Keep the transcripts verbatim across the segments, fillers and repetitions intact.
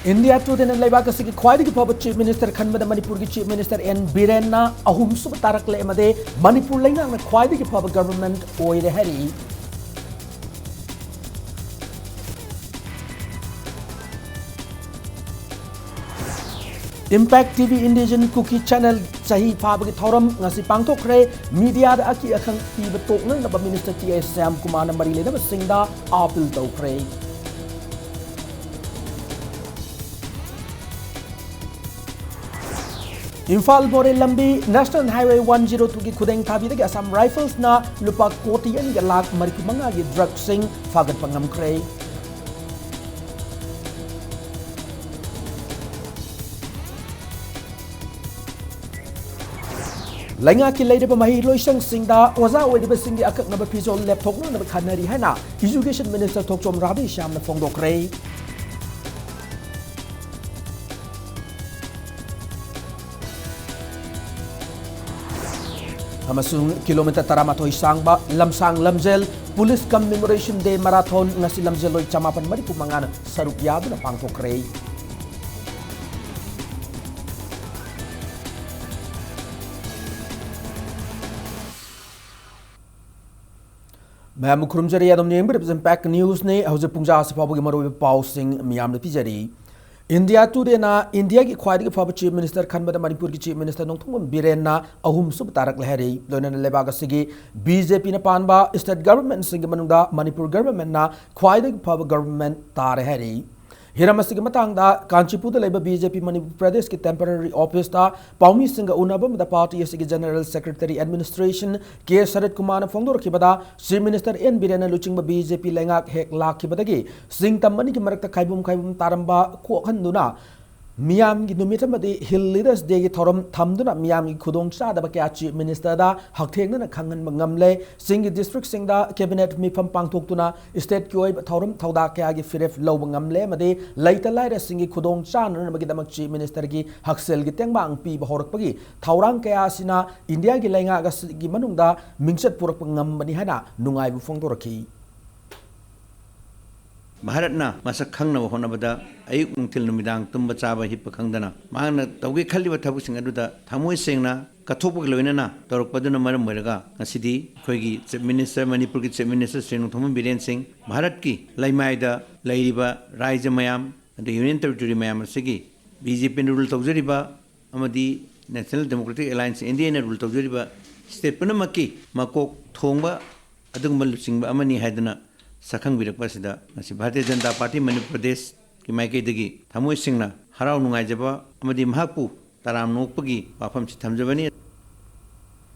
India Today-ꯅ ꯂꯩꯕꯥꯛ ꯑꯁꯤꯒꯤ ꯈ꯭ꯋꯥꯏꯗꯒꯤ ꯐꯕ Chief Minister ꯈꯟꯕꯗ ꯃꯅꯤꯄꯨꯔꯒꯤ Chief Minister N ꯕꯤꯔꯦꯟꯅ ꯑꯍꯨꯝꯁꯨꯕ ꯇꯥꯔꯛꯂꯦ ꯑꯃꯗꯤ ꯃꯅꯤꯄꯨꯔ ꯂꯩꯉꯥꯛꯅ ꯈ꯭ꯋꯥꯏꯗꯒꯤ ꯐꯕ government ꯑꯣꯏꯔꯦ ꯍꯥꯏꯔꯤ꯫ Impact T V Indigenous Kuki Channel ꯆꯍꯤ ꯐꯥꯕꯒꯤ ꯊꯧꯔꯝ ꯉꯁꯤ ꯄꯥꯡꯊꯣꯛꯈ꯭ꯔꯦ꯫ Media-ꯗ ꯑꯀꯤ ꯑꯈꯪ ꯄꯤꯕ ꯇꯣꯛꯅꯅꯕ Minister T I ꯁ꯭ꯌꯥꯝ ꯀꯨꯃꯥꯔꯅ ꯃꯔꯤ ꯂꯩꯅꯕꯁꯤꯡꯗ appeal ꯇꯧꯈ꯭ꯔꯦ꯫ ꯏꯝꯐꯥꯜ ꯃꯣꯔꯦ ꯂꯝꯕꯤ National Highway one zero two-ꯒꯤ ꯈꯨꯗꯦꯡ ꯊꯥꯕꯤꯗꯒꯤ Assam Rifles-ꯅ ꯂꯨꯄꯥ ꯀꯣꯇꯤ ꯑꯅꯤꯒ ꯂꯥꯈ ꯃꯔꯤꯐꯨ ꯃꯉꯥꯒꯤ drug-ꯁꯤꯡ ꯐꯥꯒꯠꯄ ꯉꯝꯈ꯭ꯔꯦ꯫ ꯂꯩꯉꯥꯛꯀꯤ ꯂꯩꯔꯤꯕ ꯃꯍꯩ ꯂꯣꯏꯁꯪꯁꯤꯡꯗ ꯑꯣꯖꯥ ꯑꯣꯏꯔꯤꯕꯁꯤꯡꯒꯤ ꯑꯀꯛꯅꯕ ꯐꯤꯖꯣꯜ ꯂꯦꯞꯊꯣꯛꯅꯅꯕ ꯈꯟꯅꯔꯤ ꯍꯥꯏꯅ Education Minister ꯊꯣꯛꯆꯣꯝ ꯔꯥꯙꯦꯁ꯭ꯌꯥꯝꯅ ꯐꯣꯡꯗꯣꯛꯈ꯭ꯔꯦ꯫ ꯑꯃꯁꯨꯡ kilometre ꯇꯔꯥꯃꯥꯊꯣꯏ ꯁꯥꯡꯕ ꯂꯝꯁꯥꯡ ꯂꯝꯖꯦꯜ Police Commemoration Day Marathon ꯉꯁꯤ ꯂꯝꯖꯦꯜꯂꯣꯏ ꯆꯃꯥꯄꯟ ꯃꯔꯤꯐꯨ ꯃꯉꯥꯅ ꯁꯔꯨꯛ ꯌꯥꯗꯨꯅ ꯄꯥꯡꯊꯣꯛꯈ꯭ꯔꯦ꯫ ꯃꯌꯥꯝꯕꯨ ꯈꯨꯔꯨꯝꯖꯔꯤ, ꯑꯗꯨꯝ ꯌꯦꯡꯕꯤꯔꯤꯕꯁꯤ Impact News-ꯅꯤ꯫ ꯍꯧꯖꯤꯛ ꯄꯨꯡ ꯇꯔꯥ ꯑꯁꯤ ꯐꯥꯎꯕꯒꯤ ꯃꯔꯨꯑꯣꯏꯕ ꯄꯥꯎꯁꯤꯡ ꯃꯤꯌꯥꯝꯗ ꯄꯤꯖꯔꯤ꯫ India Today-ꯅ ꯏꯟꯗꯤꯌꯥꯒꯤ ꯈ꯭ꯋꯥꯏꯗꯒꯤ ꯐꯕ Chief Minister ꯈꯟꯕꯗ ꯃꯅꯤꯄꯨꯔꯒꯤ Chief Minister ꯅꯣꯡꯊꯣꯝꯕꯝ ꯕꯤꯔꯦꯟꯅ ꯑꯍꯨꯝꯁꯨꯕ ꯇꯥꯔꯛꯂꯦ ꯍꯥꯏꯔꯤ꯫ ꯂꯣꯏꯅꯅ ꯂꯩꯕꯥꯛ ꯑꯁꯤꯒꯤ B J P-ꯅ ꯄꯥꯟꯕ state government-ꯁꯤꯡꯒꯤ ꯃꯅꯨꯡꯗ ꯃꯅꯤꯄꯨꯔ government-ꯅ ꯈ꯭ꯋꯥꯏꯗꯒꯤ ꯐꯕ government ꯇꯥꯔꯦ ꯍꯥꯏꯔꯤ꯫ ꯍꯤꯔꯝ ꯑꯁꯤꯒꯤ ꯃꯇꯥꯡꯗ ꯀꯥꯟꯆꯤꯄꯨꯔꯗ ꯂꯩꯕ B J P ꯃꯅꯤꯄꯨꯔ ꯄ꯭ꯔꯗꯦꯁꯀꯤ temporary office-ꯇ ꯄꯥꯎꯃꯤꯁꯤꯡꯒ ꯎꯅꯕ ꯑꯃꯗ party ꯑꯁꯤꯒꯤ General Secretary Administration K ꯁꯔꯠ ꯀꯨꯃꯥꯔꯅ ꯐꯣꯡꯗꯣꯔꯛꯈꯤꯕꯗ, Chief Minister N ꯕꯤꯔꯦꯟꯅ ꯂꯨꯆꯤꯡꯕ B J P ꯂꯩꯉꯥꯛ ꯍꯦꯛ ꯂꯥꯛꯈꯤꯕꯗꯒꯤ ꯁꯤꯡꯇꯝ ꯑꯅꯤꯒꯤ ꯃꯔꯛꯇ ꯈꯥꯏꯕꯨꯝ ꯈꯥꯏꯕꯨꯝ ꯇꯥꯔꯝꯕ ꯀꯣꯛꯍꯟꯗꯨꯅ ꯃꯤꯌꯥꯝꯒꯤ ꯅꯨꯃꯤꯠ ꯑꯃꯗꯤ Hill Leaders Day-ꯒꯤ ꯊꯧꯔꯝ ꯊꯝꯗꯨꯅ ꯃꯤꯌꯥꯝꯒꯤ ꯈꯨꯗꯣꯡꯆꯥꯗꯕ ꯀꯌꯥ Chief Minister-ꯗ ꯍꯛꯊꯦꯡꯅꯅ ꯈꯪꯍꯟꯕ ꯉꯝꯂꯦ꯫ ꯆꯤꯡꯒꯤ district-ꯁꯤꯡꯗ cabinet ꯃꯤꯐꯝ ꯄꯥꯡꯊꯣꯛꯇꯨꯅ state-ꯀꯤ ꯑꯣꯏꯕ ꯊꯧꯔꯝ ꯊꯧꯗꯥ ꯀꯌꯥꯒꯤ ꯐꯤꯔꯦꯞ ꯂꯧꯕ ꯉꯝꯂꯦ ꯑꯃꯗꯤ ꯂꯩꯇ ꯂꯥꯏꯔꯁꯤꯡꯒꯤ ꯈꯨꯗꯣꯡ ꯆꯥꯅꯅꯕꯒꯤꯗꯃꯛ Chief Minister-ꯒꯤ ꯍꯛꯁꯦꯜꯒꯤ ꯇꯦꯡꯕꯥꯡ ꯄꯤꯕ ꯍꯧꯔꯛꯄꯒꯤ ꯊꯧꯔꯥꯡ ꯀꯌꯥ ꯑꯁꯤꯅ ꯏꯟꯗꯤꯌꯥꯒꯤ ꯂꯩꯉꯥꯛ ꯑꯁꯤꯒꯤ ꯃꯅꯨꯡꯗ ꯃꯤꯡꯆꯠ ꯄꯨꯔꯛꯄ ꯉꯝꯕꯅꯤ ꯍꯥꯏꯅ ꯅꯨꯡꯉꯥꯏꯕ ꯐꯣꯡꯗꯣꯔꯛꯈꯤ꯫ ꯚꯥꯔꯠꯅ ꯃꯁꯛ ꯈꯪꯅꯕ ꯍꯣꯠꯅꯕꯗ ꯑꯌꯨꯛ ꯅꯨꯡꯊꯤꯜ ꯅꯨꯃꯤꯗꯥꯡ ꯇꯨꯝꯕ ꯆꯥꯕ ꯍꯤꯞꯄ ꯈꯪꯗꯅ ꯃꯍꯥꯛꯅ ꯇꯧꯒꯦ ꯈꯜꯂꯤꯕ ꯊꯕꯛꯁꯤꯡ ꯑꯗꯨꯗ ꯊꯃꯣꯏ ꯁꯦꯡꯅ ꯀꯠꯊꯣꯛꯄꯒ ꯂꯣꯏꯅꯅ ꯇꯧꯔꯛꯄꯗꯨꯅ ꯃꯔꯝ ꯑꯣꯏꯔꯒ ꯉꯁꯤꯗꯤ ꯑꯩꯈꯣꯏꯒꯤ Chief Minister, ꯃꯅꯤꯄꯨꯔꯒꯤ Chief Minister ꯁ꯭ꯔꯤ ꯅꯣꯡꯊꯣꯝꯕꯝ ꯕꯤꯔꯦꯟ ꯁꯤꯡ, ꯚꯥꯔꯠꯀꯤ ꯂꯩꯃꯥꯏꯗ ꯂꯩꯔꯤꯕ ꯔꯥꯖ꯭ꯌ ꯃꯌꯥꯝ, ꯑꯗꯩ Union Territory ꯃꯌꯥꯝ ꯑꯁꯤꯒꯤ BJPꯅ rule ꯇꯧꯖꯔꯤꯕ ꯑꯃꯗꯤ National Democratic Alliance, NDAꯅ rule ꯇꯧꯖꯔꯤꯕ state ꯄꯨꯝꯅꯃꯛꯀꯤ ꯃꯀꯣꯛ ꯊꯣꯡꯕ ꯑꯗꯨꯒꯨꯝꯕ ꯂꯨꯆꯤꯡꯕ ꯑꯃꯅꯤ ꯍꯥꯏꯗꯨꯅ ꯁꯛꯈꯪꯕꯤꯔꯛꯄ ꯑꯁꯤꯗ ꯉꯁꯤ ꯚꯥꯔꯇꯤꯌ ꯖꯅꯇꯥ ꯄꯥꯔꯇꯤ ꯃꯅꯤꯄꯨꯔ ꯄ꯭ꯔꯗꯦꯁꯀꯤ ꯃꯥꯏꯀꯩꯗꯒꯤ ꯊꯃꯣꯏ ꯁꯦꯡꯅ ꯍꯔꯥꯎ ꯅꯨꯡꯉꯥꯏꯖꯕ ꯑꯃꯗꯤ ꯃꯍꯥꯛꯄꯨ ꯇꯔꯥꯝꯅ ꯑꯣꯛꯄꯒꯤ ꯋꯥꯐꯝꯁꯤ ꯊꯝꯖꯕꯅꯤ꯫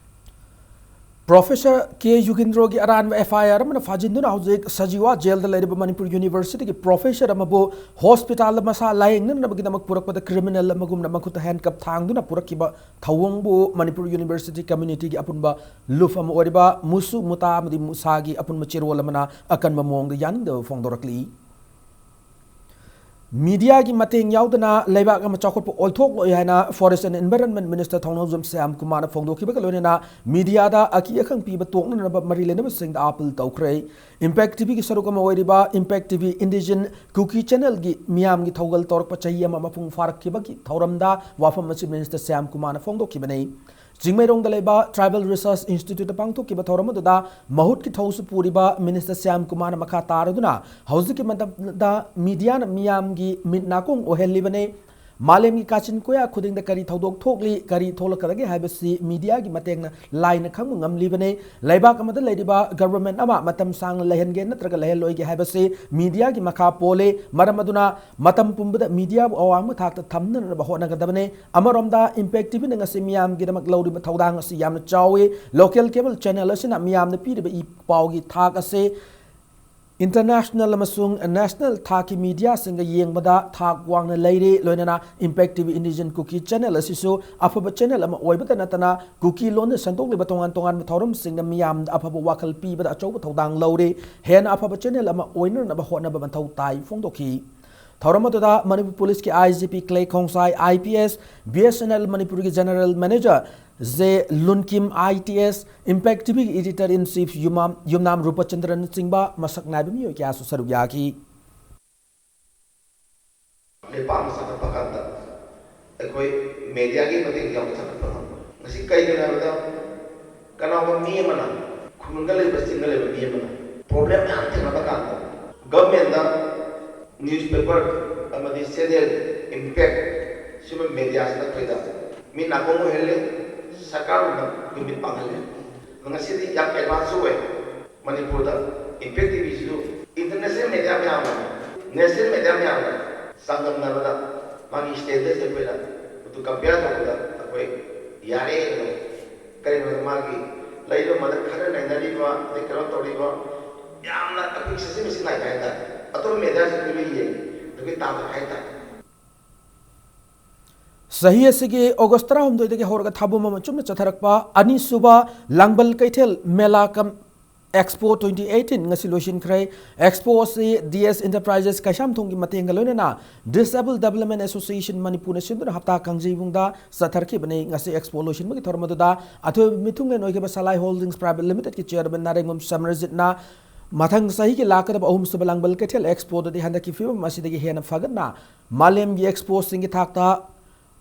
ꯄ꯭ꯔꯣꯐꯦꯁꯔ ꯀꯦ ꯌꯨꯒꯤꯟꯗ꯭ꯔꯣꯒꯤ ꯑꯔꯥꯟꯕ FIR ꯑꯃꯅ ꯐꯥꯖꯤꯟꯗꯨꯅ ꯍꯧꯖꯤꯛ ꯁꯖꯤꯋꯥ ꯖꯦꯜꯗ ꯂꯩꯔꯤꯕ ꯃꯅꯤꯄꯨꯔ ꯌꯨꯅꯤꯚꯔꯁꯤꯇꯤꯒꯤ ꯄ꯭ꯔꯣꯐꯦꯁꯔ ꯑꯃꯕꯨ ꯍꯣꯁꯄꯤꯇꯥꯜꯗ ꯃꯁꯥ ꯂꯥꯌꯦꯡꯅꯅꯕꯒꯤꯗꯃꯛ ꯄꯨꯔꯛꯄꯗ criminal ꯑꯃꯒꯨꯝꯅ ꯃꯈꯨꯠꯇ handcuff ꯊꯥꯡꯗꯨꯅ ꯄꯨꯔꯛꯈꯤꯕ ꯊꯧꯑꯣꯡꯕꯨ ꯃꯅꯤꯄꯨꯔ ꯌꯨꯅꯤꯚꯔꯁꯤꯇꯤ communityꯒꯤ ꯑꯄꯨꯟꯕ ꯂꯨꯞ ꯑꯃ ꯑꯣꯏꯔꯤꯕ ꯃꯨꯁꯨ ꯃꯨꯇꯥ ꯑꯃꯗꯤ ꯃꯨꯁꯥꯒꯤ ꯑꯄꯨꯟꯕ ꯆꯦꯔꯣꯜ ꯑꯃꯅ ꯑꯀꯟꯕ ꯃꯑꯣꯡꯗ ꯌꯥꯅꯤꯡꯗꯕ ꯐꯣꯡꯗꯣꯔꯛꯂꯤ꯫ ꯃꯤꯗꯤꯌꯥꯒꯤ ꯃꯇꯦꯡ ꯌꯥꯎꯗꯅ ꯂꯩꯕꯥꯛ ꯑꯃ ꯆꯥꯎꯈꯠꯄ ꯑꯣꯏꯊꯣꯛꯂꯣꯏ ꯍꯥꯏꯅ Forest and Environment Minister ꯊꯧꯅꯥꯎꯖꯝ ꯁ꯭ꯌꯥꯝ ꯀꯨꯃꯥꯔꯅ ꯐꯣꯡꯗꯣꯛꯈꯤꯕꯒ ꯂꯣꯏꯅꯅ ꯃꯤꯗꯤꯌꯥꯗ ꯑꯀꯤ ꯑꯈꯪ ꯄꯤꯕ ꯇꯣꯛꯅꯅꯕ ꯃꯔꯤ ꯂꯩꯅꯕꯁꯤꯡꯗ appeal ꯇꯧꯈ꯭ꯔꯦ꯫ Impact TVꯒꯤ ꯁꯔꯨꯛ ꯑꯃ ꯑꯣꯏꯔꯤꯕ Impact TV Indigenous Kuki Channelꯒꯤ ꯃꯤꯌꯥꯝꯒꯤ ꯊꯧꯒꯜ ꯇꯧꯔꯛꯄ ꯆꯍꯤ ꯑꯃ ꯃꯄꯨꯡ ꯐꯥꯔꯛꯈꯤꯕꯒꯤ ꯊꯧꯔꯝꯗ ꯋꯥꯐꯝ ꯑꯁꯤ Minister ꯁ꯭ꯌꯥꯝ ꯀꯨꯃꯥꯔꯅ ꯐꯣꯡꯗꯣꯛꯈꯤꯕꯅꯤ꯫ ꯆꯤꯡꯃꯩꯔꯣꯡꯗ ꯂꯩꯕ Tribal Research Instituteꯇ ꯄꯥꯡꯊꯣꯛꯈꯤꯕ ꯊꯧꯔꯝ ꯑꯗꯨꯗ ꯃꯍꯨꯠꯀꯤ ꯊꯧꯁꯨ ꯄꯨꯔꯤꯕ Minister ꯁ꯭ꯌꯥꯝ ꯀꯨꯃꯥꯔꯅ ꯃꯈꯥ ꯇꯥꯔꯗꯨꯅ ꯍꯧꯖꯤꯛꯀꯤ ꯃꯇꯝꯗ ꯃꯤꯗꯤꯌꯥꯅ ꯃꯤꯌꯥꯝꯒꯤ ꯃꯤꯠ ꯅꯥꯀꯣꯡ ꯑꯣꯏꯍꯜꯂꯤꯕꯅꯤ꯫ ꯃꯥꯂꯦꯝꯒꯤ ꯀꯥꯆꯤꯟ ꯀꯣꯌꯥ ꯈꯨꯗꯤꯡꯗ ꯀꯔꯤ ꯊꯧꯗꯣꯛ ꯊꯣꯛꯂꯤ, ꯀꯔꯤ ꯊꯣꯛꯂꯛꯀꯗꯒꯦ ꯍꯥꯏꯕꯁꯤ ꯃꯤꯗꯤꯌꯥꯒꯤ ꯃꯇꯦꯡꯅ ꯂꯥꯏꯅ ꯈꯪꯕ ꯉꯝꯂꯤꯕꯅꯤ꯫ ꯂꯩꯕꯥꯛ ꯑꯃꯗ ꯂꯩꯔꯤꯕ government ꯑꯃ ꯃꯇꯝ ꯁꯥꯡꯅ ꯂꯩꯍꯟꯒꯦ ꯅꯠꯇ꯭ꯔꯒ ꯂꯩꯍꯜꯂꯣꯏꯒꯦ ꯍꯥꯏꯕꯁꯤ ꯃꯤꯗꯤꯌꯥꯒꯤ ꯃꯈꯥ ꯄꯣꯜꯂꯤ꯫ ꯃꯔꯝ ꯑꯗꯨꯅ ꯃꯇꯝ ꯄꯨꯝꯕꯗ ꯃꯤꯗꯤꯌꯥꯕꯨ ꯑꯋꯥꯡꯕ ꯊꯥꯛꯇ ꯊꯝꯅꯅꯕ ꯍꯣꯠꯅꯒꯗꯕꯅꯤ꯫ ꯑꯃꯔꯣꯝꯗ Impact TVꯅ ꯉꯁꯤ ꯃꯤꯌꯥꯝꯒꯤꯗꯃꯛ ꯂꯧꯔꯤꯕ ꯊꯧꯗꯥꯡ ꯑꯁꯤ ꯌꯥꯝꯅ ꯆꯥꯎꯏ꯫ Local cable channel ꯑꯁꯤꯅ ꯃꯤꯌꯥꯝꯅ ꯄꯤꯔꯤꯕ ꯏ ꯄꯥꯎꯒꯤ ꯊꯥꯛ ꯑꯁꯤ international ꯑꯃꯁꯨꯡ national ꯊꯥꯛꯀꯤ ꯃꯤꯗꯤꯌꯥꯁꯤꯡꯒ ꯌꯦꯡꯕꯗ ꯊꯥꯛ ꯋꯥꯡꯅ ꯂꯩꯔꯤ꯫ ꯂꯣꯏꯅꯅ Impact TV Indigenous Kuki Channel ꯑꯁꯤꯁꯨ ꯑꯐꯕ channel ꯑꯃ ꯑꯣꯏꯕꯇ ꯅꯠꯇꯅ ꯀꯨꯀꯤ ꯂꯣꯟꯅ ꯁꯟꯗꯣꯛꯂꯤꯕ ꯇꯣꯉꯥꯟ ꯇꯣꯉꯥꯟꯕ ꯊꯧꯔꯝꯁꯤꯡꯅ ꯃꯤꯌꯥꯝꯗ ꯑꯐꯕ ꯋꯥꯈꯜ ꯄꯤꯕꯗ ꯑꯆꯧꯕ ꯊꯧꯗꯥꯡ ꯂꯧꯔꯤ꯫ ꯍꯦꯟꯅ ꯑꯐꯕ channel ꯑꯃ ꯑꯣꯏꯅꯅꯕ ꯍꯣꯠꯅꯕ ꯃꯊꯧ ꯇꯥꯏ ꯐꯣꯡꯗꯣꯛꯈꯤ꯫ ꯊꯧꯔꯝ ꯑꯗꯨꯗ ꯃꯅꯤꯄꯨꯔ ꯄꯨꯂꯤꯁꯀꯤ IGP Clay Khongsai, IPS, BSNL ꯃꯅꯤꯄꯨꯔꯒꯤ General Manager J Lunkim, ITS, Impact TVꯒꯤ Editor in Chief Yumnam, Yumnam ꯔꯨꯄꯆꯟꯗ꯭ꯔꯅꯆꯤꯡꯕ ꯃꯁꯛ ꯅꯥꯏꯕ ꯃꯤꯑꯣꯏ ꯀꯌꯥꯁꯨ ꯁꯔꯨꯛ ꯌꯥꯈꯤ꯫ ꯂꯩꯕꯥꯛ ꯑꯃ ꯆꯥꯎꯈꯠꯄ ꯀꯥꯟꯗ ꯑꯩꯈꯣꯏ ꯃꯦꯗꯤꯌꯥꯒꯤ ꯃꯇꯦꯡ ꯌꯥꯎꯅ ꯆꯥꯎꯈꯠꯄ ꯉꯝꯕ꯫ ꯃꯁꯤ ꯀꯩꯒꯤꯅꯣ ꯍꯥꯏꯕꯗ, ꯀꯅꯥꯒꯨꯝꯕ ꯃꯤ ꯑꯃꯅ, ꯈꯨꯡꯒꯪꯗ ꯂꯩꯕ, ꯆꯤꯡꯗ ꯂꯩꯕ ꯃꯤ ꯑꯃꯅ ꯄ꯭ꯔꯣꯕ꯭ꯂꯦꯝ ꯃꯌꯥꯝ ꯊꯦꯡꯅꯕ ꯀꯥꯟꯗ ꯒꯚꯔꯟꯃꯦꯟꯠꯇ ꯅ꯭ꯌꯨꯁꯄꯦꯄꯔ ꯑꯃꯗꯤ ꯆꯦꯅꯦꯜ, ꯏꯝꯄꯦꯛ, ꯁꯤꯒꯨꯝꯕ ꯃꯦꯗꯤꯌꯥꯁꯤꯅ ꯑꯩꯈꯣꯏꯗ ꯃꯤ ꯅꯥꯀꯣꯡ ꯑꯣꯏꯍꯜꯂꯤ, ꯁꯔꯀꯥꯔꯒꯨꯝꯕ ꯑꯩꯈꯣꯏ ꯃꯤꯠ ꯄꯥꯡꯍꯜꯂꯤ꯫ ꯉꯁꯤꯗꯤ ꯌꯥꯝ ꯑꯦꯗꯚꯥꯟꯁꯁꯨ ꯑꯣꯏ꯫ ꯃꯅꯤꯄꯨꯔꯗ ꯏꯝꯄꯦꯛ ꯇꯤꯚꯤꯁꯤꯁꯨ ꯏꯟꯇꯔꯅꯦꯁꯅꯦꯜ ꯃꯦꯗꯤꯌꯥ ꯃꯌꯥꯝ ꯑꯃ, ꯅꯦꯁꯅꯦꯜ ꯃꯦꯗꯤꯌꯥ ꯃꯌꯥꯝ ꯑꯃ ꯆꯥꯡꯗꯝꯅꯕꯗ ꯃꯥꯒꯤ ꯁ꯭ꯇꯦꯟꯗꯔꯁꯦ ꯑꯩꯈꯣꯏꯅ ꯑꯗꯨ ꯀꯝꯄꯤꯌꯔ ꯇꯧꯕꯗ ꯑꯩꯈꯣꯏ ꯌꯥꯔꯦ ꯑꯗꯣ꯫ ꯀꯔꯤꯒꯤꯅꯣꯗ ꯃꯥꯒꯤ ꯂꯩꯔꯤꯕ ꯃꯗ ꯈꯔ ꯅꯩꯅꯔꯤꯕ, ꯑꯗꯩ ꯀꯩꯅꯣ ꯇꯧꯔꯤꯕ ꯌꯥꯝꯅ ꯑꯩꯈꯣꯏ ꯁꯤꯁꯇꯦꯝ ꯁꯤ ꯅꯥꯏꯕ ꯍꯥꯏꯇꯥꯔꯦ꯫ ꯑꯇꯣꯞꯄ ꯃꯦꯗꯤꯌꯥꯁꯤꯡꯗꯨꯒ ꯌꯦꯡꯉꯤ ꯑꯗꯨꯒꯤ ꯇꯥꯗꯕ ꯍꯥꯏꯇꯥꯔꯦ꯫ ꯆꯍꯤ ꯑꯁꯤꯒꯤ ꯑꯣꯒꯁ ꯇꯔꯥꯍꯨꯝꯗꯣꯏꯗꯒꯤ ꯍꯧꯔꯒ ꯊꯥ ꯄꯨꯝꯕ ꯑꯃ ꯆꯨꯞꯅ ꯆꯠꯊꯔꯛꯄ ꯑꯅꯤꯁꯨꯕ ꯂꯥꯡꯕꯜ ꯀꯩꯊꯦꯜ ꯃꯦꯂꯥ ꯀꯝ ꯑꯦꯛꯁꯄꯣ twenty eighteen ꯉꯁꯤ ꯂꯣꯏꯁꯤꯟꯈ꯭ꯔꯦ꯫ ꯑꯦꯛꯁꯄꯣ ꯑꯁꯤ ꯗꯤ ꯑꯦꯁ ꯏꯟꯇꯔꯄ꯭ꯔꯥꯏꯖꯦꯁ ꯀꯩꯁꯥꯝꯊꯣꯡꯒꯤ ꯃꯇꯦꯡꯒ ꯂꯣꯏꯅꯅ ꯗꯤꯁꯑꯦꯕꯜ ꯗꯦꯕꯂꯞꯃꯦꯟ ꯑꯦꯁꯣꯁꯤꯌꯦꯁꯟ ꯃꯅꯤꯄꯨꯔꯅ ꯁꯤꯟꯗꯨꯅ ꯍꯞꯇꯥ ꯀꯥꯡꯖꯩꯕꯨꯡꯗ ꯆꯠꯊꯔꯛꯈꯤꯕꯅꯤ꯫ ꯉꯁꯤ ꯑꯦꯛꯁꯄꯣ ꯂꯣꯏꯁꯤꯟꯕꯒꯤ ꯊꯧꯔꯝ ꯑꯗꯨꯗ ꯑꯊꯣꯏꯕ ꯃꯤꯊꯨꯡꯂꯦꯟ ꯑꯣꯏꯈꯤꯕ ꯁꯂꯥꯏ ꯍꯣꯜꯗꯤꯡꯁ ꯄ꯭ꯔꯥꯏꯚꯦꯠ ꯂꯤꯃꯤꯇꯦꯗꯀꯤ ꯆꯤꯌꯔꯃꯦꯟ ꯅꯥꯔꯦꯡꯕꯝ ꯁꯃꯔꯖꯤꯠꯅ ꯃꯊꯪ ꯆꯍꯤꯒꯤ ꯂꯥꯛꯀꯗꯕ ꯑꯍꯨꯝꯁꯨꯕ ꯂꯥꯡꯕꯜ ꯀꯩꯊꯦꯜ ꯑꯦꯛꯁꯄꯣꯗꯗꯤ ꯍꯟꯗꯛꯀꯤ ꯐꯤꯕꯝ ꯑꯁꯤꯗꯒꯤ ꯍꯦꯟꯅ ꯐꯒꯠꯅ ꯃꯥꯂꯦꯝꯒꯤ ꯑꯦꯛꯁꯄꯣꯁꯤꯡꯒꯤ ꯊꯥꯛꯇ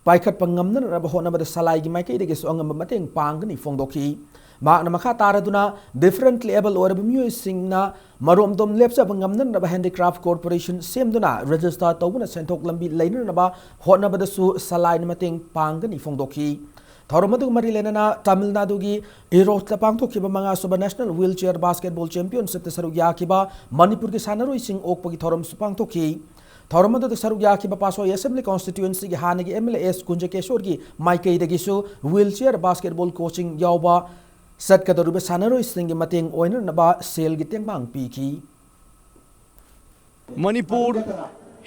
ꯄꯥꯏꯈꯠꯄ ꯉꯝꯅꯅꯕ ꯍꯣꯠꯅꯕꯗ ꯁꯂꯥꯏꯒꯤ ꯃꯥꯏꯀꯩꯗꯒꯤꯁꯨ ꯑꯉꯝꯕ ꯃꯇꯦꯡ ꯄꯥꯡꯒꯅꯤ ꯐꯣꯡꯗꯣꯛꯈꯤ꯫ ꯃꯍꯥꯛꯅ ꯃꯈꯥ ꯇꯥꯔꯗꯨꯅ differently able ꯑꯣꯏꯔꯕ ꯃꯤꯑꯣꯏꯁꯤꯡꯅ ꯃꯔꯣꯝꯗꯣꯝ ꯂꯦꯞꯆꯕ ꯉꯝꯅꯅꯕ ꯍꯦꯟꯗꯤꯀ꯭ꯔꯥꯐ ꯀꯣꯔꯄꯣꯔꯦꯁꯟ ꯁꯦꯝꯗꯨꯅ ꯔꯦꯖꯤꯁꯇꯥꯔ ꯇꯧꯕꯅ ꯁꯦꯟꯊꯣꯛ ꯂꯝꯕꯤ ꯂꯩꯅꯅꯕ ꯍꯣꯠꯅꯕꯗꯁꯨ ꯁꯂꯥꯏꯅ ꯃꯇꯦꯡ ꯄꯥꯡꯒꯅꯤ ꯐꯣꯡꯗꯣꯛꯈꯤ꯫ ꯊꯧꯔꯝ ꯑꯗꯨꯒ ꯃꯔꯤ ꯂꯩꯅꯅ ꯇꯥꯃꯤꯜ ꯅꯥꯗꯨꯒꯤ ꯏꯔꯣꯠꯇ ꯄꯥꯡꯊꯣꯛꯈꯤꯕ ꯃꯉꯥꯁꯨꯕ ꯅꯦꯁꯅꯦꯜ ꯋꯤꯜ ꯆꯤꯌꯔ ꯕꯥꯁꯀꯦꯠꯕꯣꯜ ꯆꯦꯝꯄꯤꯌꯟꯁꯤꯞꯇ ꯁꯔꯨꯛ ꯌꯥꯈꯤꯕ ꯃꯅꯤꯄꯨꯔꯒꯤ ꯁꯥꯟꯅꯔꯣꯏꯁꯤꯡ ꯑꯣꯛꯄꯒꯤ ꯊꯧꯔꯝꯁꯨ ꯄꯥꯡꯊꯣꯛꯈꯤ꯫ ꯊꯧꯔꯝ ꯑꯗꯨꯗ ꯁꯔꯨꯛ ꯌꯥꯈꯤꯕ ꯄꯥꯠꯁꯣꯏ ꯑꯦꯁꯦꯝꯕ꯭ꯂꯤ ꯀꯣꯟꯁꯇꯤꯇ꯭ꯌꯨꯑꯦꯟꯁꯤꯒꯤ ꯍꯥꯟꯅꯒꯤ ꯑꯦꯝ ꯑꯦꯜ ꯑꯦ ꯑꯦꯁ ꯀꯨꯟꯖꯀꯦꯁꯣꯔꯒꯤ ꯃꯥꯏꯀꯩꯗꯒꯤꯁꯨ ꯋꯤꯜ ꯆꯤꯌꯔ ꯕꯥꯁꯀꯦꯠꯕꯣꯜ ꯀꯣꯆꯤꯡ ꯌꯥꯎꯕ ꯆꯠꯀꯗꯧꯔꯤꯕ ꯁꯥꯟꯅꯔꯣꯏꯁꯤꯡꯒꯤ ꯃꯇꯦꯡ ꯑꯣꯏꯅꯅꯕ ꯁꯦꯜꯒꯤ ꯇꯦꯡꯕꯥꯡ ꯄꯤꯈꯤ꯫ Manipur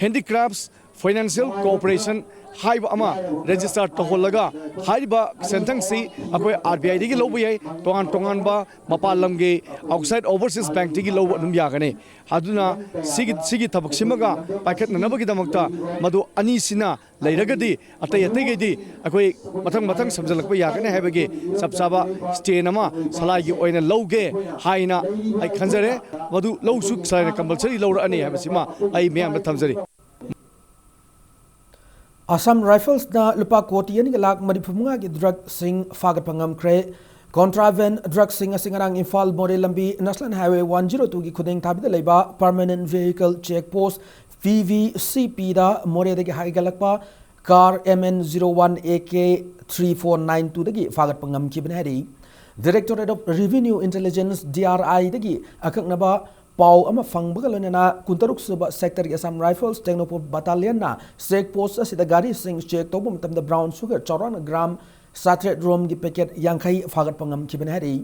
Handicrafts Financial Corporation ꯍꯥꯏꯕ ꯑꯃ ꯔꯦꯖꯤꯁꯇꯥꯔ ꯇꯧꯍꯜꯂꯒ ꯍꯥꯏꯔꯤꯕ ꯁꯦꯟꯊꯪꯁꯤ ꯑꯩꯈꯣꯏ ꯑꯥꯔ ꯕꯤ ꯑꯥꯏꯗꯒꯤ ꯂꯧꯕ ꯌꯥꯏ, ꯇꯣꯉꯥꯟ ꯇꯣꯉꯥꯟꯕ ꯃꯄꯥꯟ ꯂꯝꯒꯤ ꯑꯥꯎꯠꯁꯥꯏꯠ ꯑꯣꯚꯔꯁꯤꯁ ꯕꯦꯡꯛꯇꯒꯤ ꯂꯧꯕ ꯑꯗꯨꯝ ꯌꯥꯒꯅꯤ꯫ ꯑꯗꯨꯅ ꯁꯤꯒꯤ ꯁꯤꯒꯤ ꯊꯕꯛꯁꯤꯃꯒ ꯄꯥꯏꯈꯠꯅꯅꯕꯒꯤꯗꯃꯛꯇ ꯃꯗꯨ ꯑꯅꯤꯁꯤꯅ ꯂꯩꯔꯒꯗꯤ ꯑꯇꯩ ꯑꯇꯩꯈꯩꯗꯤ ꯑꯩꯈꯣꯏ ꯃꯊꯪ ꯃꯊꯪ ꯁꯝꯖꯜꯂꯛꯄ ꯌꯥꯒꯅꯤ ꯍꯥꯏꯕꯒꯤ ꯆꯞ ꯆꯥꯕ ꯁ꯭ꯇꯦꯟ ꯑꯃ ꯁꯂꯥꯏꯒꯤ ꯑꯣꯏꯅ ꯂꯧꯒꯦ ꯍꯥꯏꯅ ꯑꯩ ꯈꯟꯖꯔꯦ꯫ ꯃꯗꯨ ꯂꯧꯁꯨ ꯁꯂꯥꯏꯅ ꯀꯝꯄꯜꯁꯔꯤ ꯂꯧꯔꯛꯑꯅꯤ ꯍꯥꯏꯕꯁꯤꯃ ꯑꯩ ꯃꯤꯌꯥꯝꯗ ꯊꯝꯖꯔꯤ꯫ ꯑꯁꯥꯝ ꯔꯥꯏꯐꯜꯁꯅ ꯂꯨꯄꯥ ꯀꯣꯇꯤ ꯑꯅꯤꯒ ꯂꯥꯈ ꯃꯔꯤꯐꯨ ꯃꯉꯥꯒꯤ ꯗ꯭ꯔꯒꯁꯤꯡ ꯐꯥꯒꯠꯄ ꯉꯝꯈ꯭ꯔꯦ꯫ ꯀꯣꯟꯇ꯭ꯔꯥꯕꯦꯟ ꯗ꯭ꯔꯒꯁꯤꯡ ꯑꯁꯤ ꯉꯔꯥꯡ ꯏꯝꯐꯥꯜ ꯃꯣꯔꯦ ꯂꯝꯕꯤ ꯅꯦꯁꯅꯦꯜ ꯍꯥꯏꯋꯦ ꯋꯥꯟ ꯖꯤꯔꯣ ꯇꯨꯒꯤ ꯈꯨꯗꯤꯡ ꯊꯥꯕꯤꯗ ꯂꯩꯕ permanent vehicle check post, P V C ꯄꯤꯗ ꯃꯣꯔꯦꯗꯒꯤ ꯍꯥꯏꯒꯠꯂꯛꯄ car M N zero one A K three four nine ꯇꯨꯗꯒꯤ ꯐꯥꯒꯠꯄ ꯉꯝꯈꯤꯕꯅꯤ ꯍꯥꯏꯔꯤ꯫ Directorate of Revenue Intelligence, D R ꯑꯥꯏꯗꯒꯤ ꯑꯀꯛꯅꯕ ꯄꯥꯎ ꯑꯃ ꯐꯪꯕꯒ ꯂꯣꯏꯅꯅ ꯀꯨꯟꯇꯔꯨꯛ ꯁꯨꯕ ꯁꯦꯛꯇꯔꯒꯤ ꯑꯁꯥꯝ ꯔꯥꯏꯐꯜꯁ ꯇꯦꯡꯅꯧꯄꯜ ꯕꯠꯇꯥꯂꯤꯌꯟꯅ ꯆꯦꯛ ꯄꯣꯁ ꯑꯁꯤꯗ ꯒꯥꯔꯤꯁꯤꯡ ꯆꯦꯛ ꯇꯧꯕ ꯃꯇꯝꯗ ꯕ꯭ꯔꯥꯎꯟ ꯁꯨꯒꯔ ꯆꯥꯎꯔꯥꯛꯅ ꯒ꯭ꯔꯥꯝ ꯆꯥꯇ꯭ꯔꯦꯠ ꯔꯣꯝꯒꯤ ꯄꯦꯀꯦꯠ ꯌꯥꯡꯈꯩ ꯐꯥꯒꯠꯄ ꯉꯝꯈꯤꯕꯅꯤ ꯍꯥꯏꯔꯤ꯫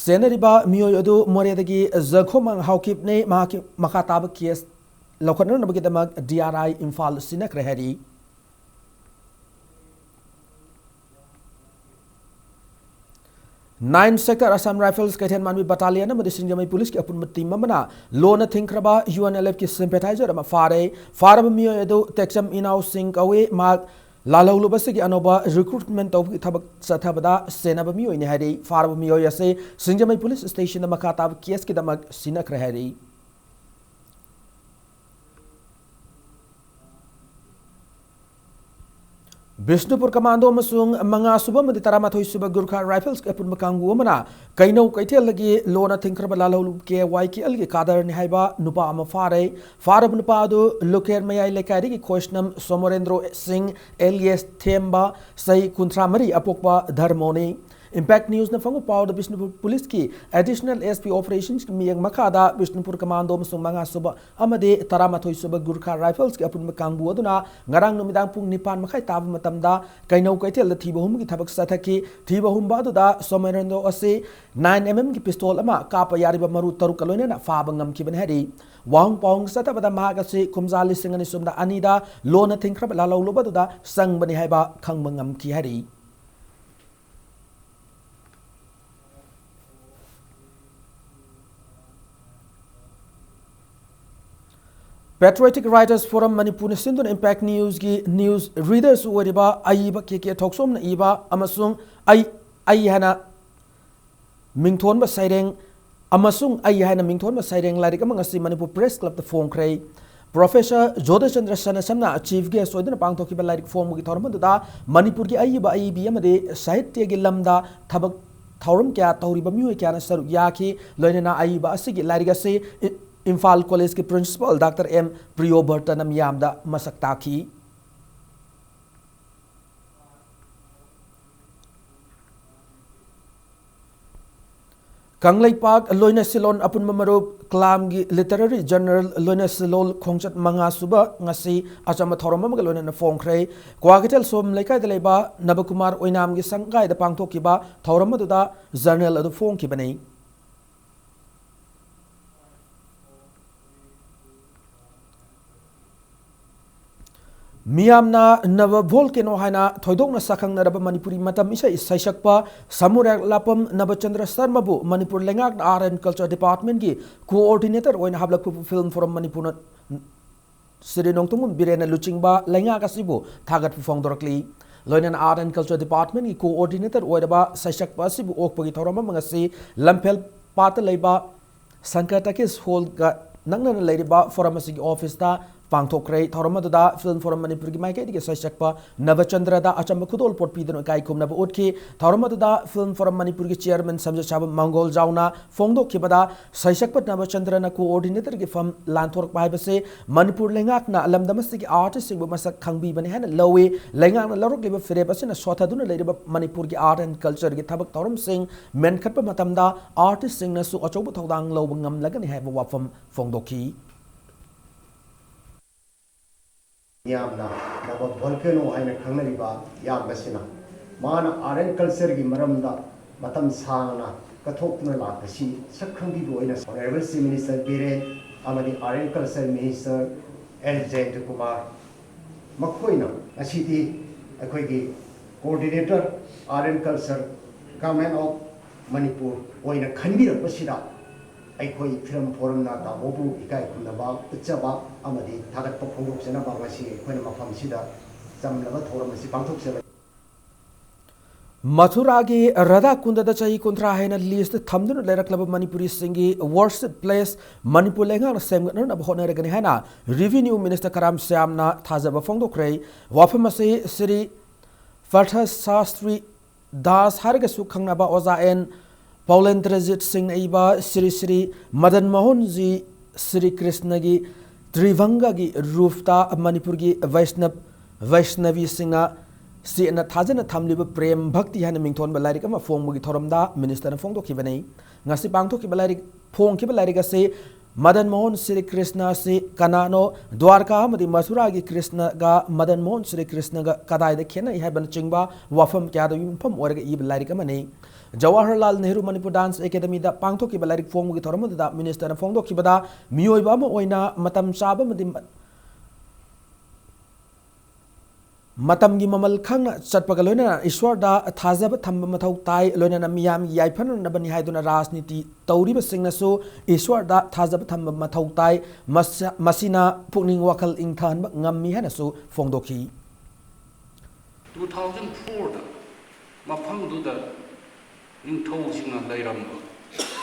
ꯆꯦꯟꯅꯔꯤꯕ ꯃꯤꯑꯣꯏ ꯑꯗꯨ ꯃꯣꯔꯦꯗꯒꯤ ꯖꯈꯣꯃꯥꯡ ꯍꯥꯎꯀꯤꯞꯅꯤ꯫ ꯃꯍꯥꯛꯀꯤ ꯃꯈꯥ ꯇꯥꯕ ꯀꯦꯁ ꯂꯧꯈꯠꯅꯅꯕꯒꯤꯗꯃꯛ ꯗꯤ ꯑꯥꯔ ꯑꯥꯏ ꯏꯝꯐꯥꯜ ꯁꯤꯟꯅꯈ꯭ꯔꯦ ꯍꯥꯏꯔꯤ꯫ ꯅꯥꯏꯟ ꯁꯦꯛꯇꯔ ꯑꯁꯥꯝ ꯔꯥꯏꯐꯜꯁ ꯀꯩꯊꯦꯜ ꯃꯥꯟꯕꯤ ꯕꯠꯇꯥꯂꯤꯌꯟ ꯑꯃꯗꯤ ꯁꯤꯡꯖꯃꯩ ꯄꯨꯂꯤꯁꯀꯤ ꯑꯄꯨꯟꯕ ꯇꯤꯝ ꯑꯃꯅ ꯂꯣꯟꯅ ꯊꯤꯡꯈ꯭ꯔꯕ ꯌꯨ ꯑꯦꯟ ꯑꯦꯜ ꯑꯦꯐꯀꯤ ꯁꯤꯝꯄꯦꯊꯥꯏꯖꯔ ꯑꯃ ꯐꯥꯔꯦ꯫ ꯐꯥꯔꯕ ꯃꯤꯑꯣꯏ ꯑꯗꯨ ꯇꯦꯛꯆꯝ ꯏꯅꯥꯎ ꯁꯤꯡ ꯀꯧꯏ꯫ ꯃꯍꯥꯛ ꯂꯥꯜꯍꯧꯂꯨꯕꯁꯤꯒꯤ ꯑꯅꯧꯕ ꯔꯤꯀ꯭ꯔꯨꯠꯃꯦꯟ ꯇꯧꯕꯒꯤ ꯊꯕꯛ ꯆꯠꯊꯕꯗ ꯆꯦꯟꯅꯕ ꯃꯤꯑꯣꯏꯅꯤ ꯍꯥꯏꯔꯤ꯫ ꯐꯥꯔꯕ ꯃꯤꯑꯣꯏ ꯑꯁꯤ ꯁꯤꯡꯖꯃꯩ ꯄꯨꯂꯤꯁ ꯁ꯭ꯇꯦꯁꯟꯗ ꯃꯈꯥ ꯇꯥꯕ ꯀꯦꯁꯀꯤꯗꯃꯛ ꯁꯤꯟꯅꯈ꯭ꯔꯦ ꯍꯥꯏꯔꯤ꯫ ꯕꯤꯁꯅꯨꯄꯨꯔ ꯀꯃꯥꯟꯗꯣ ꯑꯃꯁꯨꯡ ꯃꯉꯥ ꯁꯨꯕ ꯑꯃꯗꯤ ꯇꯔꯥꯃꯥꯊꯣꯏ ꯁꯨꯕ ꯒꯨꯔꯈꯥ ꯔꯥꯏꯐꯜꯁꯀꯤ ꯑꯄꯨꯟꯕ ꯀꯥꯡꯕꯨ ꯑꯃꯅ ꯀꯩꯅꯧ ꯀꯩꯊꯦꯜꯗꯒꯤ ꯂꯣꯟꯅ ꯊꯤꯡꯈ꯭ꯔꯕ ꯂꯥꯜꯍꯧꯂꯨꯕ ꯀꯦ ꯋꯥꯏ ꯀꯦ ꯑꯦꯜꯒꯤ ꯀꯥꯗꯔꯅꯤ ꯍꯥꯏꯕ ꯅꯨꯄꯥ ꯑꯃ ꯐꯥꯔꯦ꯫ ꯐꯥꯔꯕ ꯅꯨꯄꯥ ꯑꯗꯨ ꯂꯨꯀꯦꯔ ꯃꯌꯥꯏ ꯂꯩꯀꯥꯏꯗꯒꯤ ꯈꯣꯏꯁꯅꯝ ꯁꯣꯃꯣꯔꯦꯟꯗ꯭ꯔꯣ ꯁꯤꯡ ꯑꯦꯂꯤꯌꯥꯁ ꯊꯦꯝꯕ, ꯆꯍꯤ ꯀꯨꯟꯊ꯭ꯔꯥ ꯃꯔꯤ ꯑꯄꯣꯛꯄ ꯙꯔꯃꯣꯅꯤ꯫ ꯏꯝꯄꯦꯛ ꯅ꯭ꯌꯨꯁꯅ ꯐꯪꯕ ꯄꯥꯎꯗ ꯕꯤꯁꯅꯨꯄꯨꯔ ꯄꯨꯂꯤꯁꯀꯤ ꯑꯦꯗꯤꯁꯅꯦꯜ ꯑꯦꯁ ꯄꯤ ꯑꯣꯄꯔꯦꯁꯟꯁꯀꯤ ꯃꯤꯠꯌꯦꯡ ꯃꯈꯥꯗ ꯕꯤꯁꯅꯨꯄꯨꯔ ꯀꯃꯥꯟꯗꯣ ꯑꯃꯁꯨꯡ ꯃꯉꯥ ꯁꯨꯕ ꯑꯃꯗꯤ ꯇꯔꯥꯃꯥꯊꯣꯏ ꯁꯨꯕ ꯒꯨꯔꯈꯥ ꯔꯥꯏꯐꯜꯁꯀꯤ ꯑꯄꯨꯟꯕ ꯀꯥꯡꯕꯨ ꯑꯗꯨꯅ ꯉꯔꯥꯡ ꯅꯨꯃꯤꯗꯥꯡ ꯄꯨꯡ ꯅꯤꯄꯥꯟ ꯃꯈꯥꯏ ꯇꯥꯕ ꯃꯇꯝꯗ ꯀꯩꯅꯧ ꯀꯩꯊꯦꯜꯗ ꯊꯤꯕ ꯍꯨꯝꯕꯒꯤ ꯊꯕꯛ ꯆꯠꯊꯈꯤ꯫ ꯊꯤꯕ ꯍꯨꯝꯕ ꯑꯗꯨꯗ ꯁꯣꯃꯦꯔꯦꯟꯗ꯭ꯔꯣ ꯑꯁꯤ ꯅꯥꯏꯟ ꯑꯦꯝ ꯑꯦꯝꯒꯤ ꯄꯤꯁꯇꯣꯜ ꯑꯃ ꯀꯥꯞꯄ ꯌꯥꯔꯤꯕ ꯃꯔꯨ ꯇꯔꯨꯛꯀ ꯂꯣꯏꯅꯅ ꯐꯥꯕ ꯉꯝꯈꯤꯕꯅꯤ ꯍꯥꯏꯔꯤ꯫ ꯋꯥꯍꯪ ꯄꯥꯎꯍꯪ ꯆꯠꯊꯕꯗ ꯃꯍꯥꯛ ꯑꯁꯤ ꯀꯨꯝꯖꯥ ꯂꯤꯁꯤꯡ ꯑꯅꯤ ꯁꯨꯞꯅ ꯑꯅꯤꯗ ꯂꯣꯟꯅ ꯊꯤꯡꯈ꯭ꯔꯕ ꯂꯥꯜꯍꯧꯂꯨꯕ ꯑꯗꯨꯗ ꯆꯪꯕꯅꯤ ꯍꯥꯏꯕ ꯈꯪꯕ ꯉꯝꯈꯤ ꯍꯥꯏꯔꯤ꯫ Patriotic Writers Forum ꯃꯅꯤꯄꯨꯔꯅ ꯁꯤꯟꯗꯨꯅ ꯏꯝꯄꯦꯛ ꯅ꯭ꯌꯨꯁꯀꯤ ꯅ꯭ꯌꯨꯁ ꯔꯤꯗꯔꯁꯨ ꯑꯣꯏꯔꯤꯕ ꯑꯏꯕ ꯀꯦ ꯀꯦ ꯊꯣꯛꯆꯣꯝꯅ ꯏꯕ ꯑꯃꯁꯨꯡ ꯑꯩ, ꯑꯩ ꯍꯥꯏꯅ ꯃꯤꯡꯊꯣꯟꯕ ꯁꯩꯔꯦꯡ ꯑꯃꯁꯨꯡ ꯑꯩ ꯍꯥꯏꯅ ꯃꯤꯡꯊꯣꯟꯕ ꯁꯩꯔꯦꯡ ꯂꯥꯏꯔꯤꯛ ꯑꯃ ꯉꯁꯤ ꯃꯅꯤꯄꯨꯔ ꯄ꯭ꯔꯦꯁ ꯀ꯭ꯂꯕꯇ ꯐꯣꯡꯈ꯭ꯔꯦ꯫ Professor ꯖꯣꯙꯆꯟꯗ꯭ꯔ ꯁꯅꯥꯁꯝꯅ chief guest ꯑꯣꯏꯗꯨꯅ ꯄꯥꯡꯊꯣꯛꯈꯤꯕ ꯂꯥꯏꯔꯤꯛ ꯐꯣꯡꯕꯒꯤ ꯊꯧꯔꯝ ꯑꯗꯨꯗ ꯃꯅꯤꯄꯨꯔꯒꯤ ꯑꯏꯕ ꯑꯏꯕꯤ ꯑꯃꯗꯤ ꯁꯥꯍꯤꯇ꯭ꯌꯒꯤ ꯂꯝꯗ ꯊꯕꯛ ꯊꯧꯔꯝ ꯀꯌꯥ ꯇꯧꯔꯤꯕ ꯃꯤꯑꯣꯏ ꯀꯌꯥꯅ ꯁꯔꯨꯛ ꯌꯥꯈꯤ꯫ ꯂꯣꯏꯅꯅ ꯑꯏꯕ ꯑꯁꯤꯒꯤ ꯂꯥꯏꯔꯤꯛ ꯑꯁꯤ ꯏ-, ꯏꯝꯐꯥꯜ ꯀꯣꯂꯦꯖꯀꯤ principal ꯗꯥꯛꯇꯔ ꯑꯦꯝ ꯄ꯭ꯔꯤꯌꯣꯕꯔꯇꯅ ꯃꯤꯌꯥꯝꯗ ꯃꯁꯛ ꯇꯥꯛꯈꯤ꯫ ꯀꯪꯂꯩꯄꯥꯛ ꯂꯣꯏꯅꯁꯤꯂꯣꯟ ꯑꯄꯨꯟꯕ ꯃꯔꯨꯞ ꯀ꯭ꯂꯥꯝꯒꯤ literary journal ꯂꯣꯏꯅꯁꯤꯂꯣꯜ ꯈꯣꯡꯆꯠ ꯃꯉꯥ ꯁꯨꯕ ꯉꯁꯤ ꯑꯆꯝꯕ ꯊꯧꯔꯝ ꯑꯃꯒ ꯂꯣꯏꯅꯅ ꯐꯣꯡꯈ꯭ꯔꯦ꯫ ꯀ꯭ꯋꯥꯀꯩꯊꯦꯜ ꯁꯣꯝ ꯂꯩꯀꯥꯏꯗ ꯂꯩꯕ ꯅꯕꯀꯨꯃꯥꯔ ꯑꯣꯏꯅꯥꯝꯒꯤ ꯁꯪꯒꯥꯏꯗ ꯄꯥꯡꯊꯣꯛꯈꯤꯕ ꯊꯧꯔꯝ ꯑꯗꯨꯗ journal ꯑꯗꯨ ꯐꯣꯡꯈꯤꯕꯅꯤ꯫ ꯃꯤꯌꯥꯝꯅ ꯅꯕ ꯚꯣꯜꯀꯦꯅꯣ ꯍꯥꯏꯅ ꯊꯣꯏꯗꯣꯛꯅ ꯁꯛꯈꯪꯅꯔꯕ ꯃꯅꯤꯄꯨꯔꯤ ꯃꯇꯝ ꯏꯁꯩ ꯁꯩꯁꯛꯄ ꯁꯃꯨꯔꯥꯛꯂꯥꯛꯄꯝ ꯅꯕꯆꯟꯗ꯭ꯔ ꯁꯔꯃꯕꯨ ꯃꯅꯤꯄꯨꯔ ꯂꯩꯉꯥꯛꯅ Art and Culture Department ꯀꯤ coordinator ꯑꯣꯏꯅ ꯍꯥꯞꯂꯛꯄꯕꯨ Film Forum ꯃꯅꯤꯄꯨꯔꯅ ꯁ꯭ꯔꯤ ꯅꯣꯡꯊꯣꯝꯕꯝ ꯕꯤꯔꯦꯟꯅ ꯂꯨꯆꯤꯡꯕ ꯂꯩꯉꯥꯛ ꯑꯁꯤꯕꯨ ꯊꯥꯒꯠꯄ ꯐꯣꯡꯗꯣꯔꯛꯂꯤ꯫ ꯂꯣꯏꯅꯅ Art and Culture Department ꯀꯤ coordinator ꯑꯣꯏꯔꯕ ꯁꯩꯁꯛꯄ ꯑꯁꯤꯕꯨ ꯑꯣꯛꯄꯒꯤ ꯊꯧꯔꯝ ꯑꯃ ꯉꯁꯤ ꯂꯝꯐꯦꯜ ꯄꯥꯠꯇ ꯂꯩꯕ ꯁꯪꯀꯔ ꯇꯥꯀꯤꯁ ꯍꯣꯜꯒ ꯅꯛꯅꯅ ꯂꯩꯔꯤꯕ Forum ꯑꯁꯤꯒꯤ office ꯇ ꯄꯥꯡꯊꯣꯛꯈ꯭ꯔꯦ꯫ ꯊꯧꯔꯝ ꯑꯗꯨꯗ Film Forum ꯃꯅꯤꯄꯨꯔꯒꯤ ꯃꯥꯏꯀꯩꯗꯒꯤ ꯁꯩꯁꯛꯄ ꯅꯕꯆꯟꯗ꯭ꯔꯗ ꯑꯆꯝꯕ ꯈꯨꯗꯣꯜꯄꯣꯠ ꯄꯤꯗꯨꯅ ꯏꯀꯥꯏ ꯈꯨꯝꯅꯕ ꯎꯠꯈꯤ꯫ ꯊꯧꯔꯝ ꯑꯗꯨꯗ Film Forum ꯃꯅꯤꯄꯨꯔꯒꯤ chairman ꯁꯝꯖꯦꯠꯁꯥꯕꯝ ꯃꯪꯒꯣꯜꯖꯥꯎꯅ ꯐꯣꯡꯗꯣꯛꯈꯤꯕꯗ, ꯁꯩꯁꯛꯄ ꯅꯕꯆꯟꯗ꯭ꯔꯅ coordinator ꯒꯤ ꯐꯝ ꯂꯥꯟꯊꯣꯔꯛꯄ ꯍꯥꯏꯕꯁꯤ ꯃꯅꯤꯄꯨꯔ ꯂꯩꯉꯥꯛꯅ ꯂꯝꯗꯝ ꯑꯁꯤꯒꯤ artist ꯁꯤꯡꯕꯨ ꯃꯁꯛ ꯈꯪꯕꯤꯕꯅꯤ ꯍꯥꯏꯅ ꯂꯧꯏ꯫ ꯂꯩꯉꯥꯛꯅ ꯂꯧꯔꯛꯂꯤꯕ ꯐꯤꯔꯦꯞ ꯑꯁꯤꯅ ꯁꯣꯠꯊꯗꯨꯅ ꯂꯩꯔꯤꯕ ꯃꯅꯤꯄꯨꯔꯒꯤ art and culture ꯒꯤ ꯊꯕꯛ ꯊꯧꯔꯝꯁꯤꯡ ꯃꯦꯟꯈꯠꯄ ꯃꯇꯝꯗ artist ꯁꯤꯡꯅꯁꯨ ꯑꯆꯧꯕ ꯊꯧꯗꯥꯡ ꯂꯧꯕ ꯉꯝꯂꯒꯅꯤ ꯍꯥꯏꯕ ꯋꯥꯐꯝ ꯐꯣꯡꯗꯣꯛꯈꯤ꯫ ꯃꯤꯌꯥꯝꯅ ꯅꯕ ꯚꯣꯜꯀꯦꯅꯣ ꯍꯥꯏꯅ ꯈꯪꯅꯔꯤꯕ ꯏꯌꯥꯝꯕꯁꯤꯅ ꯃꯥꯅ Art and Culture ꯒꯤ ꯃꯔꯝꯗ ꯃꯇꯝ ꯁꯥꯡꯅ ꯀꯠꯊꯣꯛꯇꯨꯅ ꯂꯥꯛꯄꯁꯤ ꯁꯛ ꯈꯪꯕꯤꯕ ꯑꯣꯏꯅ Honourable Chief Minister ꯕꯤꯔꯦꯟ ꯑꯃꯗꯤ Art and Culture Minister L Jayanta Kumar, ꯃꯈꯣꯏꯅ ꯉꯁꯤꯗꯤ ꯑꯩꯈꯣꯏꯒꯤ coordinator Art and Culture, Government of Manipur ꯑꯣꯏꯅ ꯈꯟꯕꯤꯔꯛꯄꯁꯤꯗ ꯑꯩꯈꯣꯏ Film Forum ꯅ ꯇꯥꯃꯣꯕꯨ ꯏꯀꯥꯏ ꯈꯨꯝꯅꯕ ꯎꯠꯆꯕ ꯑꯃꯗꯤ ꯊꯥꯒꯠꯄ ꯐꯣꯡꯗꯣꯛꯆꯅꯕ ꯉꯁꯤ ꯑꯩꯈꯣꯏꯅ ꯃꯐꯝꯁꯤꯗ ꯆꯝꯂꯕ ꯊꯧꯔꯝ ꯑꯁꯤ ꯄꯥꯡꯊꯣꯛꯆꯕꯅꯤ꯫ ꯃꯊꯨꯔꯥꯒꯤ ꯔꯥꯙꯥ ꯀꯨꯟꯗꯗ ꯆꯍꯤ ꯀꯨꯟꯊ꯭ꯔꯥ ꯍꯦꯟꯅ ꯂꯤꯁꯇ ꯊꯝꯗꯨꯅ ꯂꯩꯔꯛꯂꯕ ꯃꯅꯤꯄꯨꯔꯤꯁꯤꯡꯒꯤ ꯋꯔꯁꯤꯞ ꯄ꯭ꯂꯦꯁ ꯃꯅꯤꯄꯨꯔ ꯂꯩꯉꯥꯛꯅ ꯁꯦꯝꯒꯠꯅꯅꯕ ꯍꯣꯠꯅꯔꯒꯅꯤ ꯍꯥꯏꯅ ꯔꯤꯚꯤꯅ꯭ꯌꯨ ꯃꯤꯅꯤꯁꯇꯔ ꯀꯔꯥꯝ ꯁ꯭ꯌꯥꯝꯅ ꯊꯥꯖꯕ ꯐꯣꯡꯗꯣꯛꯈ꯭ꯔꯦ꯫ ꯋꯥꯐꯝ ꯑꯁꯤ ꯁ꯭ꯔꯤ ꯄꯥꯔꯊ ꯁꯥꯁꯇ꯭ꯔꯤ ꯗꯥꯁ ꯍꯥꯏꯔꯒꯁꯨ ꯈꯪꯅꯕ ꯑꯣꯖꯥ ꯑꯦꯟ ꯄꯥꯎꯂꯦꯟꯗ꯭ꯔꯖꯤꯠ ꯁꯤꯡꯅ ꯏꯕ ꯁ꯭ꯔꯤ ꯁ꯭ꯔꯤ ꯃꯗꯟ ꯃꯣꯍꯟꯖꯤ ꯁ꯭ꯔꯤ ꯀ꯭ꯔꯤꯁꯅꯒꯤ ꯇ꯭ꯔꯤꯚꯪꯒꯒꯤ ꯔꯨꯞꯇ ꯃꯅꯤꯄꯨꯔꯒꯤ ꯚꯩꯁꯅꯕ ꯚꯩꯁꯅꯕꯤꯁꯤꯡꯅ ꯆꯦꯠꯅ ꯊꯥꯖꯅ ꯊꯝꯂꯤꯕ ꯄ꯭ꯔꯦꯝ ꯚꯛꯇꯤ ꯍꯥꯏꯅ ꯃꯤꯡꯊꯣꯟꯕ ꯂꯥꯏꯔꯤꯛ ꯑꯃ ꯐꯣꯡꯕꯒꯤ ꯊꯧꯔꯝꯗ ꯃꯤꯅꯤꯁꯇꯔꯅ ꯐꯣꯡꯗꯣꯛꯈꯤꯕꯅꯤ꯫ ꯉꯁꯤ ꯄꯥꯡꯊꯣꯛꯈꯤꯕ ꯂꯥꯏꯔꯤꯛ ꯐꯣꯡꯈꯤꯕ ꯂꯥꯏꯔꯤꯛ ꯑꯁꯤ ꯃꯗꯟ ꯃꯣꯍꯟ ꯁ꯭ꯔꯤ ꯀ꯭ꯔꯤꯁꯅ ꯑꯁꯤ ꯀꯅꯥꯅꯣ, ꯗ꯭ꯋꯥꯔꯀꯥ ꯑꯃꯗꯤ ꯃꯊꯨꯔꯥꯒꯤ ꯀ꯭ꯔꯤꯁꯅꯒ ꯃꯗꯟ ꯃꯣꯍꯟ ꯁ꯭ꯔꯤ ꯀ꯭ꯔꯤꯁꯅꯒ ꯀꯗꯥꯏꯗ ꯈꯦꯠꯅꯩ ꯍꯥꯏꯕꯅꯆꯤꯡꯕ ꯋꯥꯐꯝ ꯀꯌꯥꯗ ꯌꯨꯝꯐꯝ ꯑꯣꯏꯔꯒ ꯏꯕ ꯂꯥꯏꯔꯤꯛ ꯑꯃꯅꯤ꯫ ꯖꯋꯥꯍꯔꯂꯥꯜ ꯅꯦꯍꯔꯨ ꯃꯅꯤꯄꯨꯔ ꯗꯥꯟꯁ ꯑꯦꯀꯥꯗꯃꯤꯗ ꯄꯥꯡꯊꯣꯛꯈꯤꯕ ꯂꯥꯏꯔꯤꯛ ꯐꯣꯡꯕꯒꯤ ꯊꯧꯔꯝ ꯑꯗꯨꯗ ꯃꯤꯅꯤꯁꯇꯔꯅ ꯐꯣꯡꯗꯣꯛꯈꯤꯕꯗ, ꯃꯤꯑꯣꯏꯕ ꯑꯃ ꯑꯣꯏꯅ ꯃꯇꯝ ꯆꯥꯕ ꯑꯃꯗꯤ ꯃꯇꯝꯒꯤ ꯃꯃꯜ ꯈꯪꯅ ꯆꯠꯄꯒ ꯂꯣꯏꯅꯅ ꯏꯁ꯭ꯋꯔꯗ ꯊꯥꯖꯕ ꯊꯝꯕ ꯃꯊꯧ ꯇꯥꯏ, ꯂꯣꯏꯅꯅ ꯃꯤꯌꯥꯝꯒꯤ ꯌꯥꯏꯐꯅꯅꯕꯅꯤ ꯍꯥꯏꯗꯨꯅ ꯔꯥꯖꯅꯤꯇꯤ ꯇꯧꯔꯤꯕꯁꯤꯡꯅꯁꯨ ꯏꯁ꯭ꯋꯔꯗ ꯊꯥꯖꯕ ꯊꯝꯕ ꯃꯊꯧ ꯇꯥꯏ꯫ ꯃꯁ-, ꯃꯁꯤꯅ ꯄꯨꯛꯅꯤꯡ ꯋꯥꯈꯜ ꯏꯪꯊꯍꯟꯕ ꯉꯝꯃꯤ ꯍꯥꯏꯅꯁꯨ ꯐꯣꯡꯗꯣꯛꯈꯤ꯫ Two thousand fourꯗ ꯃꯐꯝꯗꯨꯗ ꯅꯤꯡꯊꯧꯁꯤꯡꯅ ꯂꯩꯔꯝꯕ,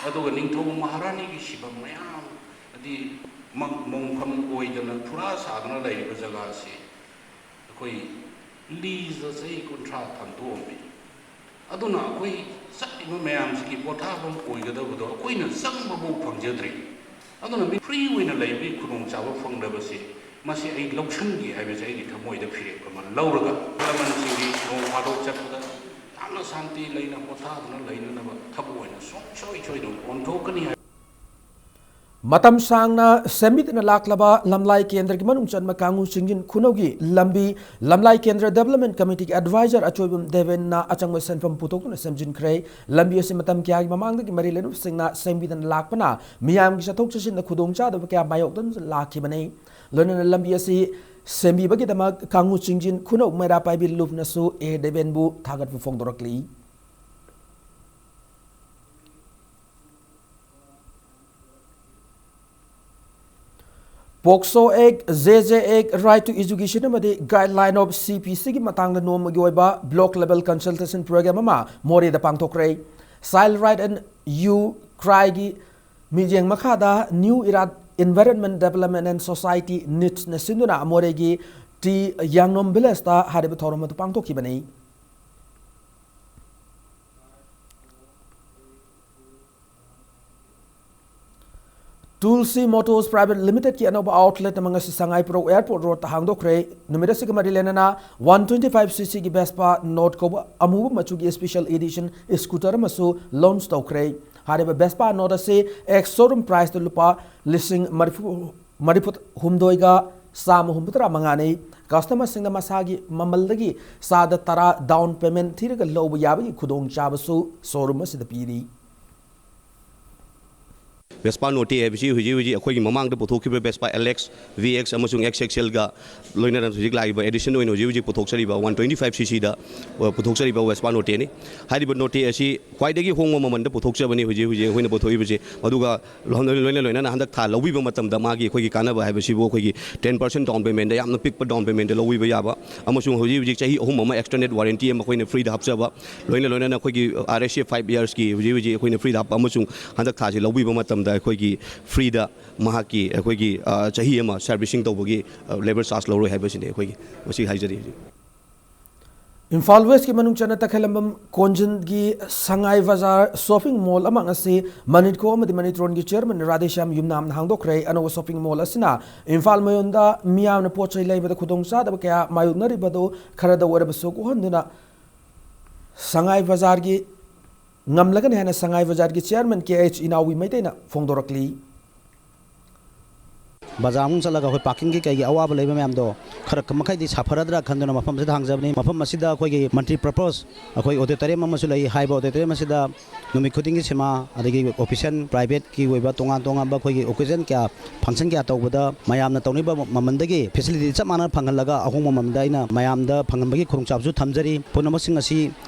ꯑꯗꯨꯒ ꯅꯤꯡꯊꯧ ꯃꯍꯥꯔꯥꯅꯤꯒꯤ ꯁꯤꯕꯝ ꯃꯌꯥꯝ, ꯍꯥꯏꯗꯤ ꯃ-, ꯃꯣꯡꯐꯝ ꯑꯣꯏꯗꯅ ꯐꯨꯔꯥ ꯁꯥꯗꯨꯅ ꯂꯩꯔꯤꯕ ꯖꯒꯥꯁꯤ ꯑꯩꯈꯣꯏ ꯂꯤꯖꯇ ꯆꯍꯤ ꯀꯨꯟꯊ꯭ꯔꯥ ꯊꯝꯗꯣꯛꯑꯝꯃꯤ꯫ ꯑꯗꯨꯅ ꯑꯩꯈꯣꯏ ꯆꯠꯂꯤꯕ ꯃꯌꯥꯝꯁꯤꯒꯤ ꯄꯣꯊꯥꯐꯝ ꯑꯣꯏꯒꯗꯕꯗꯣ ꯑꯩꯈꯣꯏꯅ ꯆꯪꯕꯐꯥꯎ ꯐꯪꯖꯗ꯭ꯔꯤ꯫ ꯑꯗꯨꯅ ꯃꯤ ꯐ꯭ꯔꯤ ꯑꯣꯏꯅ ꯂꯩꯕꯒꯤ ꯈꯨꯗꯣꯡꯆꯥꯕ ꯐꯪꯗꯕꯁꯤ, ꯃꯁꯤ ꯑꯩ ꯂꯧꯁꯤꯟꯒꯦ ꯍꯥꯏꯕꯁꯦ ꯑꯩꯒꯤ ꯊꯃꯣꯏꯗ ꯐꯤꯔꯦꯞ ꯑꯃ ꯂꯧꯔꯒ, ꯑꯍꯜ ꯂꯃꯟꯁꯤꯡꯒꯤ ꯅꯣꯡ ꯐꯥꯗꯣꯛ ꯆꯠꯄꯗ ꯌꯥꯝꯅ ꯁꯥꯟꯇꯤ ꯂꯩꯅ ꯄꯣꯊꯥꯗꯨꯅ ꯂꯩꯅꯅꯕ ꯊꯕꯛ ꯑꯣꯏꯅ ꯁꯨꯡꯁꯣꯏ ꯁꯣꯏꯗꯅ ꯑꯣꯟꯊꯣꯛꯀꯅꯤ ꯍꯥꯏ꯫ ꯃꯇꯝ ꯁꯥꯡꯅ ꯁꯦꯝꯕꯤꯗꯨꯅ ꯂꯥꯛꯂꯕ ꯂꯝꯂꯥꯏ ꯀꯦꯟꯗ꯭ꯔꯒꯤ ꯃꯅꯨꯡ ꯆꯟꯕ ꯀꯥꯡꯉꯨ ꯆꯤꯡꯖꯤꯟ ꯈꯨꯅꯧꯒꯤ ꯂꯝꯕꯤ ꯂꯝꯂꯥꯏ ꯀꯦꯟꯗ꯭ꯔ ꯗꯦꯕꯂꯞꯃꯦꯟ ꯀꯃꯤꯇꯤꯒꯤ ꯑꯦꯗꯚꯥꯏꯖꯔ ꯑꯆꯣꯏꯕꯝ ꯗꯦꯕꯦꯟꯅ ꯑꯆꯪꯕ ꯁꯦꯟꯐꯝ ꯄꯨꯊꯣꯛꯇꯨꯅ ꯁꯦꯝꯖꯤꯟꯈ꯭ꯔꯦ꯫ ꯂꯝꯕꯤ ꯑꯁꯤ ꯃꯇꯝ ꯀꯌꯥꯒꯤ ꯃꯃꯥꯡꯗꯒꯤ ꯃꯔꯤ ꯂꯩꯅꯕꯁꯤꯡꯅ ꯁꯦꯝꯕꯤꯗꯨꯅ ꯂꯥꯛꯄꯅ ꯃꯤꯌꯥꯝꯒꯤ ꯆꯠꯊꯣꯛ ꯆꯠꯁꯤꯟꯗ ꯈꯨꯗꯣꯡꯆꯥꯗꯕ ꯀꯌꯥ ꯃꯥꯌꯣꯛꯅꯗꯨꯅ ꯂꯥꯛꯈꯤꯕꯅꯤ꯫ ꯂꯣꯏꯅꯅ ꯂꯝꯕꯤ ꯑꯁꯤ ꯁꯦꯝꯕꯤꯕꯒꯤꯗꯃꯛ ꯀꯥꯡꯉꯨ ꯆꯤꯡꯖꯤꯟ ꯈꯨꯅꯧ ꯃꯩꯔꯥ ꯄꯥꯏꯕꯤ ꯂꯨꯞꯅꯁꯨ ꯑꯦ ꯗꯦꯕꯦꯟꯕꯨ ꯊꯥꯒꯠꯄ ꯐꯣꯡꯗꯣꯔꯛꯂꯤ꯫ POCSO act, J J act, Right to Education ꯑꯃꯗꯤ Guideline of C P Cꯒꯤ ꯃꯇꯥꯡꯗ ꯅꯣꯡꯃꯒꯤ ꯑꯣꯏꯕ Block Level Consultation Program ꯑꯃ ꯃꯣꯔꯦꯗ ꯄꯥꯡꯊꯣꯛꯈ꯭ꯔꯦ꯫ Child Right and Youth Crimeꯒꯤ ꯃꯤꯠꯌꯦꯡ ꯃꯈꯥꯗ New Era Environment Development and Society, NEETꯅ ꯁꯤꯟꯗꯨꯅ ꯃꯣꯔꯦꯒꯤ ꯇꯤ ꯌꯥꯡꯅꯣꯝ ꯚꯤꯂꯦꯖꯇ ꯍꯥꯏꯔꯤꯕ ꯊꯧꯔꯝ ꯑꯗꯨ ꯄꯥꯡꯊꯣꯛꯈꯤꯕꯅꯤ꯫ Tulsi Motors Private Limitedꯀꯤ ꯑꯅꯧꯕ outlet ꯑꯃ ꯉꯁꯤ ꯁꯉꯥꯏꯄ꯭ꯔꯧ Airport Roadꯇ ꯍꯥꯡꯗꯣꯛꯈ꯭ꯔꯦ꯫ ꯅꯨꯃꯤꯠ ꯑꯁꯤꯒ ꯃꯔꯤ ꯂꯩꯅꯅ one twenty five C Cꯒꯤ Vespa Note ꯀꯧꯕ ꯑꯃꯨꯕ ꯃꯆꯨꯒꯤ special edition scooter ꯑꯃꯁꯨ launch ꯇꯧꯈ꯭ꯔꯦ꯫ ꯍꯥꯏꯔꯤꯕ Vespa Note ꯑꯁꯤ ex showroom priceꯇ ꯂꯨꯄꯥ ꯂꯤꯁꯤꯡ ꯃꯔꯤꯐꯨ, ꯃꯔꯤꯐꯨ ꯍꯨꯝꯗꯣꯏꯒ ꯆꯥꯝꯃ ꯍꯨꯝꯐꯨꯇꯔꯥ ꯃꯉꯥꯅꯤ꯫ Customerꯁꯤꯡꯅ ꯃꯁꯥꯒꯤ ꯃꯃꯜꯗꯒꯤ ꯆꯥꯗ ꯇꯔꯥ down payment ꯊꯤꯔꯒ ꯂꯧꯕ ꯌꯥꯕꯒꯤ ꯈꯨꯗꯣꯡꯆꯥꯕꯁꯨ showroom ꯑꯁꯤꯗ ꯄꯤꯔꯤ꯫ Vespa Notte ꯍꯥꯏꯕꯁꯤ ꯍꯧꯖꯤꯛ ꯍꯧꯖꯤꯛ ꯑꯩꯈꯣꯏꯒꯤ ꯃꯃꯥꯡꯗ ꯄꯨꯊꯣꯛꯈꯤꯕ Vespa L X, V X ꯑꯃꯁꯨꯡ X X Lꯒ ꯂꯣꯏꯅꯅ ꯍꯧꯖꯤꯛ ꯂꯥꯛꯏꯕ edition ꯑꯣꯏꯅ ꯍꯧꯖꯤꯛ ꯍꯧꯖꯤꯛ ꯄꯨꯊꯣꯛꯆꯔꯤꯕ one twenty five C Cꯗ, ꯑ, ꯄꯨꯊꯣꯛꯆꯔꯤꯕ Vespa Notteꯅꯤ꯫ ꯍꯥꯏꯔꯤꯕ Notte ꯑꯁꯤ ꯈ꯭ꯋꯥꯏꯗꯒꯤ ꯍꯣꯡꯕ ꯃꯃꯜꯗ ꯄꯨꯊꯣꯛꯆꯕꯅꯤ ꯍꯧꯖꯤꯛ ꯍꯧꯖꯤꯛ ꯑꯩꯈꯣꯏꯅ ꯄꯨꯊꯣꯛꯏꯕꯁꯦ꯫ ꯑꯗꯨꯒ ꯂꯣꯏꯅ ꯂꯣꯏꯅꯅ ꯍꯟꯗꯛ ꯊꯥ ꯂꯧꯕꯤꯕ ꯃꯇꯝꯗ ꯃꯥꯒꯤ ꯑꯩꯈꯣꯏꯒꯤ ꯀꯥꯟꯅꯕ ꯍꯥꯏꯕꯁꯤꯕꯨ ꯑꯩꯈꯣꯏꯒꯤ ten percent down paymentꯗ, ꯌꯥꯝꯅ ꯄꯤꯛꯄ down paymentꯗ ꯂꯧꯕꯤꯕ ꯌꯥꯕ, ꯑꯃꯁꯨꯡ ꯍꯧꯖꯤꯛ ꯍꯧꯖꯤꯛ ꯆꯍꯤ ꯑꯍꯨꯝ ꯑꯃ extended warranty ꯑꯃ ꯑꯩꯈꯣꯏꯅ freeꯗ ꯍꯥꯞꯆꯕ, ꯂꯣꯏꯅ ꯂꯣꯏꯅꯅ ꯑꯩꯈꯣꯏꯒꯤ R S A five yearsꯀꯤ ꯍꯧꯖꯤꯛ ꯍꯧꯖꯤꯛ ꯑꯩꯈꯣꯏꯅ freeꯗ ꯍꯥꯞꯄ, ꯑꯃꯁꯨꯡ ꯍꯟꯗꯛ ꯊꯥꯁꯤ ꯂꯧꯕꯤꯕ ꯃꯇꯝꯗ ꯑꯩꯈꯣꯏꯒꯤ freeꯗ ꯃꯍꯥꯛꯀꯤ ꯑꯩꯈꯣꯏꯒꯤ, ꯑ, ꯆꯍꯤ ꯑꯃ servicing ꯇꯧꯕꯒꯤ, ꯑ, labour charge ꯂꯧꯔꯣꯏ ꯍꯥꯏꯕꯁꯤꯅꯤ ꯑꯩꯈꯣꯏꯒꯤ ꯃꯁꯤ ꯍꯥꯏꯖꯔꯤ ꯍꯧꯖꯤꯛ꯫ ꯏꯝꯐꯥꯜ Westꯀꯤ ꯃꯅꯨꯡ ꯆꯟꯅ ꯇꯈꯦꯂꯝꯕꯝ ꯀꯣꯟꯖꯤꯟꯒꯤ ꯁꯉꯥꯏ ꯕꯖꯥꯔ shopping mall ꯑꯃ ꯉꯁꯤ ꯃꯅꯤꯠꯀꯣ ꯑꯃꯗꯤ ꯃꯅꯤꯇ꯭ꯔꯣꯟꯒꯤ chairman ꯔꯥꯙꯦꯁ꯭ꯌꯥꯝ ꯌꯨꯝꯅꯥꯝꯅ ꯍꯥꯡꯗꯣꯛꯈ꯭ꯔꯦ꯫ ꯑꯅꯧꯕ shopping mall ꯑꯁꯤꯅ ꯏꯝꯐꯥꯜ ꯃꯌꯣꯟꯗ ꯃꯤꯌꯥꯝꯅ ꯄꯣꯠ ꯆꯩ ꯂꯩꯕꯗ ꯈꯨꯗꯣꯡꯆꯥꯗꯕ ꯀꯌꯥ ꯃꯥꯌꯣꯛꯅꯔꯤꯕꯗꯨ ꯈꯔꯗ ꯑꯣꯏꯔꯕꯁꯨ ꯀꯣꯛꯍꯟꯗꯨꯅ ꯁꯉꯥꯏ ꯕꯖꯥꯔꯒꯤ ꯉꯝꯂꯒꯅꯤ ꯍꯥꯏꯅ ꯁꯉꯥꯏ ꯕꯖꯥꯔꯒꯤ chairman K H ꯏꯅꯥꯎꯕꯤ ꯃꯩꯇꯩꯅ ꯐꯣꯡꯗꯣꯔꯛꯂꯤ꯫ ꯕꯖꯥꯔ ꯃꯅꯨꯡ ꯆꯠꯂꯒ ꯑꯩꯈꯣꯏ parkingꯒꯤ ꯀꯩꯒꯤ ꯑꯋꯥꯕ ꯂꯩꯕ ꯃꯌꯥꯝꯗꯣ ꯈꯔ ꯃꯈꯩꯗꯤ ꯁꯥꯐꯔꯗ꯭ꯔꯥ ꯈꯟꯗꯨꯅ ꯃꯐꯝ ꯑꯁꯤꯗ ꯍꯥꯡꯖꯕꯅꯤ꯫ ꯃꯐꯝ ꯑꯁꯤꯗ ꯑꯩꯈꯣꯏꯒꯤ multipurpose ꯑꯩꯈꯣꯏ auditorium ꯑꯃꯁꯨ ꯂꯩ꯫ ꯍꯥꯏꯔꯤꯕ auditorium ꯑꯁꯤꯗ ꯅꯨꯃꯤꯠ ꯈꯨꯗꯤꯡꯒꯤ cinema, ꯑꯗꯒꯤ official, privateꯀꯤ ꯑꯣꯏꯕ ꯇꯣꯉꯥꯟ ꯇꯣꯉꯥꯟꯕ ꯑꯩꯈꯣꯏꯒꯤ occasion ꯀꯌꯥ, function ꯀꯌꯥ ꯇꯧꯕꯗ ꯃꯌꯥꯝꯅ ꯇꯧꯅꯤꯡꯕ ꯃꯃꯜꯗꯒꯤ facility ꯆꯞ ꯃꯥꯟꯅꯅ ꯐꯪꯍꯜꯂꯒ ꯑꯍꯣꯡꯕ ꯃꯃꯜꯗ ꯑꯩꯅ ꯃꯌꯥꯝꯗ ꯐꯪꯍꯟꯕꯒꯤ ꯈꯨꯗꯣꯡꯆꯥꯕꯁꯨ ꯊꯝꯖꯔꯤ꯫ ꯄꯨꯝꯅꯃꯛꯁꯤꯡ ꯑꯁꯤ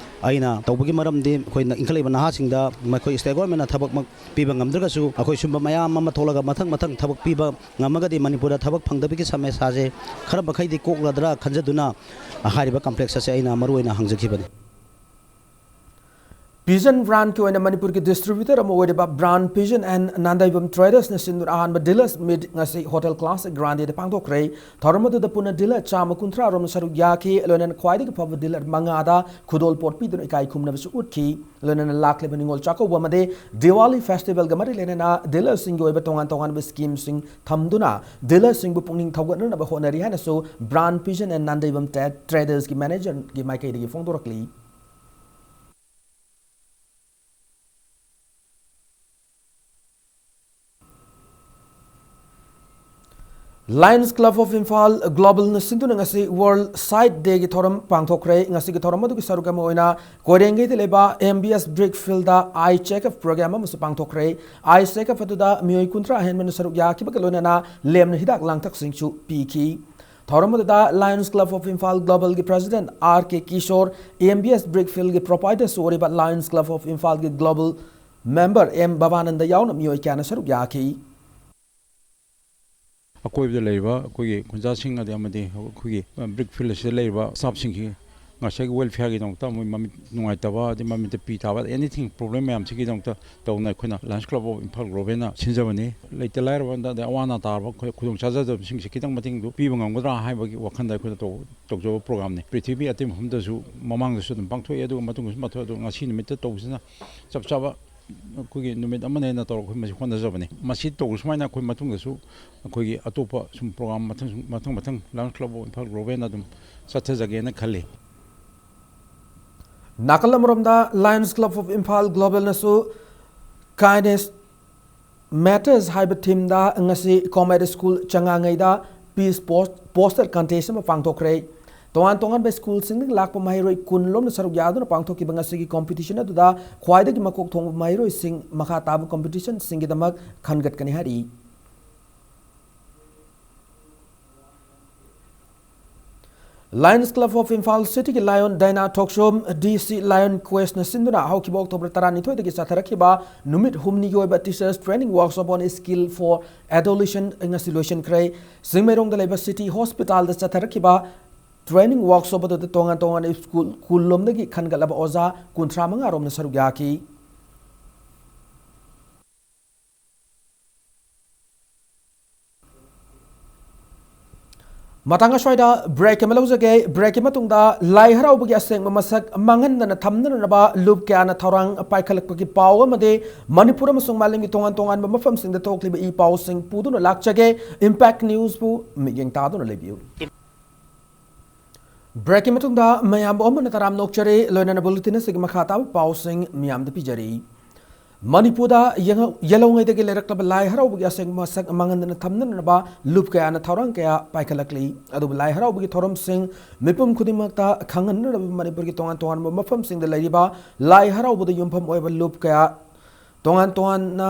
ꯑꯩꯅ ꯇꯧꯕꯒꯤ ꯃꯔꯝꯗꯤ ꯑꯩꯈꯣꯏꯅ ꯏꯟꯈꯠꯂꯛꯏꯕ ꯅꯍꯥꯁꯤꯡꯗ ꯃꯈꯣꯏ state governmentꯅ ꯊꯕꯛꯃꯛ ꯄꯤꯕ ꯉꯝꯗ꯭ꯔꯒꯁꯨ, ꯑꯩꯈꯣꯏ ꯁꯨꯝꯕ ꯃꯌꯥꯝ ꯑꯃ ꯊꯣꯛꯂꯒ ꯃꯊꯪ ꯃꯊꯪ ꯊꯕꯛ ꯄꯤꯕ ꯉꯝꯃꯒꯗꯤ ꯃꯅꯤꯄꯨꯔꯗ ꯊꯕꯛ ꯐꯪꯗꯕꯒꯤ ꯁꯃꯁ꯭ꯌꯥꯁꯦ ꯈꯔ ꯃꯈꯩꯗꯤ ꯀꯣꯛꯂꯗ꯭ꯔꯥ ꯈꯟꯖꯗꯨꯅ ꯍꯥꯏꯔꯤꯕ complex ꯑꯁꯦ ꯑꯩꯅ ꯃꯔꯨꯑꯣꯏꯅ ꯍꯥꯡꯖꯈꯤꯕꯅꯤ꯫ Pigeon brandꯀꯤ ꯑꯣꯏꯅ ꯃꯅꯤꯄꯨꯔꯒꯤ distributor ꯑꯃ ꯑꯣꯏꯔꯤꯕ Brand Pigeon and Nandaivam Tradersꯅ ꯁꯤꯟꯗꯨꯅ ꯑꯍꯥꯟꯕ dealers meet ꯉꯁꯤ Hotel Classic Grandeꯗ ꯄꯥꯡꯊꯣꯛꯈ꯭ꯔꯦ꯫ ꯊꯧꯔꯝ ꯑꯗꯨꯗ ꯄꯨꯟꯅ dealer ꯆꯥꯝꯃ ꯀꯨꯟꯊ꯭ꯔꯥ ꯔꯣꯝꯅ ꯁꯔꯨꯛ ꯌꯥꯈꯤ꯫ ꯂꯣꯏꯅꯅ ꯈ꯭ꯋꯥꯏꯗꯒꯤ ꯐꯕ dealer ꯃꯉꯥꯗ ꯈꯨꯗꯣꯜꯄꯣꯠ ꯄꯤꯗꯨꯅ ꯏꯀꯥꯏ ꯈꯨꯝꯅꯕꯁꯨ ꯎꯠꯈꯤ꯫ ꯂꯣꯏꯅꯅ ꯂꯥꯛꯂꯤꯕ ꯅꯤꯉꯣꯜ ꯆꯥꯛꯀꯧꯕ ꯑꯃꯗꯤ Diwali festivalꯒ ꯃꯔꯤ ꯂꯩꯅꯅ dealerꯁꯤꯡꯒꯤ ꯑꯣꯏꯕ ꯇꯣꯉꯥꯟ ꯇꯣꯉꯥꯟꯕ schemeꯁꯤꯡ ꯊꯝꯗꯨꯅ dealerꯁꯤꯡꯕꯨ ꯄꯨꯛꯅꯤꯡ ꯊꯧꯒꯠꯅꯅꯕ ꯍꯣꯠꯅꯔꯤ ꯍꯥꯏꯅꯁꯨ Brand Pigeon and Nandaivam Tra-, Tradersꯀꯤ managerꯒꯤ ꯃꯥꯏꯀꯩꯗꯒꯤ ꯐꯣꯡꯗꯣꯔꯛꯂꯤ꯫ Lions Club of Imphal Globalꯅ ꯁꯤꯟꯗꯨꯅ ꯉꯁꯤ World Sight Dayꯒꯤ ꯊꯧꯔꯝ ꯄꯥꯡꯊꯣꯛꯈ꯭ꯔꯦ꯫ ꯉꯁꯤꯒꯤ ꯊꯧꯔꯝ ꯑꯗꯨꯒꯤ ꯁꯔꯨꯛ ꯑꯃ ꯑꯣꯏꯅ ꯀꯣꯏꯔꯦꯡꯒꯩꯗ ꯂꯩꯕ M B S Brickfieldꯗ eye checkup program ꯑꯃꯁꯨ ꯄꯥꯡꯊꯣꯛꯈ꯭ꯔꯦ꯫ Eye checkup ꯑꯗꯨꯗ ꯃꯤꯑꯣꯏ ꯀꯨꯟꯊ꯭ꯔꯥ ꯍꯦꯟꯕꯅ ꯁꯔꯨꯛ ꯌꯥꯈꯤꯕꯒ ꯂꯣꯏꯅꯅ ꯂꯦꯝꯅ ꯍꯤꯗꯥꯛ ꯂꯥꯡꯊꯛꯁꯤꯡꯁꯨ ꯄꯤꯈꯤ꯫ ꯊꯧꯔꯝ ꯑꯗꯨꯗ Lions Club of Imphal Globalꯒꯤ president R K Kishore, M B S Brickfieldꯒꯤ proprietorꯁꯨ ꯑꯣꯏꯔꯤꯕ Lions Club of Imphalꯒꯤ global member M ꯕꯕꯥꯅꯟꯗ ꯌꯥꯎꯅ ꯃꯤꯑꯣꯏ ꯀꯌꯥꯅ ꯁꯔꯨꯛ ꯌꯥꯈꯤ꯫ ꯑꯀꯣꯏꯕꯗ ꯂꯩꯔꯤꯕ ꯑꯩꯈꯣꯏꯒꯤ ꯈꯨꯟꯖꯥꯁꯤꯡ ꯑꯗꯩ ꯑꯃꯗꯤ ꯑꯩꯈꯣꯏꯒꯤ Brickfield ꯑꯁꯤꯗ ꯂꯩꯔꯤꯕ staffꯁꯤꯡꯒꯤ ꯉꯁꯥꯏꯒꯤ welfareꯒꯤꯗꯃꯛꯇ ꯃꯣꯏ ꯃꯃꯤꯠ ꯅꯨꯡꯉꯥꯏꯇꯕ, ꯑꯗꯩ ꯃꯃꯤꯠꯇ ꯄꯤ ꯇꯥꯕ, anything problem ꯃꯌꯥꯝꯁꯤꯒꯤꯗꯃꯛꯇ ꯇꯧꯅ ꯑꯩꯈꯣꯏꯅ Lions Club of Imphal Globalꯅ ꯁꯤꯟꯖꯕꯅꯤ꯫ ꯂꯩꯇ ꯂꯥꯏꯔꯕ ꯑꯗꯩ ꯑꯋꯥ ꯑꯅꯥ ꯇꯥꯔꯕ ꯑꯩꯈꯣꯏ ꯈꯨꯗꯣꯡ ꯆꯥꯖꯗꯕꯁꯤꯡꯁꯦ ꯈꯤꯇꯪ ꯃꯇꯦꯡꯗꯨ ꯄꯤꯕ ꯉꯝꯒꯗ꯭ꯔꯥ ꯍꯥꯏꯕꯒꯤ ꯋꯥꯈꯜꯗ ꯑꯩꯈꯣꯏꯅ ꯇꯧ-, ꯇꯧꯖꯕ programꯅꯤ꯫ ꯄ꯭ꯔꯤꯊꯤꯕꯤ ꯑꯇꯩ ꯃꯐꯝꯗꯁꯨ ꯃꯃꯥꯡꯗꯁꯨ ꯑꯗꯨꯝ ꯄꯥꯡꯊꯣꯛꯏ, ꯑꯗꯨꯒ ꯃꯇꯨꯡꯗꯁꯨ ꯄꯥꯡꯊꯣꯛꯏ, ꯑꯗꯨꯒ ꯉꯁꯤ ꯅꯨꯃꯤꯠꯇ ꯇꯧꯕꯁꯤꯅ ꯆꯞ ꯆꯥꯕ ꯑꯩꯈꯣꯏꯒꯤ ꯅꯨꯃꯤꯠ ꯑꯃꯅꯦꯅ ꯇꯧꯔꯒ ꯑꯩꯈꯣꯏ ꯃꯁꯤ ꯍꯣꯠꯅꯖꯕꯅꯤ꯫ ꯃꯁꯤ ꯇꯧꯕ ꯁꯨꯃꯥꯏꯅ ꯑꯩꯈꯣꯏ ꯃꯇꯨꯡꯗꯁꯨ ꯑꯩꯈꯣꯏꯒꯤ ꯑꯇꯣꯞꯄ ꯁꯨꯝ program ꯃꯊꯪ, ꯃꯊꯪ, ꯃꯊꯪ Lions Club of Imphal Globalꯅ ꯑꯗꯨꯝ ꯆꯠꯊꯖꯒꯦꯅ ꯈꯜꯂꯤ꯫ ꯅꯥꯀꯜ ꯑꯃꯔꯣꯝꯗ Lions Club of Imphal Globalꯅꯁꯨ Kindness Matters ꯍꯥꯏꯕ themeꯗ ꯉꯁꯤ Comet School ꯆꯉꯥꯉꯩꯗ peace post-, poster contest ꯑꯃ ꯄꯥꯡꯊꯣꯛꯈ꯭ꯔꯦ꯫ ꯇꯣꯉꯥꯟ ꯇꯣꯉꯥꯟꯕ schoolꯁꯤꯡꯗꯒꯤ ꯂꯥꯛꯄ ꯃꯍꯩꯔꯣꯏ ꯀꯨꯟ ꯂꯣꯝꯅ ꯁꯔꯨꯛ ꯌꯥꯗꯨꯅ ꯄꯥꯡꯊꯣꯛꯈꯤꯕ ꯉꯁꯤꯒꯤ competition ꯑꯗꯨꯗ ꯈ꯭ꯋꯥꯏꯗꯒꯤ ꯃꯀꯣꯛ ꯊꯣꯡꯕ ꯃꯍꯩꯔꯣꯏꯁꯤꯡ ꯃꯈꯥ ꯇꯥꯕ competitionꯁꯤꯡꯒꯤꯗꯃꯛ ꯈꯟꯒꯠꯀꯅꯤ ꯍꯥꯏꯔꯤ꯫ Lions Club of Imphal City ꯒꯤ Lion Dyna Thoksom, D C Lion Quest ꯅ ꯁꯤꯟꯗꯨꯅ ꯍꯧꯈꯤꯕ October ꯇꯔꯥꯅꯤꯊꯣꯏꯗꯒꯤ ꯆꯠꯊꯔꯛꯈꯤꯕ ꯅꯨꯃꯤꯠ ꯍꯨꯝꯅꯤꯒꯤ ꯑꯣꯏꯕ Teachers Training Workshop on Skill for Adolescent ꯉꯁꯤ ꯂꯣꯏꯁꯤꯟꯈ꯭ꯔꯦ꯫ ꯆꯤꯡꯃꯩꯔꯣꯡꯗ ꯂꯩꯕ City Hospital ꯗ ꯆꯠꯊꯔꯛꯈꯤꯕ training workshop ꯑꯗꯨꯗ ꯇꯣꯉꯥꯟ ꯇꯣꯉꯥꯟꯕ school, ꯁ꯭ꯀꯨꯜ ꯂꯣꯝꯗꯒꯤ ꯈꯟꯒꯠꯂꯕ ꯑꯣꯖꯥ ꯀꯨꯟꯊ꯭ꯔꯥ ꯃꯉꯥ ꯔꯣꯝꯅ ꯁꯔꯨꯛ ꯌꯥꯈꯤ꯫ ꯃꯇꯥꯡ ꯑꯁ꯭ꯋꯥꯏꯗ break ꯑꯃ ꯂꯧꯖꯒꯦ꯫ Break ꯀꯤ ꯃꯇꯨꯡꯗ ꯂꯥꯏ ꯍꯔꯥꯎꯕꯒꯤ ꯑꯁꯦꯡꯕ ꯃꯁꯛ ꯃꯥꯡꯍꯟꯗꯅ ꯊꯝꯅꯅꯕ ꯂꯨꯞ ꯀꯌꯥꯅ ꯊꯧꯔꯥꯡ ꯄꯥꯏꯈꯠꯂꯛꯄꯒꯤ ꯄꯥꯎ ꯑꯃꯗꯤ ꯃꯅꯤꯄꯨꯔ ꯑꯃꯁꯨꯡ ꯃꯥꯂꯦꯝꯒꯤ ꯇꯣꯉꯥꯟ ꯇꯣꯉꯥꯟꯕ ꯃꯐꯝꯁꯤꯡꯗ ꯊꯣꯛꯂꯤꯕ ꯏ ꯄꯥꯎꯁꯤꯡ ꯄꯨꯗꯨꯅ ꯂꯥꯛꯆꯒꯦ꯫ Impact News ꯄꯨ ꯃꯤꯠꯌꯦꯡ ꯇꯥꯗꯨꯅ ꯂꯩꯕꯤꯌꯨ꯫ Break ꯀꯤ ꯃꯇꯨꯡꯗ ꯃꯌꯥꯝꯕꯨ ꯑꯃꯅ ꯇꯔꯥꯝꯅ ꯑꯣꯛꯆꯔꯤ꯫ ꯂꯣꯏꯅꯅ bulletin ꯑꯁꯤꯒꯤ ꯃꯈꯥ ꯇꯥꯕ ꯄꯥꯎꯁꯤꯡ ꯃꯤꯌꯥꯝꯗ ꯄꯤꯖꯔꯤ꯫ ꯃꯅꯤꯄꯨꯔꯗ ꯌꯦꯡꯍꯧ-, ꯌꯦꯜꯍꯧꯉꯩꯗꯒꯤ ꯂꯩꯔꯛꯂꯕ ꯂꯥꯏ ꯍꯔꯥꯎꯕꯒꯤ ꯑꯁꯦꯡꯕ ꯃꯁꯛ ꯃꯥꯡꯍꯟꯗꯅ ꯊꯝꯅꯅꯕ ꯂꯨꯞ ꯀꯌꯥꯅ ꯊꯧꯔꯥꯡ ꯀꯌꯥ ꯄꯥꯏꯈꯠꯂꯛꯂꯤ꯫ ꯑꯗꯨꯕꯨ ꯂꯥꯏ ꯍꯔꯥꯎꯕꯒꯤ ꯊꯧꯔꯝꯁꯤꯡ ꯃꯤꯄꯨꯝ ꯈꯨꯗꯤꯡꯃꯛꯇ ꯈꯪꯍꯟꯅꯅꯕ ꯃꯅꯤꯄꯨꯔꯒꯤ ꯇꯣꯉꯥꯟ ꯇꯣꯉꯥꯟꯕ ꯃꯐꯝꯁꯤꯡꯗ ꯂꯩꯔꯤꯕ ꯂꯥꯏ ꯍꯔꯥꯎꯕꯗ ꯌꯨꯝꯐꯝ ꯑꯣꯏꯕ ꯂꯨꯞ ꯀꯌꯥ ꯇꯣꯉꯥꯟ ꯇꯣꯉꯥꯟꯅ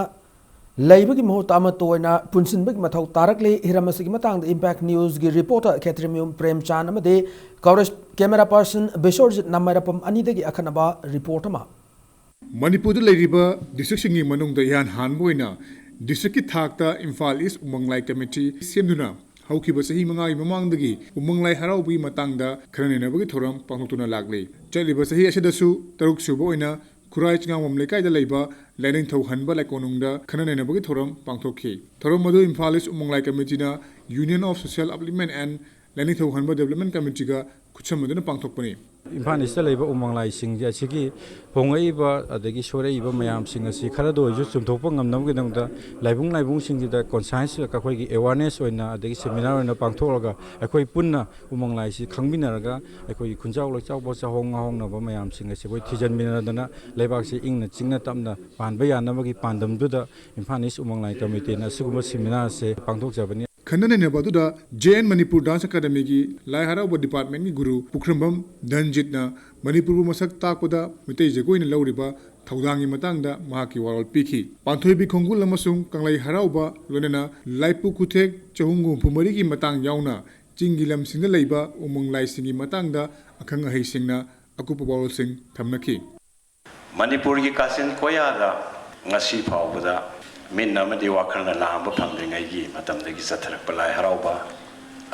ꯂꯩꯕꯒꯤ ꯃꯍꯨꯠꯇ ꯑꯃꯠꯇ ꯑꯣꯏꯅ ꯄꯨꯟꯁꯤꯟꯕꯒꯤ ꯃꯊꯧ ꯇꯥꯔꯛꯂꯤ꯫ ꯍꯤꯔꯝ ꯑꯁꯤꯒꯤ ꯃꯇꯥꯡꯗ Impact News ꯒꯤ reporter ꯈꯦꯇ꯭ꯔꯤꯃꯌꯨꯝ ꯄ꯭ꯔꯦꯝꯆꯥꯟ ꯑꯃꯗꯤ corres-, camera person ꯕꯤꯁ꯭ꯋꯔꯖꯤꯠ ꯅꯝꯃꯩꯔꯥꯄꯝ ꯑꯅꯤꯗꯒꯤ ꯑꯈꯟꯅꯕ report ꯑꯃ꯫ ꯃꯅꯤꯄꯨꯔꯗ ꯂꯩꯔꯤꯕ district ꯁꯤꯡꯒꯤ ꯃꯅꯨꯡꯗ ꯏꯍꯥꯟ ꯍꯥꯟꯕ ꯑꯣꯏꯅ district ꯀꯤ ꯊꯥꯛꯇ ꯏꯝꯐꯥꯜ ꯏꯁ ꯎꯃꯪ ꯂꯥꯏ committee ꯁꯦꯝꯗꯨꯅ ꯍꯧꯈꯤꯕ ꯆꯍꯤ ꯃꯉꯥꯒꯤ ꯃꯃꯥꯡꯗꯒꯤ ꯎꯃꯪ ꯂꯥꯏ ꯍꯔꯥꯎꯕꯒꯤ ꯃꯇꯥꯡꯗ ꯈꯟꯅ ꯅꯩꯅꯕꯒꯤ ꯊꯧꯔꯝ ꯄꯥꯡꯊꯣꯛꯇꯨꯅ ꯂꯥꯛꯂꯤ꯫ ꯆꯠꯂꯤꯕ ꯆꯍꯤ ꯑꯁꯤꯗꯁꯨ ꯇꯔꯨꯛ ꯁꯨꯕ ꯑꯣꯏꯅ ꯈꯨꯔꯥꯏ ꯆꯤꯉꯥꯃꯨꯝ ꯂꯩꯀꯥꯏꯗ ꯂꯩꯕ ꯂꯥꯏꯅꯤꯡꯊꯧ ꯍꯟꯕ ꯂꯥꯏꯀꯣꯅꯨꯡꯗ ꯈꯟꯅ ꯅꯩꯅꯕꯒꯤ ꯊꯧꯔꯝ ꯄꯥꯡꯊꯣꯛꯈꯤ꯫ ꯊꯧꯔꯝ ꯑꯗꯨ ꯏꯝꯐꯥꯜ ꯏꯁ ꯎꯃꯪ ꯂꯥꯏ committee ꯅ Union of Social Upliftment and ꯂꯥꯏꯅꯤꯡꯊꯧ ꯍꯟꯕ Development Committee ꯒ ꯈꯨꯠꯁꯝꯅꯗꯨꯅ ꯄꯥꯡꯊꯣꯛꯄꯅꯤ꯫ ꯏꯝꯐꯥꯜ ꯏꯁꯇ ꯂꯩꯕ ꯎꯃꯪ ꯂꯥꯏꯁꯤꯡ ꯑꯁꯤꯒꯤ ꯍꯣꯡꯂꯛꯏꯕ ꯑꯗꯒꯤ ꯁꯣꯏꯔꯛꯏꯕ ꯃꯌꯥꯝꯁꯤꯡ ꯑꯁꯤ ꯈꯔꯗ ꯑꯣꯏꯔꯁꯨ ꯆꯨꯝꯊꯣꯛꯄ ꯉꯝꯅꯕꯒꯤꯗꯃꯛꯇ ꯂꯥꯏꯕꯨꯡ ꯂꯥꯏꯕꯨꯡꯁꯤꯡꯁꯤꯗ conscience ꯑꯩꯈꯣꯏꯒꯤ awareness ꯑꯣꯏꯅ ꯑꯗꯒꯤ seminar ꯑꯣꯏꯅ ꯄꯥꯡꯊꯣꯛꯂꯒ ꯑꯩꯈꯣꯏ ꯄꯨꯟꯅ ꯎꯃꯪ ꯂꯥꯏꯁꯤ ꯈꯪꯃꯤꯟꯅꯔꯒ ꯑꯩꯈꯣꯏꯒꯤ ꯈꯨꯟꯖꯥꯎ ꯂꯩꯆꯥꯎꯕ ꯆꯥꯍꯣꯡ ꯉꯥꯍꯣꯡꯅꯕ ꯃꯌꯥꯝꯁꯤꯡ ꯑꯁꯤ ꯑꯩꯈꯣꯏ ꯊꯤꯖꯤꯟꯃꯤꯟꯅꯗꯅ ꯂꯩꯕꯥꯛꯁꯤ ꯏꯪꯅ ꯆꯤꯛꯅ ꯇꯞꯅ ꯄꯥꯟꯕ ꯌꯥꯅꯕꯒꯤ ꯄꯥꯟꯗꯝꯗꯨꯗ ꯏꯝꯐꯥꯜ ꯏꯁ ꯎꯃꯪ ꯂꯥꯏ committee ꯅ ꯑꯁꯤꯒꯨꯝꯕ seminar ꯑꯁꯤ ꯄꯥꯡꯊꯣꯛꯆꯕꯅꯤ꯫ ꯈꯟꯅ ꯅꯩꯅꯕ ꯑꯗꯨꯗ J N Manipur Dance Academy ꯒꯤ ꯂꯥꯏ ꯍꯔꯥꯎꯕ department ꯀꯤ ꯒꯨꯔꯨ ꯄꯨꯈ꯭ꯔꯝꯕꯝ ꯙꯟꯖꯤꯠꯅ ꯃꯅꯤꯄꯨꯔꯕꯨ ꯃꯁꯛ ꯇꯥꯛꯄꯗ ꯃꯩꯇꯩ ꯖꯒꯣꯏꯅ ꯂꯧꯔꯤꯕ ꯊꯧꯗꯥꯡꯒꯤ ꯃꯇꯥꯡꯗ ꯃꯍꯥꯛꯀꯤ ꯋꯥꯔꯣꯜ ꯄꯤꯈꯤ꯫ ꯄꯥꯟꯊꯣꯏꯕꯤ ꯈꯣꯡꯒꯨꯜ ꯑꯃꯁꯨꯡ ꯀꯪꯂꯩ ꯍꯔꯥꯎꯕ, ꯂꯣꯏꯅꯅ ꯂꯥꯏꯄꯨ ꯈꯨꯊꯦꯛ ꯆꯍꯨꯝꯒ ꯍꯨꯝꯐꯨ ꯃꯔꯤꯒꯤ ꯃꯇꯥꯡ ꯌꯥꯎꯅ ꯆꯤꯡꯒꯤ ꯂꯝꯁꯤꯡꯗ ꯂꯩꯕ ꯎꯃꯪ ꯂꯥꯏꯁꯤꯡꯒꯤ ꯃꯇꯥꯡꯗ ꯑꯈꯪ ꯑꯍꯩꯁꯤꯡꯅ ꯑꯀꯨꯞꯄ ꯋꯥꯔꯣꯜꯁꯤꯡ ꯊꯝꯅꯈꯤ꯫ ꯃꯅꯤꯄꯨꯔꯒꯤ ꯀꯥꯆꯤꯟ ꯀꯣꯌꯥꯗ ꯉꯁꯤ ꯐꯥꯎꯕꯗ ꯃꯤꯠ ꯑꯃꯗꯤ ꯋꯥꯈꯜꯅ ꯂꯥꯝꯕ ꯐꯪꯗ꯭ꯔꯤꯉꯩꯒꯤ ꯃꯇꯝꯗꯒꯤ ꯆꯠꯊꯔꯛꯄ ꯂꯥꯏ ꯍꯔꯥꯎꯕ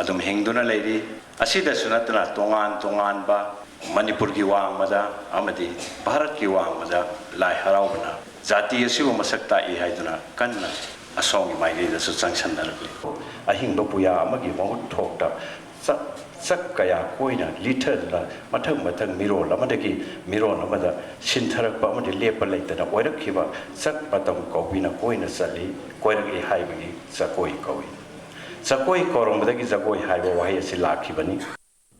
ꯑꯗꯨꯝ ꯍꯤꯡꯗꯨꯅ ꯂꯩꯔꯤ꯫ ꯑꯁꯤꯗꯁꯨ ꯅꯠꯇꯅ ꯇꯣꯉꯥꯟ ꯇꯣꯉꯥꯟꯕ ꯃꯅꯤꯄꯨꯔꯒꯤ ꯋꯥꯡꯃꯗ ꯑꯃꯗꯤ ꯚꯥꯔꯠꯀꯤ ꯋꯥꯡꯃꯗ ꯂꯥꯏ ꯍꯔꯥꯎꯕꯅ ꯖꯥꯇꯤ ꯑꯁꯤꯕꯨ ꯃꯁꯛ ꯇꯥꯛꯏ ꯍꯥꯏꯗꯨꯅ ꯀꯟꯅ ꯑꯁꯣꯝꯒꯤ ꯃꯥꯏꯀꯩꯗꯁꯨ ꯆꯪꯁꯟꯅꯔꯛꯂꯤ꯫ ꯑꯍꯤꯡꯕ ꯄꯨꯌꯥ ꯑꯃꯒꯤ ꯃꯍꯨꯠ ꯊꯣꯛꯇ ꯆꯥꯛ ꯆꯥꯛ ꯀꯌꯥ ꯀꯣꯏꯅ ꯂꯤꯊꯗꯨꯅ ꯃꯊꯪ ꯃꯊꯪ ꯃꯤꯔꯣꯜ ꯑꯃꯗꯒꯤ ꯃꯤꯔꯣꯜ ꯑꯃꯗ ꯁꯤꯟꯊꯔꯛꯄ ꯑꯃꯗꯤ ꯂꯦꯞꯄ ꯂꯩꯇꯅ ꯑꯣꯏꯔꯛꯈꯤꯕ ꯆꯥꯛ ꯃꯇꯝ ꯀꯧꯕꯤꯅ ꯀꯣꯏꯅ ꯆꯠꯂꯤ, ꯀꯣꯏꯔꯛꯂꯤ ꯍꯥꯏꯕꯒꯤ ꯆꯥꯛꯀꯣꯏ ꯀꯧꯏ꯫ ꯆꯥꯛꯀꯣꯏ ꯀꯧꯔꯝꯕꯗꯒꯤ ꯖꯒꯣꯏ ꯍꯥꯏꯕ ꯋꯥꯍꯩ ꯑꯁꯤ ꯂꯥꯛꯈꯤꯕꯅꯤ꯫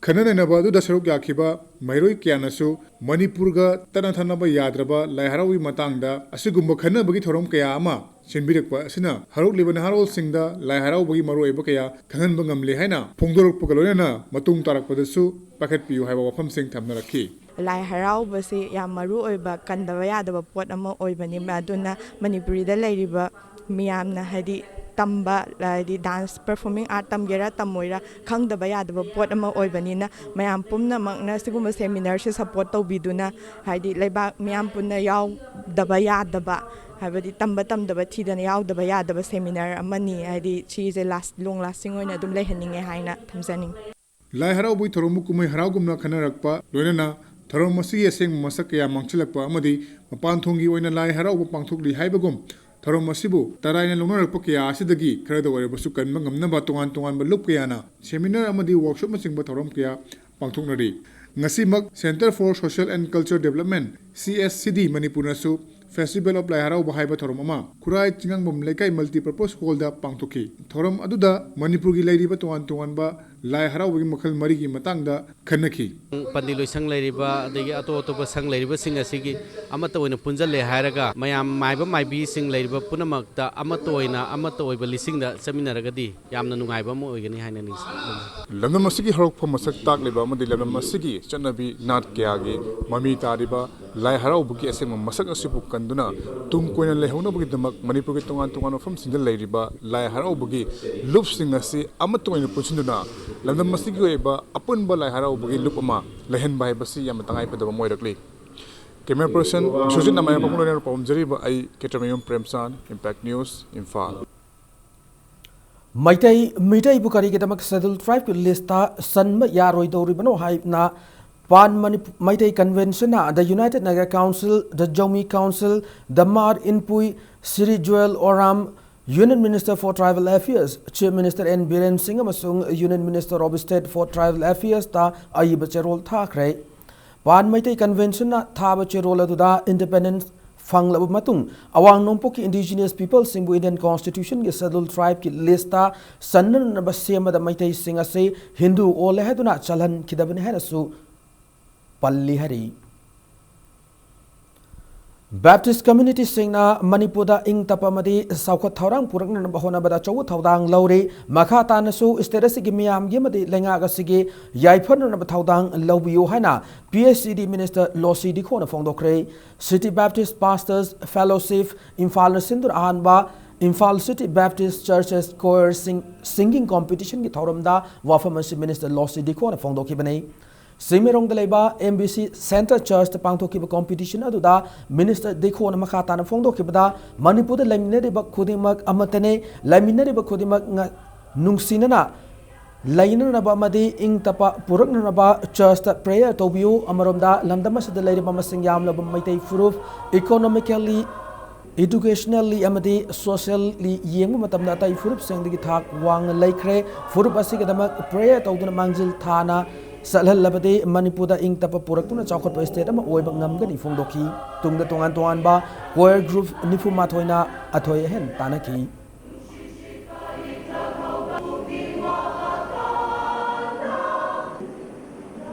ꯈꯟꯅ ꯅꯩꯅꯕ ꯑꯗꯨꯗ ꯁꯔꯨꯛ ꯌꯥꯈꯤꯕ ꯃꯍꯩꯔꯣꯏ ꯀꯌꯥꯅꯁꯨ ꯃꯅꯤꯄꯨꯔꯒ ꯇꯠꯅ ꯊꯥꯅꯕ ꯌꯥꯗ꯭ꯔꯕ ꯂꯥꯏ ꯍꯔꯥꯎꯒꯤ ꯃꯇꯥꯡꯗ ꯑꯁꯤꯒꯨꯝꯕ ꯈꯟꯅꯕꯒꯤ ꯊꯧꯔꯝ ꯀꯌꯥ ꯑꯃ ꯁꯤꯟꯕꯤꯔꯛꯄ ꯑꯁꯤꯅ ꯍꯧꯔꯛꯂꯤꯕ ꯅꯍꯥꯔꯣꯜꯁꯤꯡꯗ ꯂꯥꯏ ꯍꯔꯥꯎꯕꯒꯤ ꯃꯔꯨꯑꯣꯏꯕ ꯀꯌꯥ ꯈꯪꯍꯟꯕ ꯉꯝꯂꯦ ꯍꯥꯏꯅ ꯐꯣꯡꯗꯣꯔꯛꯄꯒ ꯂꯣꯏꯅꯅ ꯃꯇꯨꯡ ꯇꯥꯔꯛꯄꯗꯁꯨ ꯄꯥꯏꯈꯠꯄꯤꯌꯨ ꯍꯥꯏꯕ ꯋꯥꯐꯝꯁꯤꯡ ꯊꯝꯅꯔꯛꯈꯤ꯫ ꯂꯥꯏ ꯍꯔꯥꯎꯕꯁꯤ ꯌꯥꯝ ꯃꯔꯨ ꯑꯣꯏꯕ, ꯀꯟꯗꯕ ꯌꯥꯗꯕ ꯄꯣꯠ ꯑꯃ ꯑꯣꯏꯕꯅꯤ꯫ ꯑꯗꯨꯅ ꯃꯅꯤꯄꯨꯔꯤꯗ ꯂꯩꯔꯤꯕ ꯃꯤꯌꯥꯝꯅ, ꯍꯥꯏꯗꯤ, ꯇꯝꯕ, ꯍꯥꯏꯗꯤ, ꯗꯥꯟꯁ ꯄꯔꯐꯣꯔꯃꯤꯡ ꯑꯥꯔꯠ ꯇꯝꯒꯦꯔꯥ ꯇꯝꯃꯣꯏꯔꯥ ꯈꯪꯗꯕ ꯌꯥꯗꯕ ꯄꯣꯠ ꯑꯃ ꯑꯣꯏꯕꯅꯤꯅ, ꯃꯌꯥꯝ ꯄꯨꯝꯅꯃꯛꯅ ꯁꯤꯒꯨꯝꯕ ꯁꯦꯃꯤꯅꯥꯔꯁꯦ ꯁꯄꯣꯔꯠ ꯇꯧꯕꯤꯗꯨꯅ, ꯍꯥꯏꯗꯤ, ꯂꯩꯕꯥꯛ ꯃꯤꯌꯥꯝ ꯄꯨꯟꯅ ꯌꯥꯎꯗꯕ ꯌꯥꯗꯕ, ꯍꯥꯏꯕꯗꯤ, ꯇꯝꯕ ꯇꯝꯗꯕ ꯊꯤꯗꯅ ꯌꯥꯎꯗꯕ ꯌꯥꯗꯕ ꯁꯦꯃꯤꯅꯥꯔ ꯑꯃꯅꯤ꯫ ꯍꯥꯏꯗꯤ, ꯁꯤꯁꯦ ꯂꯥꯁ ꯂꯣꯡ ꯂꯥꯁꯇꯤꯡ ꯑꯣꯏꯅ ꯑꯗꯨꯝ ꯂꯩꯍꯟꯅꯤꯡꯉꯦ ꯍꯥꯏꯅ ꯊꯝꯖꯅꯤꯡꯉꯤ꯫ ꯂꯥꯏ ꯍꯔꯥꯎꯕꯒꯤ ꯊꯧꯔꯝꯕꯨ ꯀꯨꯝꯍꯩ ꯍꯔꯥꯎꯒꯨꯝꯅ ꯈꯟꯅꯔꯛꯄ, ꯂꯣꯏꯅꯅ ꯊꯧꯔꯝ ꯑꯁꯤꯒꯤ ꯑꯁꯦꯡꯕ ꯃꯁꯛ ꯀꯌꯥ ꯃꯥꯡꯁꯤꯜꯂꯛꯄ ꯑꯃꯗꯤ ꯃꯄꯥꯟ ꯊꯣꯡꯒꯤ ꯑꯣꯏꯅ ꯂꯥꯏ ꯍꯔꯥꯎꯕ ꯄꯥꯡꯊꯣꯛꯂꯤ ꯍꯥꯏꯕꯒꯨꯝ, ꯊꯧꯔꯝ ꯑꯁꯤꯕꯨ ꯇꯔꯥꯏꯅ ꯂꯧꯅꯔꯛꯄ ꯀꯌꯥ ꯑꯁꯤꯗꯒꯤ ꯈꯔꯗ ꯑꯣꯏꯔꯕꯁꯨ ꯀꯟꯕ ꯉꯝꯅꯕ ꯇꯣꯉꯥꯟ ꯇꯣꯉꯥꯟꯕ ꯂꯨꯞ ꯀꯌꯥꯅ ꯁꯦꯃꯤꯅꯥꯔ ꯑꯃꯗꯤ ꯋꯥꯔꯛꯁꯣꯞꯅꯆꯤꯡꯕ ꯊꯧꯔꯝ ꯀꯌꯥ ꯄꯥꯡꯊꯣꯛꯅꯔꯤ꯫ ꯉꯁꯤꯃꯛ Centre for Social and Culture Development, C S C D, ꯃꯅꯤꯄꯨꯔꯅꯁꯨ Festival of ꯂꯥꯏ ꯍꯔꯥꯎꯕ ꯍꯥꯏꯕ ꯊꯧꯔꯝ ꯑꯃ ꯈꯨꯔꯥꯏ ꯆꯤꯡꯉꯥꯡꯕꯝ ꯂꯩꯀꯥꯏ multipurpose hall ꯗ ꯄꯥꯡꯊꯣꯛꯈꯤ꯫ ꯊꯧꯔꯝ ꯑꯗꯨꯗ ꯃꯅꯤꯄꯨꯔꯒꯤ ꯂꯩꯔꯤꯕ ꯇꯣꯉꯥꯟ ꯇꯣꯉꯥꯟꯕ ꯂꯥꯏ ꯍꯔꯥꯎꯕꯒꯤ ꯃꯈꯜ ꯃꯔꯤꯒꯤ ꯃꯇꯥꯡꯗ ꯈꯟꯅꯈꯤ꯫ ꯄꯟꯗꯤ ꯂꯣꯏꯁꯪ ꯂꯩꯔꯤꯕ, ꯑꯗꯒꯤ ꯑꯇꯣꯞ ꯑꯇꯣꯞꯄ ꯁꯪ ꯂꯩꯔꯤꯕꯁꯤꯡ ꯑꯁꯤꯒꯤ ꯑꯃꯠꯇ ꯑꯣꯏꯅ ꯄꯨꯟꯁꯤꯜꯂꯦ ꯍꯥꯏꯔꯒ, ꯃꯌꯥꯝ ꯃꯥꯏꯕ ꯃꯥꯏꯕꯤꯁꯤꯡ ꯂꯩꯔꯤꯕ ꯄꯨꯝꯅꯃꯛꯇ ꯑꯃꯠꯇ ꯑꯣꯏꯅ, ꯑꯃꯠꯇ ꯑꯣꯏꯕ ꯂꯤꯁꯤꯡꯗ ꯆꯠꯃꯤꯟꯅꯔꯒꯗꯤ ꯌꯥꯝꯅ ꯅꯨꯡꯉꯥꯏꯕ ꯑꯃ ꯑꯣꯏꯒꯅꯤ ꯍꯥꯏꯅ ꯅꯤꯡꯁꯤꯡ꯫ ꯂꯝꯗꯝ ꯑꯁꯤꯒꯤ ꯍꯧꯔꯛꯐꯝ ꯃꯁꯛ ꯇꯥꯛꯂꯤꯕ ꯑꯃꯗꯤ ꯂꯝꯗꯝ ꯑꯁꯤꯒꯤ ꯆꯠꯅꯕꯤ ꯅꯥꯠ ꯀꯌꯥꯒꯤ ꯃꯃꯤ ꯇꯥꯔꯤꯕ ꯂꯥꯏ ꯍꯔꯥꯎꯕꯒꯤ ꯑꯁꯦꯡꯕ ꯃꯁꯛ ꯑꯁꯤꯕꯨ ꯀꯟꯗꯨꯅ ꯇꯨꯡ ꯀꯣꯏꯅ ꯂꯩꯍꯧꯅꯕꯒꯤꯗꯃꯛ ꯃꯅꯤꯄꯨꯔꯒꯤ ꯇꯣꯉꯥꯟ ꯇꯣꯉꯥꯟꯕ ꯃꯐꯝꯁꯤꯡꯗ ꯂꯩꯔꯤꯕ ꯂꯥꯏ ꯍꯔꯥꯎꯕꯒꯤ ꯂꯨꯞꯁꯤꯡ ꯑꯁꯤ ꯑꯃꯠꯇ ꯑꯣꯏꯅ ꯄꯨꯟꯁꯤꯟꯗꯨꯅ ꯂꯝꯗꯝ ꯑꯁꯤꯒꯤ ꯑꯣꯏꯕ ꯑꯄꯨꯟꯕ ꯂꯥꯏ ꯍꯔꯥꯎꯕꯒꯤ ꯂꯨꯞ ꯑꯃ ꯂꯩꯍꯟꯕ ꯍꯥꯏꯕꯁꯤ ꯌꯥꯝꯅ ꯇꯉꯥꯏꯐꯗꯕ ꯑꯃ ꯑꯣꯏꯔꯛꯂꯤ꯫ Camera person ꯁꯨꯖꯤꯠ ꯅꯥꯃꯥꯏꯔꯥꯡꯕꯝ ꯂꯣꯏꯅꯅ ꯄꯥꯎꯈꯨꯝꯖꯔꯤꯕ ꯑꯩ ꯀꯦꯇ꯭ꯔꯃꯌꯨꯝ ꯄ꯭ꯔꯦꯝꯆꯥꯟ, Impact News, Imphal. Meitei ꯃꯤꯇꯩꯕꯨ ꯀꯔꯤꯒꯤꯗꯃꯛ Scheduled Tribeꯀꯤ listꯇ ꯆꯟꯕ ꯌꯥꯔꯣꯏꯗꯧꯔꯤꯕꯅꯣ ꯍꯥꯏꯅ ꯄꯥꯟ ꯃꯅꯤꯄꯨ- Meitei Conventionꯅ The United Naga Council, The Zomi Council, The Mar Inpui, Shri Joel Oram, Union Minister for Tribal Affairs, Chief Minister N Biren Singh ꯑꯃꯁꯨꯡ Union Minister of State for Tribal Affairsꯇ ꯑꯏꯕ ꯆꯦꯔꯣꯜ ꯊꯥꯈ꯭ꯔꯦ꯫ ꯄꯥꯟ ꯃꯩꯇꯩ Conventionꯅ ꯊꯥꯕ ꯆꯦꯔꯣꯜ ꯑꯗꯨꯗ independence ꯐꯪꯂꯕ ꯃꯇꯨꯡ ꯑꯋꯥꯡ ꯅꯣꯡꯄꯣꯛꯀꯤ indigenous peopleꯁꯤꯡꯕꯨ Indian Constitutionꯒꯤ Scheduled Tribeꯀꯤ listꯇ ꯆꯟꯅꯅꯕ ꯁꯦꯝꯕꯗ ꯃꯩꯇꯩꯁꯤꯡ ꯑꯁꯤ ꯍꯤꯟꯗꯨ ꯑꯣꯜꯂꯦ ꯍꯥꯏꯗꯨꯅ ꯆꯜꯍꯟꯈꯤꯗꯕꯅꯤ ꯍꯥꯏꯅꯁꯨ ꯄꯜꯂꯤ ꯍꯥꯏꯔꯤ꯫ Baptist communityꯁꯤꯡꯅ ꯃꯅꯤꯄꯨꯔꯗ ꯏꯪ ꯇꯞꯄ ꯑꯃꯗꯤ ꯆꯥꯎꯈꯠ ꯊꯧꯔꯥꯡ ꯄꯨꯔꯛꯅꯅꯕ ꯍꯣꯠꯅꯕꯗ ꯑꯆꯧꯕ ꯊꯧꯗꯥꯡ ꯂꯧꯔꯤ꯫ ꯃꯈꯥ ꯇꯥꯅꯁꯨ state ꯑꯁꯤꯒꯤ ꯃꯤꯌꯥꯝꯒꯤ ꯑꯃꯗꯤ ꯂꯩꯉꯥꯛ ꯑꯁꯤꯒꯤ ꯌꯥꯏꯐꯅꯅꯕ ꯊꯧꯗꯥꯡ ꯂꯧꯕꯤꯌꯨ ꯍꯥꯏꯅ P H E D Minister ꯂꯣꯁꯤ ꯗꯤꯈꯣꯅ ꯐꯣꯡꯗꯣꯛꯈ꯭ꯔꯦ꯫ City Baptist Pastors Fellowship ꯏꯝꯐꯥꯜꯅ ꯁꯤꯟꯗꯨꯅ ꯑꯍꯥꯟꯕ Imphal City Baptist Churches Choir Sing- Singing Competitionꯒꯤ ꯊꯧꯔꯝꯗ ꯋꯥꯐꯝ ꯑꯁꯤ Minister ꯂꯣꯁꯤ ꯗꯤꯈꯣꯅ ꯐꯣꯡꯗꯣꯛꯈꯤꯕꯅꯤ꯫ ꯆꯤꯡꯃꯩꯔꯣꯡꯗ ꯂꯩꯕ M B C Centre Churchꯇ ꯄꯥꯡꯊꯣꯛꯈꯤꯕ competition ꯑꯗꯨꯗ Minister ꯗꯤꯈꯣꯅ ꯃꯈꯥ ꯇꯥꯅ ꯐꯣꯡꯗꯣꯛꯈꯤꯕꯗ, ꯃꯅꯤꯄꯨꯔꯗ ꯂꯩꯃꯤꯟꯅꯔꯤꯕ ꯈꯨꯗꯤꯡꯃꯛ ꯑꯃꯠꯇꯅꯦ, ꯂꯩꯃꯤꯟꯅꯔꯤꯕ ꯈꯨꯗꯤꯡꯃꯛ ꯉ- ꯅꯨꯡꯁꯤꯅꯅ ꯂꯩꯅꯅꯕ ꯑꯃꯗꯤ ꯏꯪ ꯇꯞꯄ ꯄꯨꯔꯛꯅꯅꯕ churchꯇ prayer ꯇꯧꯕꯤꯌꯨ꯫ ꯑꯃꯔꯣꯝꯗ ꯂꯝꯗꯝ ꯑꯁꯤꯗ ꯂꯩꯔꯤꯕ ꯃꯁꯤꯡ ꯌꯥꯝꯂꯕ ꯃꯩꯇꯩ ꯐꯨꯔꯨꯞ economically, educationally ꯑꯃꯗꯤ socially ꯌꯦꯡꯕ ꯃꯇꯝꯗ ꯑꯇꯩ ꯐꯨꯔꯨꯞꯁꯤꯡꯗꯒꯤ ꯊꯥꯛ ꯋꯥꯡꯅ ꯂꯩꯈ꯭ꯔꯦ꯫ ꯐꯨꯔꯨꯞ ꯑꯁꯤꯒꯤꯗꯃꯛ prayer ꯇꯧꯗꯨꯅ ꯃꯥꯡꯖꯤꯜ ꯊꯥꯅ ꯆꯠꯍꯜꯂꯕꯗꯤ ꯃꯅꯤꯄꯨꯔꯗ ꯏꯪ ꯇꯞꯄ ꯄꯨꯔꯛꯇꯨꯅ ꯆꯥꯎꯈꯠꯄ state ꯑꯃ ꯑꯣꯏꯕ ꯉꯝꯒꯅꯤ ꯐꯣꯡꯗꯣꯛꯈꯤ꯫ ꯇꯨꯡꯗ ꯇꯣꯉꯥꯟ ꯇꯣꯉꯥꯟꯕ choir group ꯅꯤꯐꯨ ꯃꯥꯊꯣꯏꯅ ꯑꯊꯣꯏ ꯑꯍꯦꯟ ꯇꯥꯟꯅꯈꯤ꯫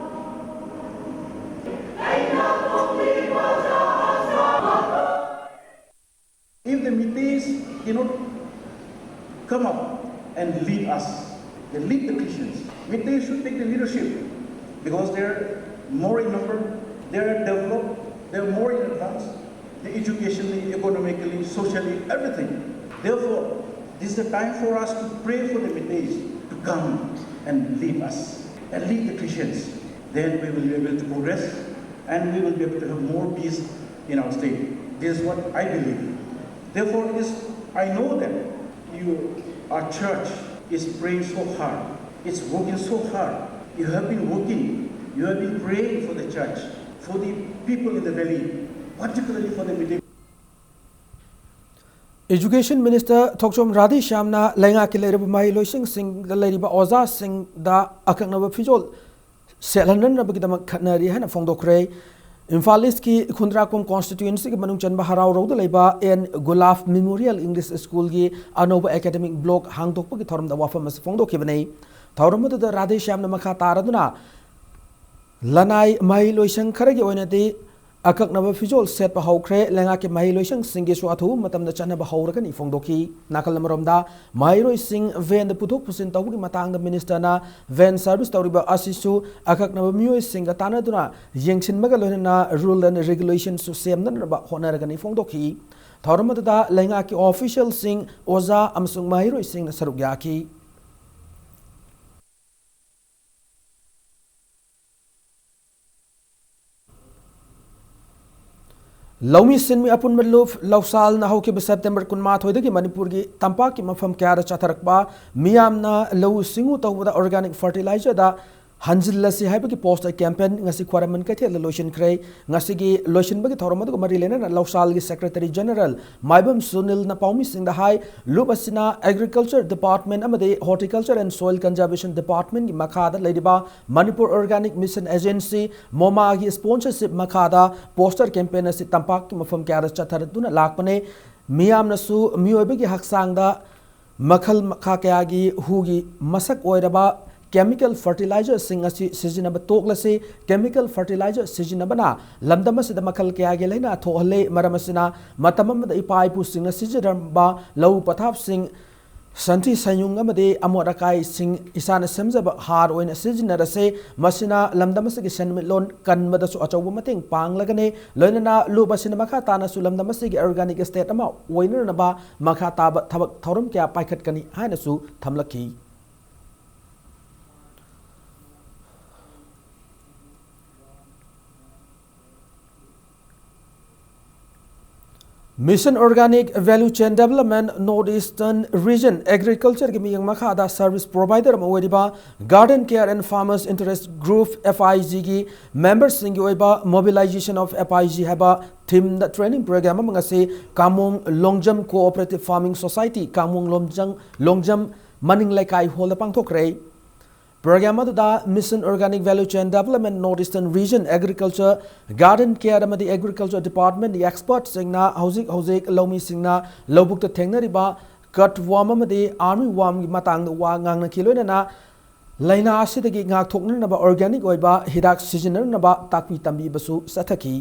If the Meiteis cannot come up and lead us, they lead the Christians. Meiteis should take the leadership because they're more in number, they're developed, they're more in advance, the educationally, economically, socially, everything. Therefore, this is the time for us to pray for the Meiteis to come. and lead us and lead the Christians, then we will be able to progress and we will be able to have more peace in our state. This is what I believe. Therefore, it is, I know that you, our church, is praying so hard. It's working so hard. You have been working. You have been praying for the church, for the people in the valley, particularly for the Meitei. Education Minister ꯊꯣꯛꯆꯣꯝ ꯔꯥꯙꯦꯁ꯭ꯌꯥꯝꯅ ꯂꯩꯉꯥꯛꯀꯤ ꯂꯩꯔꯤꯕ ꯃꯍꯩꯂꯣꯏꯁꯪꯁꯤꯡꯗ ꯂꯩꯔꯤꯕ ꯑꯣꯖꯥꯁꯤꯡꯗ ꯑꯀꯛꯅꯕ ꯐꯤꯖꯣꯜ ꯁꯦꯠꯍꯟꯅꯅꯕꯒꯤꯗꯃꯛ ꯈꯠꯅꯔꯤ ꯍꯥꯏꯅ ꯐꯣꯡꯗꯣꯛꯈ꯭ꯔꯦ꯫ ꯏꯝꯐꯥꯜ ꯏꯁꯀꯤ ꯈꯨꯟꯗ꯭ꯔꯥꯛꯄꯝ ꯀꯣꯟꯁꯇꯤꯇ꯭ꯋꯦꯟꯁꯤꯒꯤ ꯃꯅꯨꯡ ꯆꯟꯕ ꯍꯔꯥꯎꯔꯧꯗ ꯂꯩꯕ ꯑꯦꯟ ꯒꯨꯂꯥꯐ ꯃꯦꯃꯣꯔꯤꯌꯦꯜ ꯏꯪꯂꯤꯁ ꯁ꯭ꯀꯨꯜꯒꯤ ꯑꯅꯧꯕ ꯑꯦꯀꯥꯗꯃꯤꯛ ꯕ꯭ꯂꯣꯛ ꯍꯥꯡꯗꯣꯛꯄꯒꯤ ꯊꯧꯔꯝꯗ ꯋꯥꯐꯝ ꯑꯁꯤ ꯐꯣꯡꯗꯣꯛꯈꯤꯕꯅꯤ꯫ ꯊꯧꯔꯝ ꯑꯗꯨꯗ ꯔꯥꯙꯦꯁ꯭ꯌꯥꯝꯅ ꯃꯈꯥ ꯇꯥꯔꯗꯨꯅ ꯂꯅꯥꯏ ꯃꯍꯩꯂꯣꯏꯁꯪ ꯈꯔꯒꯤ ꯑꯣꯏꯅꯗꯤ ꯑꯀꯛꯅꯕ ꯐꯤꯖꯣꯜ ꯁꯦꯠꯄ ꯍꯧꯈ꯭ꯔꯦ꯫ ꯂꯩꯉꯥꯛꯀꯤ ꯃꯍꯩꯂꯣꯏꯁꯪꯁꯤꯡꯒꯤꯁꯨ ꯑꯊꯨꯕ ꯃꯇꯝꯗ ꯆꯠꯅꯕ ꯍꯧꯔꯒꯅꯤ ꯐꯣꯡꯗꯣꯛꯈꯤ꯫ ꯅꯥꯀꯜ ꯑꯃꯔꯣꯝꯗ, ꯃꯍꯩꯔꯣꯏꯁꯤꯡ ꯚꯦꯟꯗ ꯄꯨꯊꯣꯛ ꯄꯨꯁꯤꯟ ꯇꯧꯕꯒꯤ ꯃꯇꯥꯡꯗ ꯃꯤꯅꯤꯁꯇꯔꯅ ꯚꯦꯟ ꯁꯔꯚꯤꯁ ꯇꯧꯔꯤꯕ ꯑꯁꯤꯁꯨ ꯑꯀꯛꯅꯕ ꯃꯤꯑꯣꯏꯁꯤꯡꯒ ꯇꯥꯟꯅꯗꯨꯅ ꯌꯦꯡꯁꯤꯟꯕꯒ ꯂꯣꯏꯅꯅ ꯔꯨꯜ ꯑꯦꯟ ꯔꯦꯒꯨꯂꯦꯁꯟꯁꯨ ꯁꯦꯝꯅꯅꯕ ꯍꯣꯠꯅꯔꯒꯅꯤ ꯐꯣꯡꯗꯣꯛꯈꯤ꯫ ꯊꯧꯔꯝ ꯑꯗꯨꯗ ꯂꯩꯉꯥꯛꯀꯤ ꯑꯣꯐꯤꯁꯤꯌꯦꯜꯁꯤꯡ, ꯑꯣꯖꯥ ꯑꯃꯁꯨꯡ ꯃꯍꯩꯔꯣꯏꯁꯤꯡꯅ ꯁꯔꯨꯛ ꯌꯥꯈꯤ꯫ ꯂꯧꯃꯤ ꯁꯤꯟꯃꯤ ꯑꯄꯨꯟꯕ ꯂꯨꯞ ꯂꯧꯁꯥꯜꯅ ꯍꯧꯈꯤꯕ ꯁꯦꯞꯇꯦꯝꯕꯔ ꯀꯨꯟꯃꯥꯊꯣꯏꯗꯒꯤ ꯃꯅꯤꯄꯨꯔꯒꯤ ꯇꯝꯄꯥꯛꯀꯤ ꯃꯐꯝ ꯀꯌꯥꯗ ꯆꯠꯊꯔꯛꯄ ꯃꯤꯌꯥꯝꯅ ꯂꯧꯎ ꯁꯤꯡꯎ ꯇꯧꯕꯗ ꯑꯣꯔꯒꯥꯅꯤꯛ ꯐꯔꯇꯤꯂꯥꯏꯖꯔꯗ ꯍꯟꯖꯤꯜꯂꯁꯤ ꯍꯥꯏꯕꯒꯤ ꯄꯣꯁꯇꯔ ꯀꯦꯝꯄꯦꯟ ꯉꯁꯤ ꯈ꯭ꯋꯥꯏꯔꯝꯕꯟ ꯀꯩꯊꯦꯜꯗ ꯂꯣꯏꯁꯤꯟꯈ꯭ꯔꯦ꯫ ꯉꯁꯤꯒꯤ ꯂꯣꯏꯁꯤꯟꯕꯒꯤ ꯊꯧꯔꯝ ꯑꯗꯨꯒ ꯃꯔꯤ ꯂꯩꯅꯅ ꯂꯧꯁꯥꯜꯒꯤ ꯁꯦꯀ꯭ꯔꯦꯇꯔꯤ ꯖꯦꯅꯔꯦꯜ ꯃꯥꯏꯕꯝ ꯁꯨꯅꯤꯜꯅ ꯄꯥꯎꯃꯤꯁꯤꯡꯗ ꯍꯥꯏ, ꯂꯨꯞ ꯑꯁꯤꯅ ꯑꯦꯒ꯭ꯔꯤꯀꯜꯆꯔ ꯗꯤꯄꯥꯔꯠꯃꯦꯟ ꯑꯃꯗꯤ ꯍꯣꯔꯇꯤꯀꯜꯆꯔ ꯑꯦꯟ ꯁꯣꯏꯜ ꯀꯟꯖꯔꯕꯦꯁꯟ ꯗꯤꯄꯥꯔꯠꯃꯦꯟꯒꯤ ꯃꯈꯥꯗ ꯂꯩꯔꯤꯕ Manipur organic mission agency, ꯃꯣꯃꯥꯒꯤ sponsorship ꯃꯈꯥꯗ ꯄꯣꯁꯇꯔ ꯀꯦꯝꯄꯦꯟ ꯑꯁꯤ ꯇꯝꯄꯥꯛꯀꯤ ꯃꯐꯝ ꯀꯌꯥꯗ ꯆꯠꯊꯗꯨꯅ ꯂꯥꯛꯄꯅꯤ꯫ ꯃꯤꯌꯥꯝꯅꯁꯨ ꯃꯤꯑꯣꯏꯕꯒꯤ ꯍꯛꯆꯥꯡꯗ ꯃꯈꯜ ꯃꯈꯥ ꯀꯌꯥꯒꯤ ꯍꯨꯒꯤ ꯃꯁꯛ ꯑꯣꯏꯔꯕ ꯀꯦꯃꯤꯀꯦꯜ ꯐꯔꯇꯤꯂꯥꯏꯖꯔꯁꯤꯡ ꯑꯁꯤ ꯁꯤꯖꯤꯟꯅꯕ ꯇꯣꯛꯂꯁꯤ꯫ ꯀꯦꯃꯤꯀꯦꯜ ꯐꯔꯇꯤꯂꯥꯏꯖꯔ ꯁꯤꯖꯤꯟꯅꯕꯅ ꯂꯝꯗꯝ ꯑꯁꯤꯗ ꯃꯈꯜ ꯀꯌꯥꯒꯤ ꯂꯥꯏꯅꯥ ꯊꯣꯛꯍꯜꯂꯦ꯫ ꯃꯔꯝ ꯑꯁꯤꯅ, ꯃꯇꯝ ꯑꯃꯗ ꯏꯄꯥ ꯏꯄꯨꯁꯤꯡꯅ ꯁꯤꯖꯤꯟꯅꯔꯝꯕ ꯂꯧ ꯄꯊꯥꯞꯁꯤꯡ, ꯁꯟꯊꯤ ꯁꯟꯌꯨꯡ ꯑꯃꯗꯤ ꯑꯃꯣꯠ ꯑꯀꯥꯏꯁꯤꯡ ꯏꯁꯥꯅ ꯁꯦꯝꯖꯕ ꯍꯥꯔ ꯑꯣꯏꯅ ꯁꯤꯖꯤꯟꯅꯔꯁꯦ꯫ ꯃꯁꯤꯅ ꯂꯝꯗꯝ ꯑꯁꯤꯒꯤ ꯁꯦꯟꯃꯤꯠꯂꯣꯟ ꯀꯟꯕꯗꯁꯨ ꯑꯆꯧꯕ ꯃꯇꯦꯡ ꯄꯥꯡꯂꯒꯅꯤ꯫ ꯂꯣꯏꯅꯅ ꯂꯨꯞ ꯑꯁꯤꯅ ꯃꯈꯥ ꯇꯥꯅꯁꯨ ꯂꯝꯗꯝ ꯑꯁꯤꯒꯤ ꯑꯣꯔꯒꯥꯅꯤꯛ ꯁ꯭ꯇꯦꯠ ꯑꯃ ꯑꯣꯏꯅꯅꯕ ꯃꯈꯥ ꯇꯥꯕ ꯊꯕꯛ ꯊꯧꯔꯝ ꯀꯌꯥ ꯄꯥꯏꯈꯠꯀꯅꯤ ꯍꯥꯏꯅꯁꯨ ꯊꯝꯂꯛꯈꯤ꯫ Mission Organic Value Chain Development North Eastern Region Agriculture ꯒꯤ ꯃꯤꯠꯌꯦꯡ ꯃꯈꯥꯗ service provider ꯑꯃ ꯑꯣꯏꯔꯤꯕ Garden Care and Farmers Interest Group, F I G ꯒꯤ member ꯁꯤꯡꯒꯤ ꯑꯣꯏꯕ Mobilization of F I G ꯍꯥꯏꯕ theme ꯗ training program ꯑꯃ ꯉꯁꯤ ꯀꯥꯃꯣꯡ Longjam Cooperative Farming Society, ꯀꯥꯃꯣꯡ Longjam, Longjam ꯃꯅꯤꯡ ꯂꯩꯀꯥꯏ hall ꯗ ꯄꯥꯡꯊꯣꯛꯈ꯭ꯔꯦ꯫ Program ꯑꯗꯨꯗ Mission Organic Value Chain Development North Eastern Region Agriculture, Garden Care ꯑꯃꯗꯤ Agriculture Department ꯀꯤ expert ꯁꯤꯡꯅ ꯍꯧꯖꯤꯛ ꯍꯧꯖꯤꯛ ꯂꯧꯃꯤꯁꯤꯡꯅ ꯂꯧꯕꯨꯛꯇ ꯊꯦꯡꯅꯔꯤꯕ cut worm ꯑꯃꯗꯤ army worm ꯒꯤ ꯃꯇꯥꯡꯗ ꯋꯥ ꯉꯥꯡꯅꯈꯤ, ꯂꯣꯏꯅꯅ ꯂꯥꯏꯅꯥ ꯑꯁꯤꯗꯒꯤ ꯉꯥꯛꯊꯣꯛꯅꯅꯕ organic ꯑꯣꯏꯕ ꯍꯤꯗꯥꯛ ꯁꯤꯖꯤꯟꯅꯅꯕ ꯇꯥꯛꯄꯤ ꯇꯝꯕꯤꯕꯁꯨ ꯆꯠꯊꯈꯤ꯫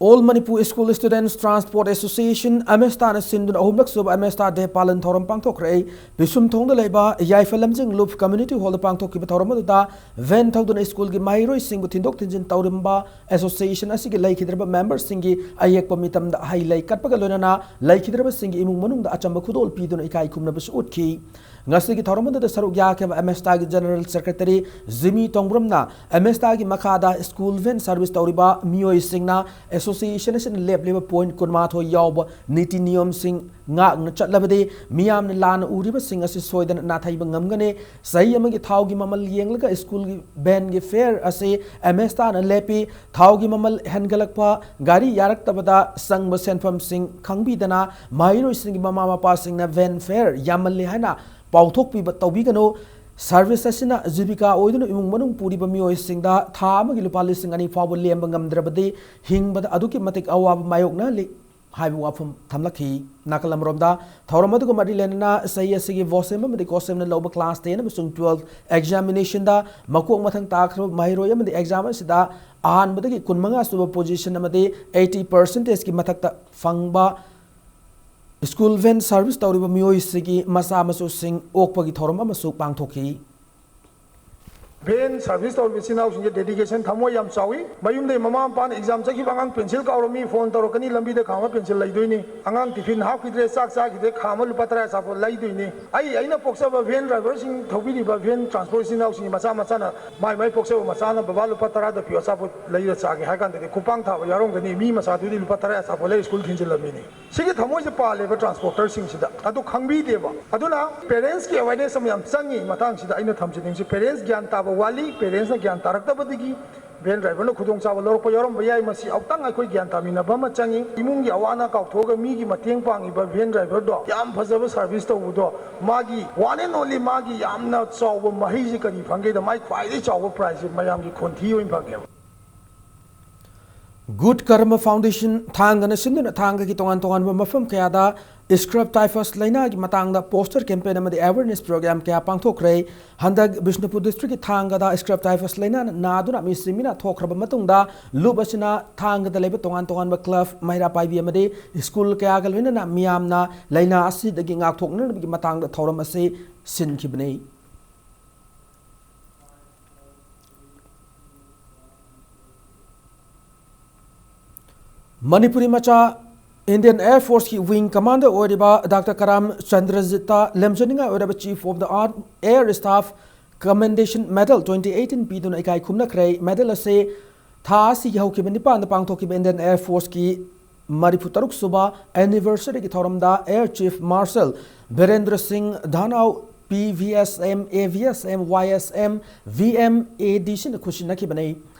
All Manipur School Students Transport Association, ꯑꯃꯦꯁꯇꯥꯅ ꯁꯤꯟꯗꯨꯅ ꯑꯍꯨꯝꯂꯛ ꯁꯨꯕ ꯑꯃꯦꯁꯇꯥ ꯗꯦ ꯄꯥꯂꯟ ꯊꯧꯔꯝ ꯄꯥꯡꯊꯣꯛꯈ꯭ꯔꯦ꯫ ꯄꯤꯁꯨꯝꯊꯣꯡꯗ ꯂꯩꯕ ꯌꯥꯏꯐ ꯂꯝꯖꯤꯡ ꯂꯨꯞ community hall ꯗ ꯄꯥꯡꯊꯣꯛꯈꯤꯕ ꯊꯧꯔꯝ ꯑꯗꯨꯗ van ꯊꯧꯗꯨꯅ ꯁ꯭ꯀꯨꯜꯒꯤ ꯃꯍꯩꯔꯣꯏꯁꯤꯡꯕꯨ ꯊꯤꯟꯗꯣꯛ ꯊꯤꯟꯖꯤꯟ ꯇꯧꯔꯝꯕ association ꯑꯁꯤꯒꯤ ꯂꯩꯈꯤꯗ꯭ꯔꯕ member ꯁꯤꯡꯒꯤ ꯑꯌꯦꯛꯄ ꯃꯤꯇꯝꯗ ꯍꯩ ꯂꯩ ꯀꯠꯄꯒ ꯂꯣꯏꯅꯅ ꯂꯩꯈꯤꯗ꯭ꯔꯕꯁꯤꯡꯒꯤ ꯏꯃꯨꯡ ꯃꯅꯨꯡꯗ ꯑꯆꯝꯕ ꯈꯨꯗꯣꯜ ꯄꯤꯗꯨꯅ ꯏꯀꯥꯏ ꯈꯨꯝꯅꯕꯁꯨ ꯎꯠꯈꯤ꯫ ꯉꯁꯤꯒꯤ ꯊꯧꯔꯝ ꯑꯗꯨꯗ ꯁꯔꯨꯛ ꯌꯥꯈꯤꯕ ꯑꯃꯦꯁꯇꯥꯒꯤ General Secretary ꯖꯤꯃꯤ ꯇꯣꯡꯕ꯭ꯔꯝꯅ ꯑꯃꯦꯁꯇꯥꯒꯤ ꯃꯈꯥꯗ school van service ꯇꯧꯔꯤꯕ ꯃꯤꯑꯣꯏꯁꯤꯡꯅ association ꯑꯁꯤꯅ ꯂꯦꯞꯂꯤꯕ point ꯀꯨꯟꯃꯥꯊꯣꯏ ꯌꯥꯎꯕ ꯅꯤꯇꯤ ꯅꯤꯌꯣꯝꯁꯤꯡ ꯉꯥꯛꯅ ꯆꯠꯂꯕꯗꯤ ꯃꯤꯌꯥꯝꯅ ꯂꯥꯟꯅ ꯎꯔꯤꯕꯁꯤꯡ ꯑꯁꯤ ꯁꯣꯏꯗꯅ ꯅꯥꯊꯩꯕ ꯉꯝꯒꯅꯤ꯫ ꯆꯍꯤ ꯑꯃꯒꯤ ꯊꯥꯎꯒꯤ ꯃꯃꯜ ꯌꯦꯡꯂꯒ ꯁ꯭ꯀꯨꯜꯒꯤ vanꯒꯤ fare ꯑꯁꯤ ꯑꯃꯦꯁꯇꯥꯅ ꯂꯦꯞꯄꯤ꯫ ꯊꯥꯎꯒꯤ ꯃꯃꯜ ꯍꯦꯟꯒꯠꯂꯛꯄ, ꯒꯥꯔꯤ ꯌꯥꯔꯛꯇꯕꯗ ꯆꯪꯕ ꯁꯦꯟꯐꯝꯁꯤꯡ ꯈꯪꯕꯤꯗꯅ ꯃꯍꯩꯔꯣꯏꯁꯤꯡꯒꯤ ꯃꯃꯥ ꯃꯄꯥꯁꯤꯡꯅ van fare ꯌꯥꯝꯃꯜꯂꯤ ꯍꯥꯏꯅ ꯄꯥꯎꯊꯣꯛꯄꯤꯕ ꯇꯧꯕꯤꯒꯅꯨ꯫ Service ꯑꯁꯤꯅ ꯖꯤꯕꯤꯀꯥ ꯑꯣꯏꯗꯨꯅ ꯏꯃꯨꯡ ꯃꯅꯨꯡ ꯄꯨꯔꯤꯕ ꯃꯤꯑꯣꯏꯁꯤꯡꯗ ꯊꯥ ꯑꯃꯒꯤ ꯂꯨꯄꯥ ꯂꯤꯁꯤꯡ ꯑꯅꯤ ꯐꯥꯎꯕ ꯂꯦꯝꯕ ꯉꯝꯗ꯭ꯔꯕꯗꯤ ꯍꯤꯡꯕꯗ ꯑꯗꯨꯛꯀꯤ ꯃꯇꯤꯛ ꯑꯋꯥꯕ ꯃꯥꯌꯣꯛꯅꯍꯜꯂꯤ ꯍꯥꯏꯕ ꯋꯥꯐꯝ ꯊꯝꯂꯛꯈꯤ꯫ ꯅꯥꯀꯜ ꯑꯃꯔꯣꯝꯗ, ꯊꯧꯔꯝ ꯑꯗꯨꯒ ꯃꯔꯤ ꯂꯩꯅꯅ ꯆꯍꯤ ꯑꯁꯤꯒꯤ ꯚꯣꯁꯦꯝ ꯑꯃꯗꯤ ꯀꯣꯁꯦꯝꯅ ꯂꯧꯕ class ten ꯑꯃꯁꯨꯡ twelve examinationꯗ ꯃꯀꯣꯛ ꯃꯊꯪ ꯇꯥꯈ꯭ꯔꯕ ꯃꯍꯩꯔꯣꯏ ꯑꯃꯗꯤ exam ꯑꯁꯤꯗ ꯑꯍꯥꯟꯕꯗꯒꯤ ꯀꯨꯟꯃꯉꯥ ꯁꯨꯕ position ꯑꯃꯗꯤ eighty percentageꯀꯤ ꯃꯊꯛꯇ ꯐꯪꯕ school van service ꯇꯧꯔꯤꯕ ꯃꯤꯑꯣꯏꯁꯤꯒꯤ ꯃꯆꯥ ꯃꯁꯨꯁꯤꯡ ꯑꯣꯛꯄꯒꯤ ꯊꯧꯔꯝ ꯑꯃꯁꯨ ꯄꯥꯡꯊꯣꯛꯈꯤ꯫ ꯚꯦꯟ ꯁꯥꯔꯚꯤꯁ ꯇꯧꯔꯤꯕ ꯏꯆꯤꯟ ꯏꯅꯥꯎꯁꯤꯡꯁꯦ ꯗꯦꯗꯤꯀꯦꯁꯟ, ꯊꯃꯣꯏ ꯌꯥꯝ ꯆꯥꯎꯏ꯫ ꯃꯌꯨꯝꯗꯒꯤ ꯃꯃꯥ ꯃꯄꯥꯅ ꯑꯦꯛꯖꯥꯝ ꯆꯠꯈꯤꯕ ꯑꯉꯥꯡ ꯄꯦꯟꯁꯤꯜ ꯀꯥꯎꯔꯝꯃꯤ, ꯐꯣꯟ ꯇꯧꯔꯛꯀꯅꯤ, ꯂꯝꯕꯤꯗ ꯈꯥꯝꯃ ꯄꯦꯟꯁꯤꯜ ꯂꯩꯗꯣꯏꯅꯤ꯫ ꯑꯉꯥꯡ ꯇꯤꯐꯤꯟ ꯍꯥꯞꯈꯤꯗ꯭ꯔꯦ, ꯆꯥꯛ ꯆꯥꯈꯤꯗ꯭ꯔꯦ, ꯈꯥꯝꯃ ꯂꯨꯄꯥ ꯇꯔꯥ ꯑꯆꯥꯄꯣꯠ ꯂꯩꯗꯣꯏꯅꯤ꯫ ꯑꯩ, ꯑꯩꯅ ꯄꯣꯛꯆꯕ ꯚꯦꯟ ꯗ꯭ꯔꯥꯏꯚꯔꯁꯤꯡ ꯊꯧꯕꯤꯔꯤꯕ ꯚꯦꯟ ꯇ꯭ꯔꯥꯟꯁꯄꯣꯔꯠ ꯏꯆꯤꯟ ꯏꯅꯥꯎꯁꯤꯡꯒꯤ ꯃꯆꯥ ꯃꯆꯥꯅ ꯃꯥꯏ ꯃꯥꯏ ꯄꯣꯛꯆꯕ ꯃꯆꯥꯅ "ꯕꯕꯥ, ꯂꯨꯄꯥ ꯇꯔꯥꯗ ꯄꯤꯌꯣ, ꯑꯆꯥꯄꯣꯠ ꯂꯩꯔ ꯆꯥꯒꯦ" ꯍꯥꯏ ꯀꯥꯟꯗꯗꯤ ꯈꯨꯄꯥꯡ ꯊꯥꯕ ꯌꯥꯎꯔꯝꯒꯅꯤ꯫ ꯃꯤ ꯃꯆꯥꯗꯨꯗꯤ ꯂꯨꯄꯥ ꯇꯔꯥ ꯑꯆꯥꯄꯣꯠ ꯂꯩꯔ ꯁ꯭ꯀꯨꯜ ꯊꯤꯟꯖꯤꯜꯂꯝꯃꯤꯅꯤ꯫ ꯁꯤꯒꯤ ꯊꯃꯣꯏꯁꯦ ꯄꯥꯜꯂꯦꯕ ꯇ꯭ꯔꯥꯟꯁꯄꯣꯔꯇꯔꯁꯤꯡꯁꯤꯗ, ꯑꯗꯨ ꯈꯪꯕꯤꯗꯦꯕ꯫ ꯑꯗꯨꯅ ꯄꯦꯔꯦꯟꯁꯀꯤ ꯑꯦꯋꯦꯔꯅꯦꯁ ꯑꯃ ꯌꯥꯝ ꯆꯪꯉꯤ꯫ ꯃꯇꯥꯡꯁꯤꯗ ꯑꯩꯅ ꯊꯝꯖꯅꯤꯡꯉꯤꯁꯤ, ꯄꯦꯔꯦꯟꯁ ꯒ꯭ꯌꯥꯟ ꯇꯥꯕ ꯋꯥꯠꯂꯤ꯫ ꯄꯦꯔꯦꯟꯁꯅ ꯒ꯭ꯌꯥꯟ ꯇꯥꯔꯛꯇꯕꯗꯒꯤ ꯚꯦꯟ ꯗ꯭ꯔꯥꯏꯚꯔꯅ ꯈꯨꯗꯣꯡꯆꯥꯕ ꯂꯧꯔꯛꯄ ꯌꯥꯎꯔꯝꯕ ꯌꯥꯏ꯫ ꯃꯁꯤ ꯑꯃꯨꯛꯇꯪ ꯑꯩꯈꯣꯏ ꯒ꯭ꯌꯥꯟ ꯇꯥꯃꯤꯟꯅꯕ ꯑꯃ ꯆꯪꯉꯤ꯫ ꯏꯃꯨꯡꯒꯤ ꯑꯋꯥ ꯑꯅꯥ ꯀꯥꯎꯊꯣꯛꯑꯒ ꯃꯤꯒꯤ ꯃꯇꯦꯡ ꯄꯥꯡꯉꯤꯕ ꯚꯦꯟ ꯗ꯭ꯔꯥꯏꯚꯔꯗꯣ ꯌꯥꯝ ꯐꯖꯕ ꯁꯥꯔꯚꯤꯁ ꯇꯧꯕꯗꯣ, ꯃꯥꯒꯤ one and only, ꯃꯥꯒꯤ ꯌꯥꯝꯅ ꯆꯥꯎꯕ ꯃꯍꯩꯁꯦ ꯀꯔꯤ ꯐꯪꯒꯦꯗ, ꯃꯥꯒꯤ ꯈ꯭ꯋꯥꯏꯗꯒꯤ ꯆꯥꯎꯕ ꯄ꯭ꯔꯥꯏꯖꯁꯦ ꯃꯌꯥꯝꯒꯤ ꯈꯣꯟꯊꯤ ꯑꯣꯏꯅ ꯐꯪꯉꯦꯕ꯫ ꯒꯨꯗ ꯀꯔꯃ ꯐꯥꯎꯟꯗꯦꯁꯟ ꯊꯥꯡꯒꯅ ꯁꯤꯟꯗꯨꯅ ꯊꯥꯡꯒꯒꯤ ꯇꯣꯉꯥꯟ ꯇꯣꯉꯥꯟꯕ ꯃꯐꯝ ꯀꯌꯥꯗ ꯁ꯭ꯀ꯭ꯔꯕ ꯇꯥꯏꯐꯁ ꯂꯥꯏꯅꯥꯒꯤ ꯃꯇꯥꯡꯗ ꯄꯣꯁꯇꯔ ꯀꯦꯝꯄꯦꯟ ꯑꯃꯗꯤ ꯑꯦꯋꯦꯔꯅꯦꯁ ꯄ꯭ꯔꯣꯒ꯭ꯔꯥꯝ ꯀꯌꯥ ꯄꯥꯡꯊꯣꯛꯈ꯭ꯔꯦ꯫ ꯍꯟꯗꯛ ꯕꯤꯁꯅꯨꯄꯨꯔ ꯗꯤꯁꯇ꯭ꯔꯤꯛꯀꯤ ꯊꯥꯡꯒꯗ ꯁ꯭ꯀ꯭ꯔꯕ ꯇꯥꯏꯐꯁ ꯂꯥꯏꯅꯥꯅ ꯅꯥꯗꯨꯅ ꯃꯤꯁꯤ ꯃꯤꯅꯥ ꯊꯣꯛꯈ꯭ꯔꯕ ꯃꯇꯨꯡꯗ, ꯂꯨꯞ ꯑꯁꯤꯅ ꯊꯥꯡꯒꯗ ꯂꯩꯕ ꯇꯣꯉꯥꯟ ꯇꯣꯉꯥꯟꯕ ꯀ꯭ꯂꯕ, ꯃꯩꯔꯥ ꯄꯥꯏꯕꯤ ꯑꯃꯗꯤ ꯁ꯭ꯀꯨꯜ ꯀꯌꯥꯒ ꯂꯣꯏꯅꯅ ꯃꯤꯌꯥꯝꯅ ꯂꯥꯏꯅꯥ ꯑꯁꯤꯗꯒꯤ ꯉꯥꯛꯊꯣꯛꯅꯅꯕꯒꯤ ꯃꯇꯥꯡꯗ ꯊꯧꯔꯝ ꯑꯁꯤ ꯁꯤꯟꯈꯤꯕꯅꯤ꯫ ꯃꯅꯤꯄꯨꯔꯤ ꯃꯆꯥ ꯏꯟꯗꯤꯌꯟ ꯑꯦꯌꯔ ꯐꯣꯔꯁꯀꯤ ꯋꯤꯡ ꯀꯃꯥꯟꯗꯔ ꯑꯣꯏꯔꯤꯕ ꯗꯥꯛꯇꯔ ꯀꯔꯥꯝ ꯆꯟꯗ꯭ꯔꯖꯤꯠꯇ ꯂꯦꯝꯖꯅꯤꯡꯉꯥꯏ ꯑꯣꯏꯔꯕ Chief of the Arm Air Staff Commendation Medal twenty eighteen ꯄꯤꯗꯨꯅ ꯏꯀꯥꯏ ꯈꯨꯝꯅꯈ꯭ꯔꯦ꯫ ꯃꯦꯗꯜ ꯑꯁꯤ ꯊꯥ ꯑꯁꯤꯒꯤ ꯍꯧꯈꯤꯕ ꯅꯤꯄꯥꯟꯗ ꯄꯥꯡꯊꯣꯛꯈꯤꯕ ꯏꯟꯗꯤꯌꯟ ꯑꯦꯌꯔ ꯐꯣꯔꯁꯀꯤ ꯃꯔꯤꯐꯨ ꯇꯔꯨꯛ ꯁꯨꯕ ꯑꯦꯅꯤꯚꯔꯁꯔꯤꯒꯤ ꯊꯧꯔꯝꯗ air chief marshal Birendra Singh Dhanoa, P V S M, A V S M, Y S M, V M A D ꯁꯤꯅ ꯈꯨꯠꯁꯤꯟꯅꯈꯤꯕꯅꯤ꯫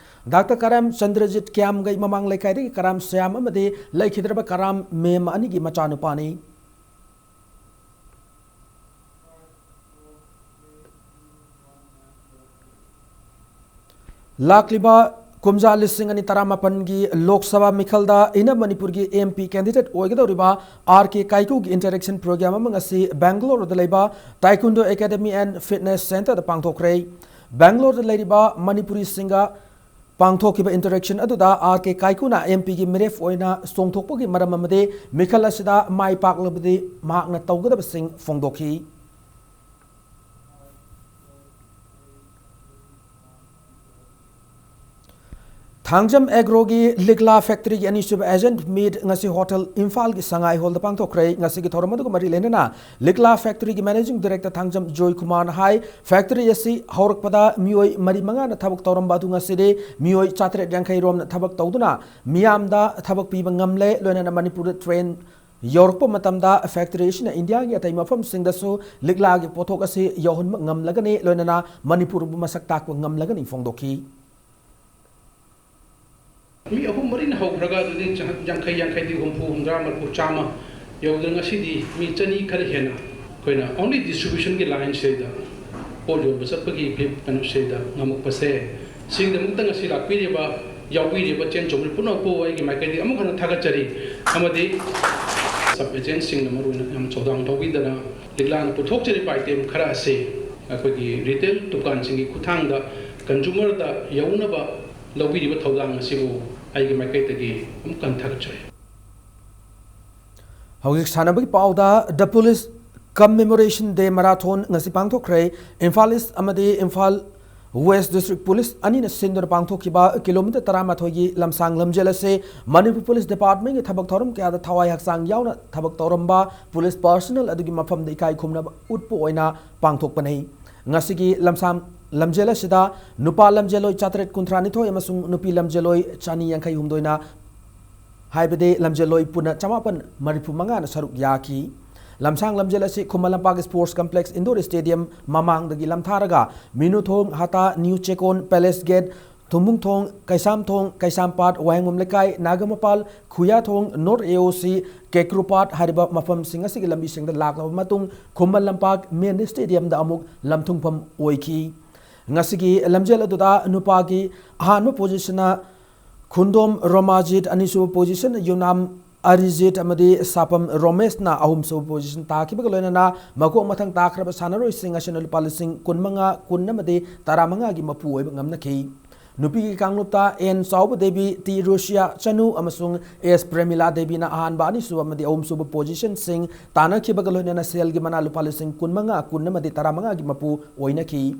ꯗꯥꯛꯇꯔ ꯀꯔꯥꯝ ꯆꯟꯗ꯭ꯔꯖꯤꯠ ꯀ꯭ꯌꯥꯝꯒꯩ ꯃꯃꯥꯡ ꯂꯩꯀꯥꯏꯗꯒꯤ ꯀꯔꯥꯝ ꯁ꯭ꯌꯥꯝ ꯑꯃꯗꯤ ꯂꯩꯈꯤꯗ꯭ꯔꯕ ꯀꯔꯥꯝ ꯃꯦꯝ ꯑꯅꯤꯒꯤ ꯃꯆꯥꯅꯨꯄꯥꯅꯤ꯫ ꯂꯥꯛꯂꯤꯕ ꯀꯨꯝꯖꯥ ꯂꯤꯁꯤꯡ ꯑꯅꯤ ꯇꯔꯥꯃꯥꯄꯟꯒꯤ ꯂꯣꯛ ꯁꯚꯥ ꯃꯤꯈꯜꯗ ꯏꯟꯅ ꯃꯅꯤꯄꯨꯔꯒꯤ ꯑꯦꯝ ꯄꯤ ꯀꯦꯟꯗꯤꯗꯦꯠ ꯑꯣꯏꯒꯗꯧꯔꯤꯕ ꯑꯥꯔ ꯀꯦ ꯀꯥꯏꯀꯨꯒꯤ ꯏꯟꯇꯔꯦꯛꯁꯟ ꯄ꯭ꯔꯣꯒ꯭ꯔꯥꯝ ꯑꯃ ꯉꯁꯤ ꯕꯦꯡꯒꯂꯣꯔꯗ ꯂꯩꯕ Taekwondo Academy and Fitness Centreꯗ ꯄꯥꯡꯊꯣꯛꯈ꯭ꯔꯦ꯫ ꯕꯦꯡꯒꯂꯣꯔꯗ ꯂꯩꯔꯤꯕ ꯃꯅꯤꯄꯨꯔꯤꯁꯤꯡꯒ ꯄꯥꯡꯊꯣꯛꯈꯤꯕ ꯏꯟꯇꯔꯦꯛꯁꯟ ꯑꯗꯨꯗ ꯑꯥꯔ ꯀꯦ ꯀꯥꯏꯀꯨꯅ ꯑꯦꯝ ꯄꯤꯒꯤ ꯃꯤꯔꯦꯞ ꯑꯣꯏꯅ ꯆꯣꯡꯊꯣꯛꯄꯒꯤ ꯃꯔꯝ ꯑꯃꯗꯤ ꯃꯤꯈꯜ ꯑꯁꯤꯗ ꯃꯥꯏ ꯄꯥꯛꯂꯕꯗꯤ ꯃꯍꯥꯛꯅ ꯇꯧꯒꯗꯕꯁꯤꯡ ꯐꯣꯡꯗꯣꯛꯈꯤ꯫ ꯊꯥꯡꯖꯝ ꯑꯦꯒ꯭ꯔꯣꯒꯤ ꯂꯤꯛꯂꯥ ꯐꯦꯛꯇꯔꯤꯒꯤ ꯑꯅꯤꯁꯨꯕ ꯑꯦꯖꯦꯟꯠ ꯃꯤꯠ ꯉꯁꯤ ꯍꯣꯇꯦꯜ ꯏꯝꯐꯥꯜꯒꯤ ꯁꯉꯥꯏ ꯍꯣꯜꯗ ꯄꯥꯡꯊꯣꯛꯈ꯭ꯔꯦ꯫ ꯉꯁꯤꯒꯤ ꯊꯧꯔꯝ ꯑꯗꯨꯒ ꯃꯔꯤ ꯂꯩꯅꯅ ꯂꯤꯛꯂꯥ ꯐꯦꯛꯇꯔꯤꯒꯤ ꯃꯦꯅꯦꯖꯤꯡ ꯗꯥꯏꯔꯦꯛꯇꯔ ꯊꯥꯡꯖꯝ ꯖꯣꯏ ꯀꯨꯃꯥꯔꯅ ꯍꯥꯏ, ꯐꯦꯛꯇꯔꯤ ꯑꯁꯤ ꯍꯧꯔꯛꯄꯗ ꯃꯤꯑꯣꯏ ꯃꯔꯤ ꯃꯉꯥꯅ ꯊꯕꯛ ꯇꯧꯔꯝꯕ ꯑꯗꯨ ꯉꯁꯤꯗꯤ ꯃꯤꯑꯣꯏ ꯆꯥꯇ꯭ꯔꯦꯠ ꯌꯥꯡꯈꯩ ꯔꯣꯝꯅ ꯊꯕꯛ ꯇꯧꯗꯨꯅ ꯃꯤꯌꯥꯝꯗ ꯊꯕꯛ ꯄꯤꯕ ꯉꯝꯂꯦ꯫ ꯂꯣꯏꯅꯅ ꯃꯅꯤꯄꯨꯔꯗ ꯇ꯭ꯔꯦꯟ ꯌꯧꯔꯛꯄ ꯃꯇꯝꯗ ꯐꯦꯛꯇꯔꯤ ꯑꯁꯤꯅ ꯏꯟꯗꯤꯌꯥꯒꯤ ꯑꯇꯩ ꯃꯐꯝꯁꯤꯡꯗꯁꯨ ꯂꯤꯛꯂꯥꯒꯤ ꯄꯣꯠꯊꯣꯛ ꯑꯁꯤ ꯌꯧꯍꯟꯕ ꯉꯝꯂꯒꯅꯤ, ꯂꯣꯏꯅꯅ ꯃꯅꯤꯄꯨꯔꯕꯨ ꯃꯁꯛ ꯇꯥꯛꯄ ꯉꯝꯂꯒꯅꯤ ꯐꯣꯡꯗꯣꯛꯈꯤ꯫ ꯃꯤ ꯑꯍꯨꯝ ꯃꯔꯤꯅ ꯍꯧꯈ꯭ꯔꯒ ꯑꯗꯨꯗꯤ ꯆ-, ꯌꯥꯡꯈꯩ, ꯌꯥꯡꯈꯩꯗꯤ ꯍꯨꯝꯐꯨ, ꯍꯨꯝꯗ꯭ꯔꯥ, ꯃꯔꯤꯐꯨ, ꯆꯥꯝꯃ ꯌꯧꯗꯅ ꯉꯁꯤꯗꯤ ꯃꯤ ꯆꯅꯤ ꯈꯔ ꯍꯦꯟꯅ ꯑꯩꯈꯣꯏꯅ only distributionꯒꯤ lineꯁꯤꯗꯩꯗ ꯄꯣꯠ ꯌꯣꯟꯕ ꯆꯠꯄꯒꯤ ꯐꯤ-, ꯀꯩꯅꯣꯁꯤꯗ ꯉꯝꯃꯛꯄꯁꯦ, ꯁꯤꯒꯤꯗꯃꯛꯇ ꯉꯁꯤ ꯂꯥꯛꯄꯤꯔꯤꯕ, ꯌꯥꯎꯕꯤꯔꯤꯕ ꯆꯦꯟ ꯆꯣꯡꯂꯤ ꯄꯨꯝꯅꯃꯛꯄꯨ ꯑꯩꯒꯤ ꯃꯥꯏꯀꯩꯗꯒꯤ ꯑꯃꯨꯛ ꯍꯟꯅ ꯊꯥꯒꯠꯆꯔꯤ꯫ ꯑꯃꯗꯤ sub agentꯁꯤꯡꯅ ꯃꯔꯨꯑꯣꯏꯅ ꯌꯥꯝ ꯊꯧꯗꯥꯡ ꯂꯧꯕꯤꯗꯅ ꯂꯤꯛꯂꯥꯅ ꯄꯨꯊꯣꯛꯆꯔꯤꯕ item ꯈꯔ ꯑꯁꯤ ꯑꯩꯈꯣꯏꯒꯤ retail ꯗꯨꯀꯥꯟꯁꯤꯡꯒꯤ ꯈꯨꯠꯊꯥꯡꯗ consumerꯗ ꯌꯧꯅꯕ ꯂꯧꯕꯤꯔꯤꯕ ꯊꯧꯗꯥꯡ ꯑꯁꯤꯕꯨ ꯑꯩꯒꯤ ꯃꯥꯏꯀꯩꯗꯒꯤ ꯑꯃꯨꯛ ꯍꯟꯅ ꯊꯥꯒꯠꯆꯔꯤ꯫ ꯍꯧꯖꯤꯛ ꯁꯥꯟꯅꯕꯒꯤ ꯄꯥꯎꯗ, The Police Commemoration Day Marathon ꯉꯁꯤ ꯄꯥꯡꯊꯣꯛꯈ꯭ꯔꯦ꯫ ꯏꯝꯐꯥꯜ ꯏꯁ ꯑꯃꯗꯤ ꯏꯝꯐꯥꯜ ꯋꯦꯁ ꯗꯤꯁꯇ꯭ꯔꯤꯛ ꯄꯨꯂꯤꯁ ꯑꯅꯤꯅ ꯁꯤꯟꯗꯨꯅ ꯄꯥꯡꯊꯣꯛꯈꯤꯕ ꯀꯤꯂꯣꯃꯤꯇꯔ ꯇꯔꯥꯃꯥꯊꯣꯏꯒꯤ ꯂꯝꯁꯥꯡ ꯂꯝꯖꯦꯜ ꯑꯁꯤ ꯃꯅꯤꯄꯨꯔ ꯄꯨꯂꯤꯁ ꯗꯤꯄꯥꯔꯠꯃꯦꯟꯒꯤ ꯊꯕꯛ ꯊꯧꯔꯝ ꯀꯌꯥꯗ ꯊꯋꯥꯏ ꯍꯛꯆꯥꯡ ꯌꯥꯎꯅ ꯊꯕꯛ ꯇꯧꯔꯝꯕ ꯄꯨꯂꯤꯁ ꯄꯥꯔꯁꯣꯅꯦꯜ ꯑꯗꯨꯒꯤ ꯃꯐꯝꯗ ꯏꯀꯥꯏ ꯈꯨꯝꯅꯕ ꯎꯠꯄ ꯑꯣꯏꯅ ꯄꯥꯡꯊꯣꯛꯄꯅꯤ꯫ ꯉꯁꯤꯒꯤ ꯂꯝꯁꯥꯡ ꯂꯝꯖꯦꯜ ꯑꯁꯤꯗ ꯅꯨꯄꯥ ꯂꯝꯖꯦꯜꯂꯣꯏ ꯆꯥꯇ꯭ꯔꯦꯠ ꯀꯨꯟꯊ꯭ꯔꯥ ꯅꯤꯊꯣꯏ ꯑꯃꯁꯨꯡ ꯅꯨꯄꯤ ꯂꯝꯖꯦꯜꯂꯣꯏ ꯆꯅꯤ ꯌꯥꯡꯈꯩ ꯍꯨꯝꯗꯣꯏꯅ, ꯍꯥꯏꯕꯗꯤ ꯂꯝꯖꯦꯜꯂꯣꯏ ꯄꯨꯟꯅ ꯆꯃꯥꯄꯟ ꯃꯔꯤꯐꯨ ꯃꯉꯥꯅ ꯁꯔꯨꯛ ꯌꯥꯈꯤ꯫ ꯂꯝꯁꯥꯡ ꯂꯝꯖꯦꯜ ꯑꯁꯤ Khuman Lampak sports complex Indore stadium ꯃꯃꯥꯡꯗꯒꯤ ꯂꯝꯊꯥꯔꯒ ꯃꯤꯅꯨꯊꯣꯡ, ꯍꯥꯇꯥ, ꯅ꯭ꯌꯨ ꯆꯦꯀꯣꯟ, ꯄꯦꯂꯦꯁ ꯒꯦꯠ, ꯊꯨꯝꯕꯨꯡꯊꯣꯡ, ꯀꯩꯁꯥꯝꯊꯣꯡ, ꯀꯩꯁꯥꯝꯄꯥꯠ, ꯋꯥꯍꯦꯡꯕꯝ ꯂꯩꯀꯥꯏ, ꯅꯥꯒꯥꯃꯄꯥꯜ, ꯈꯨꯌꯥꯊꯣꯡ, ꯅꯣꯔꯠ ꯑꯦ ꯑꯣ ꯁꯤ, ꯀꯦꯀ꯭ꯔꯨꯄꯥꯠ ꯍꯥꯏꯔꯤꯕ ꯃꯐꯝꯁꯤꯡ ꯑꯁꯤꯒꯤ ꯂꯝꯕꯤꯁꯤꯡꯗ ꯂꯥꯛꯂꯕ ꯃꯇꯨꯡ ꯈꯨꯃꯟ ꯂꯝꯄꯥꯛ ꯃꯤꯅꯤ ꯁ꯭ꯇꯦꯗꯤꯌꯝꯗ ꯑꯃꯨꯛ ꯂꯝꯊꯨꯡꯐꯝ ꯑꯣꯏꯈꯤ꯫ ꯉꯁꯤꯒꯤ ꯂꯝꯖꯦꯜ ꯑꯗꯨꯗ ꯅꯨꯄꯥꯒꯤ ꯑꯍꯥꯟꯕ ꯄꯣꯖꯤꯁꯟꯅ ꯈꯨꯟꯗꯣꯝ ꯔꯣꯃꯥꯖꯤꯠ, ꯑꯅꯤꯁꯨꯕ ꯄꯣꯖꯤꯁꯟ ꯌꯨꯅꯥꯝ ꯑꯔꯤꯖꯤꯠ ꯑꯃꯗꯤ ꯁꯥꯄꯝ ꯔꯣꯃꯦꯁꯅ ꯑꯍꯨꯝꯁꯨꯕ ꯄꯣꯖꯤꯁꯟ ꯇꯥꯈꯤꯕꯒ ꯂꯣꯏꯅꯅ ꯃꯀꯣꯛ ꯃꯊꯪ ꯇꯥꯈ꯭ꯔꯕ ꯁꯥꯟꯅꯔꯣꯏꯁꯤꯡ ꯑꯁꯤꯅ ꯂꯨꯄꯥ ꯂꯤꯁꯤꯡ ꯀꯨꯟꯃꯉꯥ, ꯀꯨꯟ ꯑꯃꯗꯤ ꯇꯔꯥꯃꯉꯥꯒꯤ ꯃꯄꯨ ꯑꯣꯏꯕ ꯉꯝꯅꯈꯤ꯫ ꯅꯨꯄꯤꯒꯤ ꯀꯥꯡꯂꯨꯞꯇ ꯑꯦꯟ ꯆꯥꯎꯕ ꯗꯦꯕꯤ, ꯇꯤ ꯔꯨꯁꯤꯌꯥ ꯆꯅꯨ ꯑꯃꯁꯨꯡ ꯑꯦꯁ ꯄ꯭ꯔꯦꯃꯤꯂꯥ ꯗꯦꯕꯤꯅ ꯑꯍꯥꯟꯕ, ꯑꯅꯤꯁꯨꯕ ꯑꯃꯗꯤ ꯑꯍꯨꯝꯁꯨꯕ ꯄꯣꯖꯤꯁꯟꯁꯤꯡ ꯇꯥꯟꯅꯈꯤꯕꯒ ꯂꯣꯏꯅꯅ ꯁꯦꯜꯒꯤ ꯃꯅꯥ ꯂꯨꯄꯥ ꯂꯤꯁꯤꯡ ꯀꯨꯟꯃꯉꯥ, ꯀꯨꯟ ꯑꯃꯗꯤ ꯇꯔꯥꯃꯉꯥꯒꯤ ꯃꯄꯨ ꯑꯣꯏꯅꯈꯤ꯫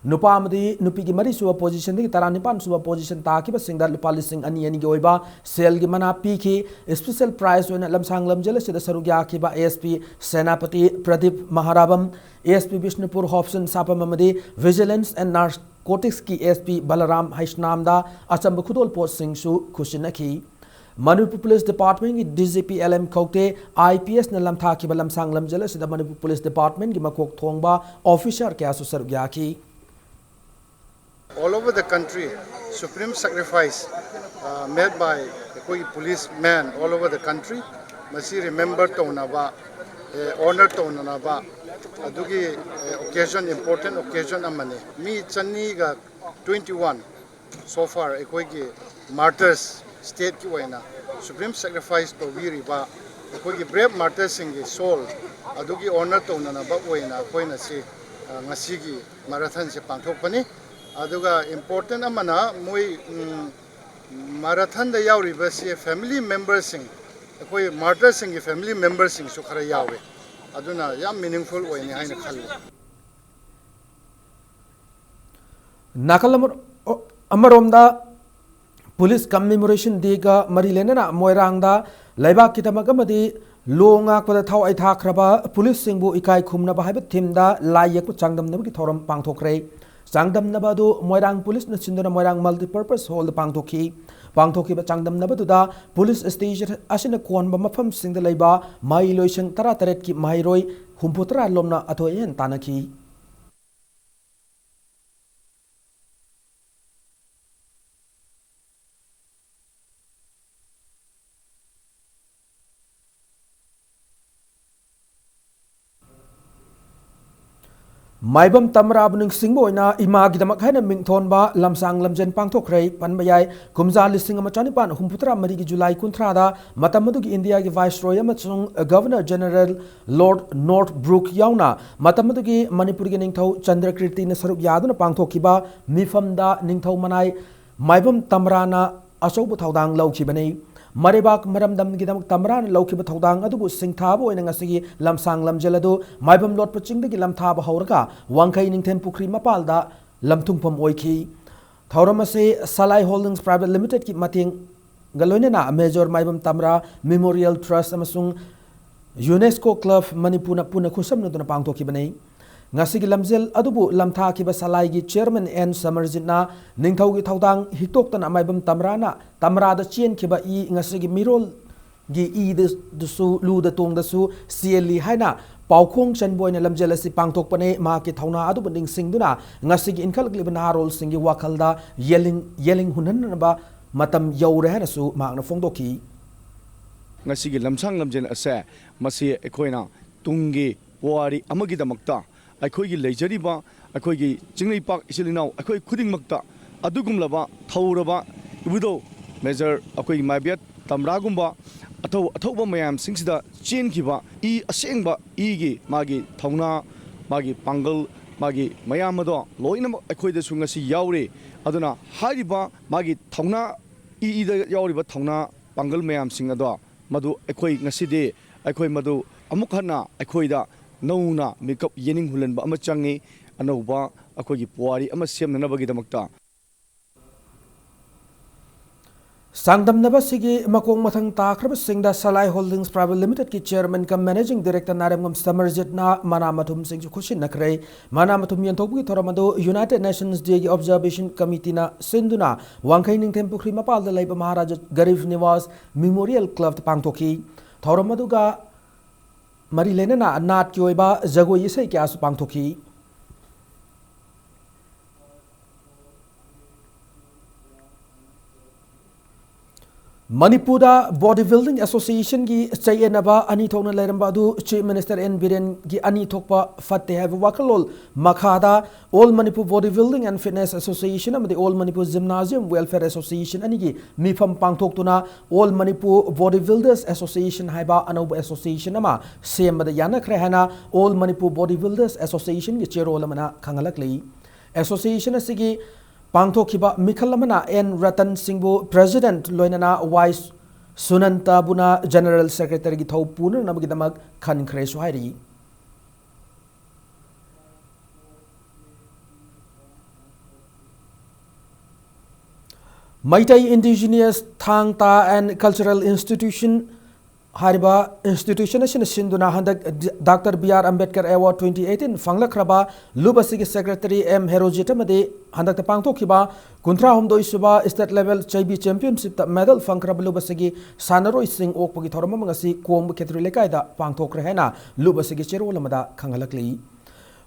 ꯅꯨꯄꯥ ꯑꯃꯗꯤ ꯅꯨꯄꯤꯒꯤ ꯃꯔꯤꯁꯨꯕ ꯄꯣꯖꯤꯁꯟꯗꯒꯤ ꯇꯔꯥꯅꯤꯄꯥꯟ ꯁꯨꯕ ꯄꯣꯖꯤꯁꯟ ꯇꯥꯈꯤꯕꯁꯤꯡꯗ ꯂꯨꯄꯥ ꯂꯤꯁꯤꯡ ꯑꯅꯤ ꯑꯅꯤꯒꯤ ꯑꯣꯏꯕ ꯁꯦꯜꯒꯤ ꯃꯅꯥ ꯄꯤꯈꯤ꯫ ꯏꯁꯄꯤꯁꯦꯜ ꯄ꯭ꯔꯥꯏꯖ ꯑꯣꯏꯅ ꯂꯝꯁꯥꯡ ꯂꯝꯖꯦꯜ ꯑꯁꯤꯗ ꯁꯔꯨꯛ ꯌꯥꯈꯤꯕ A S P Senapati Pradeep ꯃꯍꯥꯔꯥꯕꯝ, A S P Bishnupur ꯍꯣꯞꯁꯟ ꯁꯥꯄꯝ ꯑꯃꯗꯤ ꯚꯤꯖꯤꯂꯦꯟꯁ ꯑꯦꯟ ꯅꯥꯔꯀꯣꯇꯤꯛꯁꯀꯤ ꯑꯦ ꯑꯦꯁ ꯄꯤ ꯕꯂꯔꯥꯝ ꯍꯩꯁꯅꯥꯝꯗ ꯑꯆꯝꯕ ꯈꯨꯗꯣꯜꯄꯣꯠꯁꯤꯡꯁꯨ ꯈꯨꯠꯁꯤꯟꯅꯈꯤ꯫ ꯃꯅꯤꯄꯨꯔ ꯄꯨꯂꯤꯁ ꯗꯤꯄꯥꯔꯠꯃꯦꯟꯒꯤ D G P L M Khaute, I P ꯑꯦꯁꯅ ꯂꯝꯊꯥꯈꯤꯕ ꯂꯝꯁꯥꯡ ꯂꯝꯖꯦꯜ ꯑꯁꯤꯗ ꯃꯅꯤꯄꯨꯔ ꯄꯨꯂꯤꯁ ꯗꯤꯄꯥꯔꯠꯃꯦꯟꯒꯤ ꯃꯀꯣꯛ ꯊꯣꯡꯕ ꯑꯣꯐꯤꯁꯥꯔ ꯀꯌꯥꯁꯨ ꯁꯔꯨꯛ ꯌꯥꯈꯤ꯫ All over the country, supreme sacrifice, uh, made by ꯑꯩꯈꯣꯏꯒꯤ policemen all over the country꯫ ꯃꯁꯤ remember ꯇꯧꯅꯕ, ꯑꯦ, honor ꯇꯧꯅꯅꯕ ꯑꯗꯨꯒꯤ, ꯑꯦ, occasion, important occasion ꯑꯃꯅꯤ꯫ ꯃꯤ ꯆꯅꯤꯒ twenty one so far ꯑꯩꯈꯣꯏꯒꯤ martyrs, stateꯀꯤ ꯑꯣꯏꯅ supreme sacrifice ꯇꯧꯕꯤꯔꯤꯕ ꯑꯩꯈꯣꯏꯒꯤ brave martyrsꯁꯤꯡꯒꯤ soul ꯑꯗꯨꯒꯤ honor ꯇꯧꯅꯅꯕ ꯑꯣꯏꯅ ꯑꯩꯈꯣꯏꯅ ꯁꯤ, ꯑ, ꯉꯁꯤꯒꯤ marathonꯁꯦ ꯄꯥꯡꯊꯣꯛꯄꯅꯤ꯫ ꯑꯗꯨꯒ important ꯑꯃꯅ ꯃꯣꯏ, ꯎꯝ, marathonꯗ ꯌꯥꯎꯔꯤꯕꯁꯤ family memberꯁꯤꯡ, ꯑꯩꯈꯣꯏ martyrꯁꯤꯡꯒꯤ family memberꯁꯤꯡꯁꯨ ꯈꯔ ꯌꯥꯎꯋꯦ꯫ ꯑꯗꯨꯅ ꯌꯥꯝ meaningful ꯑꯣꯏꯅꯤ ꯍꯥꯏꯅ ꯈꯜꯂꯤ꯫ ꯅꯥꯀꯜ ꯑꯃ-, ꯑꯃꯔꯣꯝꯗ police commemoration dayꯒ ꯃꯔꯤ ꯂꯩꯅꯅ ꯃꯣꯏꯔꯥꯡꯗ ꯂꯩꯕꯥꯛꯀꯤꯗꯃꯛ ꯑꯃꯗꯤ ꯂꯣ ꯉꯥꯛꯄꯗ ꯊꯋꯥꯏ ꯊꯥꯈ꯭ꯔꯕ policeꯁꯤꯡꯕꯨ ꯏꯀꯥꯏ ꯈꯨꯝꯅꯕ ꯍꯥꯏꯕ themeꯗ ꯂꯥꯏ ꯌꯦꯛꯄ ꯆꯥꯡꯗꯝꯅꯕꯒꯤ ꯊꯧꯔꯝ ꯄꯥꯡꯊꯣꯛꯈ꯭ꯔꯦ꯫ ꯆꯥꯡꯗꯝꯅꯕ ꯑꯗꯨ ꯃꯣꯏꯔꯥꯡ policeꯅ ꯁꯤꯟꯗꯨꯅ ꯃꯣꯏꯔꯥꯡ multipurpose hallꯗ ꯄꯥꯡꯊꯣꯛꯈꯤ꯫ ꯄꯥꯡꯊꯣꯛꯈꯤꯕ ꯆꯥꯡꯗꯝꯅꯕꯗꯨꯗ police station ꯑꯁꯤꯅ ꯀꯣꯟꯕ ꯃꯐꯝꯁꯤꯡꯗ ꯂꯩꯕ ꯃꯍꯩꯂꯣꯏꯁꯪ ꯇꯔꯥꯇꯔꯦꯠꯀꯤ ꯃꯍꯩꯔꯣꯏ ꯍꯨꯝꯐꯨꯇꯔꯥ ꯂꯣꯝꯅ ꯑꯊꯣꯏ ꯑꯍꯦꯟ ꯇꯥꯟꯅꯈꯤ꯫ ꯃꯥꯏꯕꯝ ꯇꯝꯔꯥꯕꯨ ꯅꯤꯡꯁꯤꯡꯕ ꯑꯣꯏꯅ ꯏꯃꯥꯒꯤꯗꯃꯛ ꯍꯥꯏꯅ ꯃꯤꯡꯊꯣꯟꯕ ꯂꯝꯁꯥꯡ ꯂꯝꯖꯦꯟ ꯄꯥꯡꯊꯣꯛꯈ꯭ꯔꯦ꯫ ꯄꯟꯕ ꯌꯥꯏ, ꯀꯨꯝꯖꯥ ꯂꯤꯁꯤꯡ ꯑꯃ ꯆꯅꯤꯄꯥꯟ ꯍꯨꯝꯐꯨꯇꯔꯥ ꯃꯔꯤꯒꯤ ꯖꯨꯂꯥꯏ ꯀꯨꯟꯊ꯭ꯔꯥꯗ ꯃꯇꯝ ꯑꯗꯨꯒꯤ ꯏꯟꯗꯤꯌꯥꯒꯤ viceroy ꯑꯃꯁꯨꯡ Governor General Lord Northbrook ꯌꯥꯎꯅ ꯃꯇꯝ ꯑꯗꯨꯒꯤ ꯃꯅꯤꯄꯨꯔꯒꯤ ꯅꯤꯡꯊꯧ ꯆꯟꯗ꯭ꯔꯀꯤꯔꯇꯤꯅ ꯁꯔꯨꯛ ꯌꯥꯗꯨꯅ ꯄꯥꯡꯊꯣꯛꯈꯤꯕ ꯃꯤꯐꯝꯗ ꯅꯤꯡꯊꯧ ꯃꯅꯥꯏ ꯃꯥꯏꯕꯝ ꯇꯝꯔꯥꯅ ꯑꯆꯧꯕ ꯊꯧꯗꯥꯡ ꯂꯧꯈꯤꯕꯅꯤ꯫ ꯃꯔꯩꯕꯥꯛ ꯃꯔꯝꯗꯝꯒꯤꯗꯃꯛ ꯇꯝꯔꯥꯅ ꯂꯧꯈꯤꯕ ꯊꯧꯗꯥꯡ ꯑꯗꯨꯕꯨ ꯁꯤꯡꯊꯥꯕ ꯑꯣꯏꯅ ꯉꯁꯤꯒꯤ ꯂꯝꯁꯥꯡ ꯂꯝꯖꯦꯜ ꯑꯗꯨ ꯃꯥꯏꯕꯝ ꯂꯣꯠꯄ ꯆꯤꯡꯗꯒꯤ ꯂꯝꯊꯥꯕ ꯍꯧꯔꯒ ꯋꯥꯡꯈꯩ ꯅꯤꯡꯊꯦꯝ ꯄꯨꯈ꯭ꯔꯤ ꯃꯄꯥꯜꯗ ꯂꯝꯊꯨꯡꯐꯝ ꯑꯣꯏꯈꯤ꯫ ꯊꯧꯔꯝ ꯑꯁꯤ ꯁꯂꯥꯏ ꯍꯣꯜꯗꯤꯡꯁ ꯄ꯭ꯔꯥꯏꯚꯦꯠ ꯂꯤꯃꯤꯇꯦꯗꯀꯤ ꯃꯇꯦꯡꯒ ꯂꯣꯏꯅꯅ ꯃꯦꯖꯣꯔ ꯃꯥꯏꯕꯝ ꯇꯝꯔꯥ ꯃꯦꯃꯣꯔꯤꯌꯦꯜ ꯇ꯭ꯔꯁ ꯑꯃꯁꯨꯡ ꯌꯨꯅꯦꯁꯀꯣ ꯀ꯭ꯂꯕ ꯃꯅꯤꯄꯨꯔꯅ ꯄꯨꯟꯅ ꯈꯨꯠꯁꯝꯅꯗꯨꯅ ꯄꯥꯡꯊꯣꯛꯈꯤꯕꯅꯤ꯫ ꯉꯁꯤꯒꯤ ꯂꯝꯖꯦꯜ ꯑꯗꯨꯕꯨ ꯂꯝꯊꯥꯈꯤꯕ ꯁꯂꯥꯏꯒꯤ ꯆꯤꯌꯔꯃꯦꯟ ꯑꯦꯟ ꯁꯃꯔꯖꯤꯠꯅ ꯅꯤꯡꯊꯧꯒꯤ ꯊꯧꯗꯥꯡ ꯍꯤꯛꯇꯣꯛꯇꯅ ꯃꯥꯏꯕꯝ ꯇꯝꯔꯥꯅ ꯇꯝꯔꯥꯗ ꯆꯦꯟꯈꯤꯕ ꯏ ꯉꯁꯤꯒꯤ ꯃꯤꯔꯣꯜꯒꯤ ꯏꯗꯁꯨ ꯂꯨꯗ ꯇꯣꯡꯗꯁꯨ ꯆꯦꯜꯂꯤ ꯍꯥꯏꯅ ꯄꯥꯎꯈꯣꯡ ꯆꯟꯕ ꯑꯣꯏꯅ ꯂꯝꯖꯦꯜ ꯑꯁꯤ ꯄꯥꯡꯊꯣꯛꯄꯅꯤ꯫ ꯃꯍꯥꯛꯀꯤ ꯊꯧꯅꯥ ꯑꯗꯨꯕꯨ ꯅꯤꯡꯁꯤꯡꯗꯨꯅ ꯉꯁꯤꯒꯤ ꯏꯟꯈꯠꯂꯛꯂꯤꯕ ꯅꯍꯥꯔꯣꯜꯁꯤꯡꯒꯤ ꯋꯥꯈꯜꯗ ꯌꯦꯜꯍꯤꯡ ꯌꯦꯜꯍꯤꯡ ꯍꯨꯟꯍꯟꯅꯕ ꯃꯇꯝ ꯌꯧꯔꯦ ꯍꯥꯏꯅꯁꯨ ꯃꯍꯥꯛꯅ ꯐꯣꯡꯗꯣꯛꯈꯤ꯫ ꯉꯁꯤꯒꯤ ꯂꯝꯁꯥꯡ ꯂꯝꯖꯦꯜ ꯑꯁꯦ ꯃꯁꯤ ꯑꯩꯈꯣꯏꯅ ꯇꯨꯡꯒꯤ ꯄꯨꯋꯥꯔꯤ ꯑꯃꯒꯤꯗꯃꯛꯇ ꯑꯩꯈꯣꯏꯒꯤ ꯂꯩꯖꯔꯤꯕ ꯑꯩꯈꯣꯏꯒꯤ ꯆꯤꯡꯂꯩꯄꯥꯛ ꯏꯆꯤꯜ ꯏꯅꯥꯎ ꯑꯩꯈꯣꯏ ꯈꯨꯗꯤꯡꯃꯛꯇ ꯑꯗꯨꯒꯨꯝꯂꯕ ꯊꯧꯔꯕ ꯏꯕꯨꯙꯧ ꯃꯦꯖꯔ ꯑꯩꯈꯣꯏꯒꯤ ꯃꯥꯏꯕꯤ ꯇꯝꯔꯥꯒꯨꯝꯕ ꯑꯊꯧ ꯑꯊꯧꯕ ꯃꯌꯥꯝꯁꯤꯡꯁꯤꯗ ꯆꯦꯟꯈꯤꯕ ꯏ ꯑꯁꯦꯡꯕ ꯏꯒꯤ ꯃꯥꯒꯤ ꯊꯧꯅꯥ, ꯃꯥꯒꯤ ꯄꯥꯡꯒꯜ, ꯃꯥꯒꯤ ꯃꯌꯥꯝ ꯑꯗꯣ ꯂꯣꯏꯅꯃꯛ ꯑꯩꯈꯣꯏꯗꯁꯨ ꯉꯁꯤ ꯌꯥꯎꯔꯤ꯫ ꯑꯗꯨꯅ ꯍꯥꯏꯔꯤꯕ ꯃꯥꯒꯤ ꯊꯧꯅꯥ, ꯏ ꯏꯗ ꯌꯥꯎꯔꯤꯕ ꯊꯧꯅꯥ ꯄꯥꯡꯒꯜ ꯃꯌꯥꯝꯁꯤꯡ ꯑꯗꯣ ꯃꯗꯨ ꯑꯩꯈꯣꯏ ꯉꯁꯤꯗꯤ ꯑꯩꯈꯣꯏ ꯃꯗꯨ ꯑꯃꯨꯛ ꯍꯟꯅ ꯑꯩꯈꯣꯏꯗ ꯅꯧꯅ ꯃꯤꯀꯞ ꯌꯦꯅꯤꯡ ꯍꯨꯜꯍꯟꯕ ꯑꯃ ꯆꯪꯉꯤ꯫ ꯑꯅꯧꯕ ꯑꯩꯈꯣꯏꯒꯤ ꯄꯨꯋꯥꯔꯤ ꯑꯃ ꯁꯦꯝꯅꯅꯕꯒꯤꯗꯃꯛꯇ꯫ ꯆꯥꯡꯗꯝꯅꯕ ꯑꯁꯤꯒꯤ ꯃꯈꯣꯡ ꯃꯊꯪ ꯇꯥꯈ꯭ꯔꯕꯁꯤꯡꯗ ꯁꯂꯥꯏ ꯍꯣꯜꯗꯤꯡꯁ ꯄ꯭ꯔꯥꯏꯚꯦꯠ ꯂꯤꯃꯤꯇꯦꯗꯀꯤ ꯆꯤꯌꯔꯃꯦꯟ ꯀꯝ ꯃꯦꯅꯦꯖꯤꯡ ꯗꯤꯔꯦꯛꯇꯔ ꯅꯥꯏꯔꯦꯝꯉꯝ ꯁꯃꯔꯖꯤꯠꯅ ꯃꯅꯥ ꯃꯊꯨꯝꯁꯤꯡꯁꯨ ꯈꯨꯠꯁꯤꯟꯅꯈ꯭ꯔꯦ꯫ ꯃꯅꯥ ꯃꯊꯨꯝ ꯌꯦꯟꯊꯣꯛꯄꯒꯤ ꯊꯧꯔꯝ ꯑꯗꯨ ꯌꯨꯅꯥꯏꯇꯦꯗ ꯅꯦꯁꯟꯁ ꯗꯦꯒꯤ ꯑꯣꯕꯖꯥꯔꯕꯦꯁꯟ ꯀꯃꯤꯇꯤꯅ ꯁꯤꯟꯗꯨꯅ ꯋꯥꯡꯈꯩ ꯅꯤꯡꯊꯦꯝ ꯄꯨꯈ꯭ꯔꯤ ꯃꯄꯥꯜꯗ ꯂꯩꯕ ꯃꯍꯥꯔꯥꯖꯥ ꯒꯔꯤꯕ ꯅꯤꯋꯥꯁ ꯃꯦꯃꯣꯔꯤꯌꯦꯜ ꯀ꯭ꯂꯕꯇ ꯄꯥꯡꯊꯣꯛꯈꯤ꯫ ꯊꯧꯔꯝ ꯑꯗꯨꯒ ꯃꯔꯤ ꯂꯩꯅꯅ ꯅꯥꯠꯀꯤ ꯑꯣꯏꯕ ꯖꯒꯣꯏ ꯏꯁꯩ ꯀꯌꯥꯁꯨ ꯄꯥꯡꯊꯣꯛꯈꯤ꯫ ꯃꯅꯤꯄꯨꯔꯗ ꯕꯣꯗꯤ ꯕꯤꯜꯗꯤꯡ ꯑꯦꯁꯣꯁꯤꯌꯦꯁꯟꯒꯤ ꯆꯌꯦꯠꯅꯕ ꯑꯅꯤ ꯊꯣꯛꯅ ꯂꯩꯔꯝꯕ ꯑꯗꯨ ꯆꯤꯐ ꯃꯤꯅꯤꯁꯇꯔ ꯑꯦꯟ ꯕꯤꯔꯦꯟꯒꯤ ꯑꯅꯤ ꯊꯣꯛꯄ ꯐꯠꯇꯦ ꯍꯥꯏꯕ ꯋꯥꯈꯜꯂꯣꯟ ꯃꯈꯥꯗ All Manipur Bodybuilding and Fitness Association ꯑꯃꯗꯤ All Manipur Gymnasium Welfare Association ꯑꯅꯤꯒꯤ ꯃꯤꯐꯝ ꯄꯥꯡꯊꯣꯛꯇꯨꯅ All Manipur Bodybuilders Association ꯍꯥꯏꯕ ꯑꯅꯧꯕ ꯑꯦꯁꯣꯁꯤꯌꯦꯁꯟ ꯑꯃ ꯁꯦꯝꯕꯗ ꯌꯥꯅꯈ꯭ꯔꯦ ꯍꯥꯏꯅ All Manipur Bodybuilders Associationꯒꯤ ꯆꯦꯔꯣꯜ ꯑꯃꯅ ꯈꯪꯍꯜꯂꯛꯂꯤ꯫ ꯑꯦꯁꯣꯁꯤꯌꯦꯁꯟ ꯑꯁꯤꯒꯤ ꯄꯥꯡꯊꯣꯛꯈꯤꯕ ꯃꯤꯈꯜ ꯑꯃꯅ ꯑꯦꯟ ꯔꯇꯟ ꯁꯤꯡꯕꯨ ꯄ꯭ꯔꯦꯁꯤꯗꯦꯟꯠ ꯂꯣꯏꯅꯅ ꯋꯥꯏꯁ ꯁꯨꯅꯟꯇꯕꯨꯅ General Secretaryꯒꯤ ꯊꯧ ꯄꯨꯅꯅꯕꯒꯤꯗꯃꯛ ꯈꯟꯈ꯭ꯔꯦꯁꯨ ꯍꯥꯏꯔꯤ꯫ Meitei Indigenous Thang Ta and Cultural Institution ꯍꯥꯏꯔꯤꯕ institution ꯑꯁꯤꯅ ꯁꯤꯟꯗꯨꯅ ꯍꯟꯗꯛ Doctor B R Ambedkar Award twenty eighteen ꯐꯪꯂꯛꯈ꯭ꯔꯕ ꯂꯨꯞ ꯑꯁꯤꯒꯤ Secretary M Herojit ꯑꯃꯗꯤ ꯍꯟꯗꯛꯇ ꯄꯥꯡꯊꯣꯛꯈꯤꯕ ꯀꯨꯟꯊ꯭ꯔꯥ ꯍꯨꯝꯗꯣꯏ ꯁꯨꯕ State Level ꯆꯩꯕꯤ Championshipꯇ medal ꯐꯪꯈ꯭ꯔꯕ ꯂꯨꯞ ꯑꯁꯤꯒꯤ ꯁꯥꯟꯅꯔꯣꯏꯁꯤꯡ ꯑꯣꯛꯄꯒꯤ ꯊꯧꯔꯝ ꯑꯃ ꯉꯁꯤ ꯀꯣꯝꯕ ꯈꯦꯇ꯭ꯔꯤ ꯂꯩꯀꯥꯏꯗ ꯄꯥꯡꯊꯣꯛꯈ꯭ꯔꯦ ꯍꯥꯏꯅ ꯂꯨꯞ ꯑꯁꯤꯒꯤ ꯆꯦꯔꯣꯜ ꯑꯃꯗ ꯈꯪꯍꯜꯂꯛꯂꯤ꯫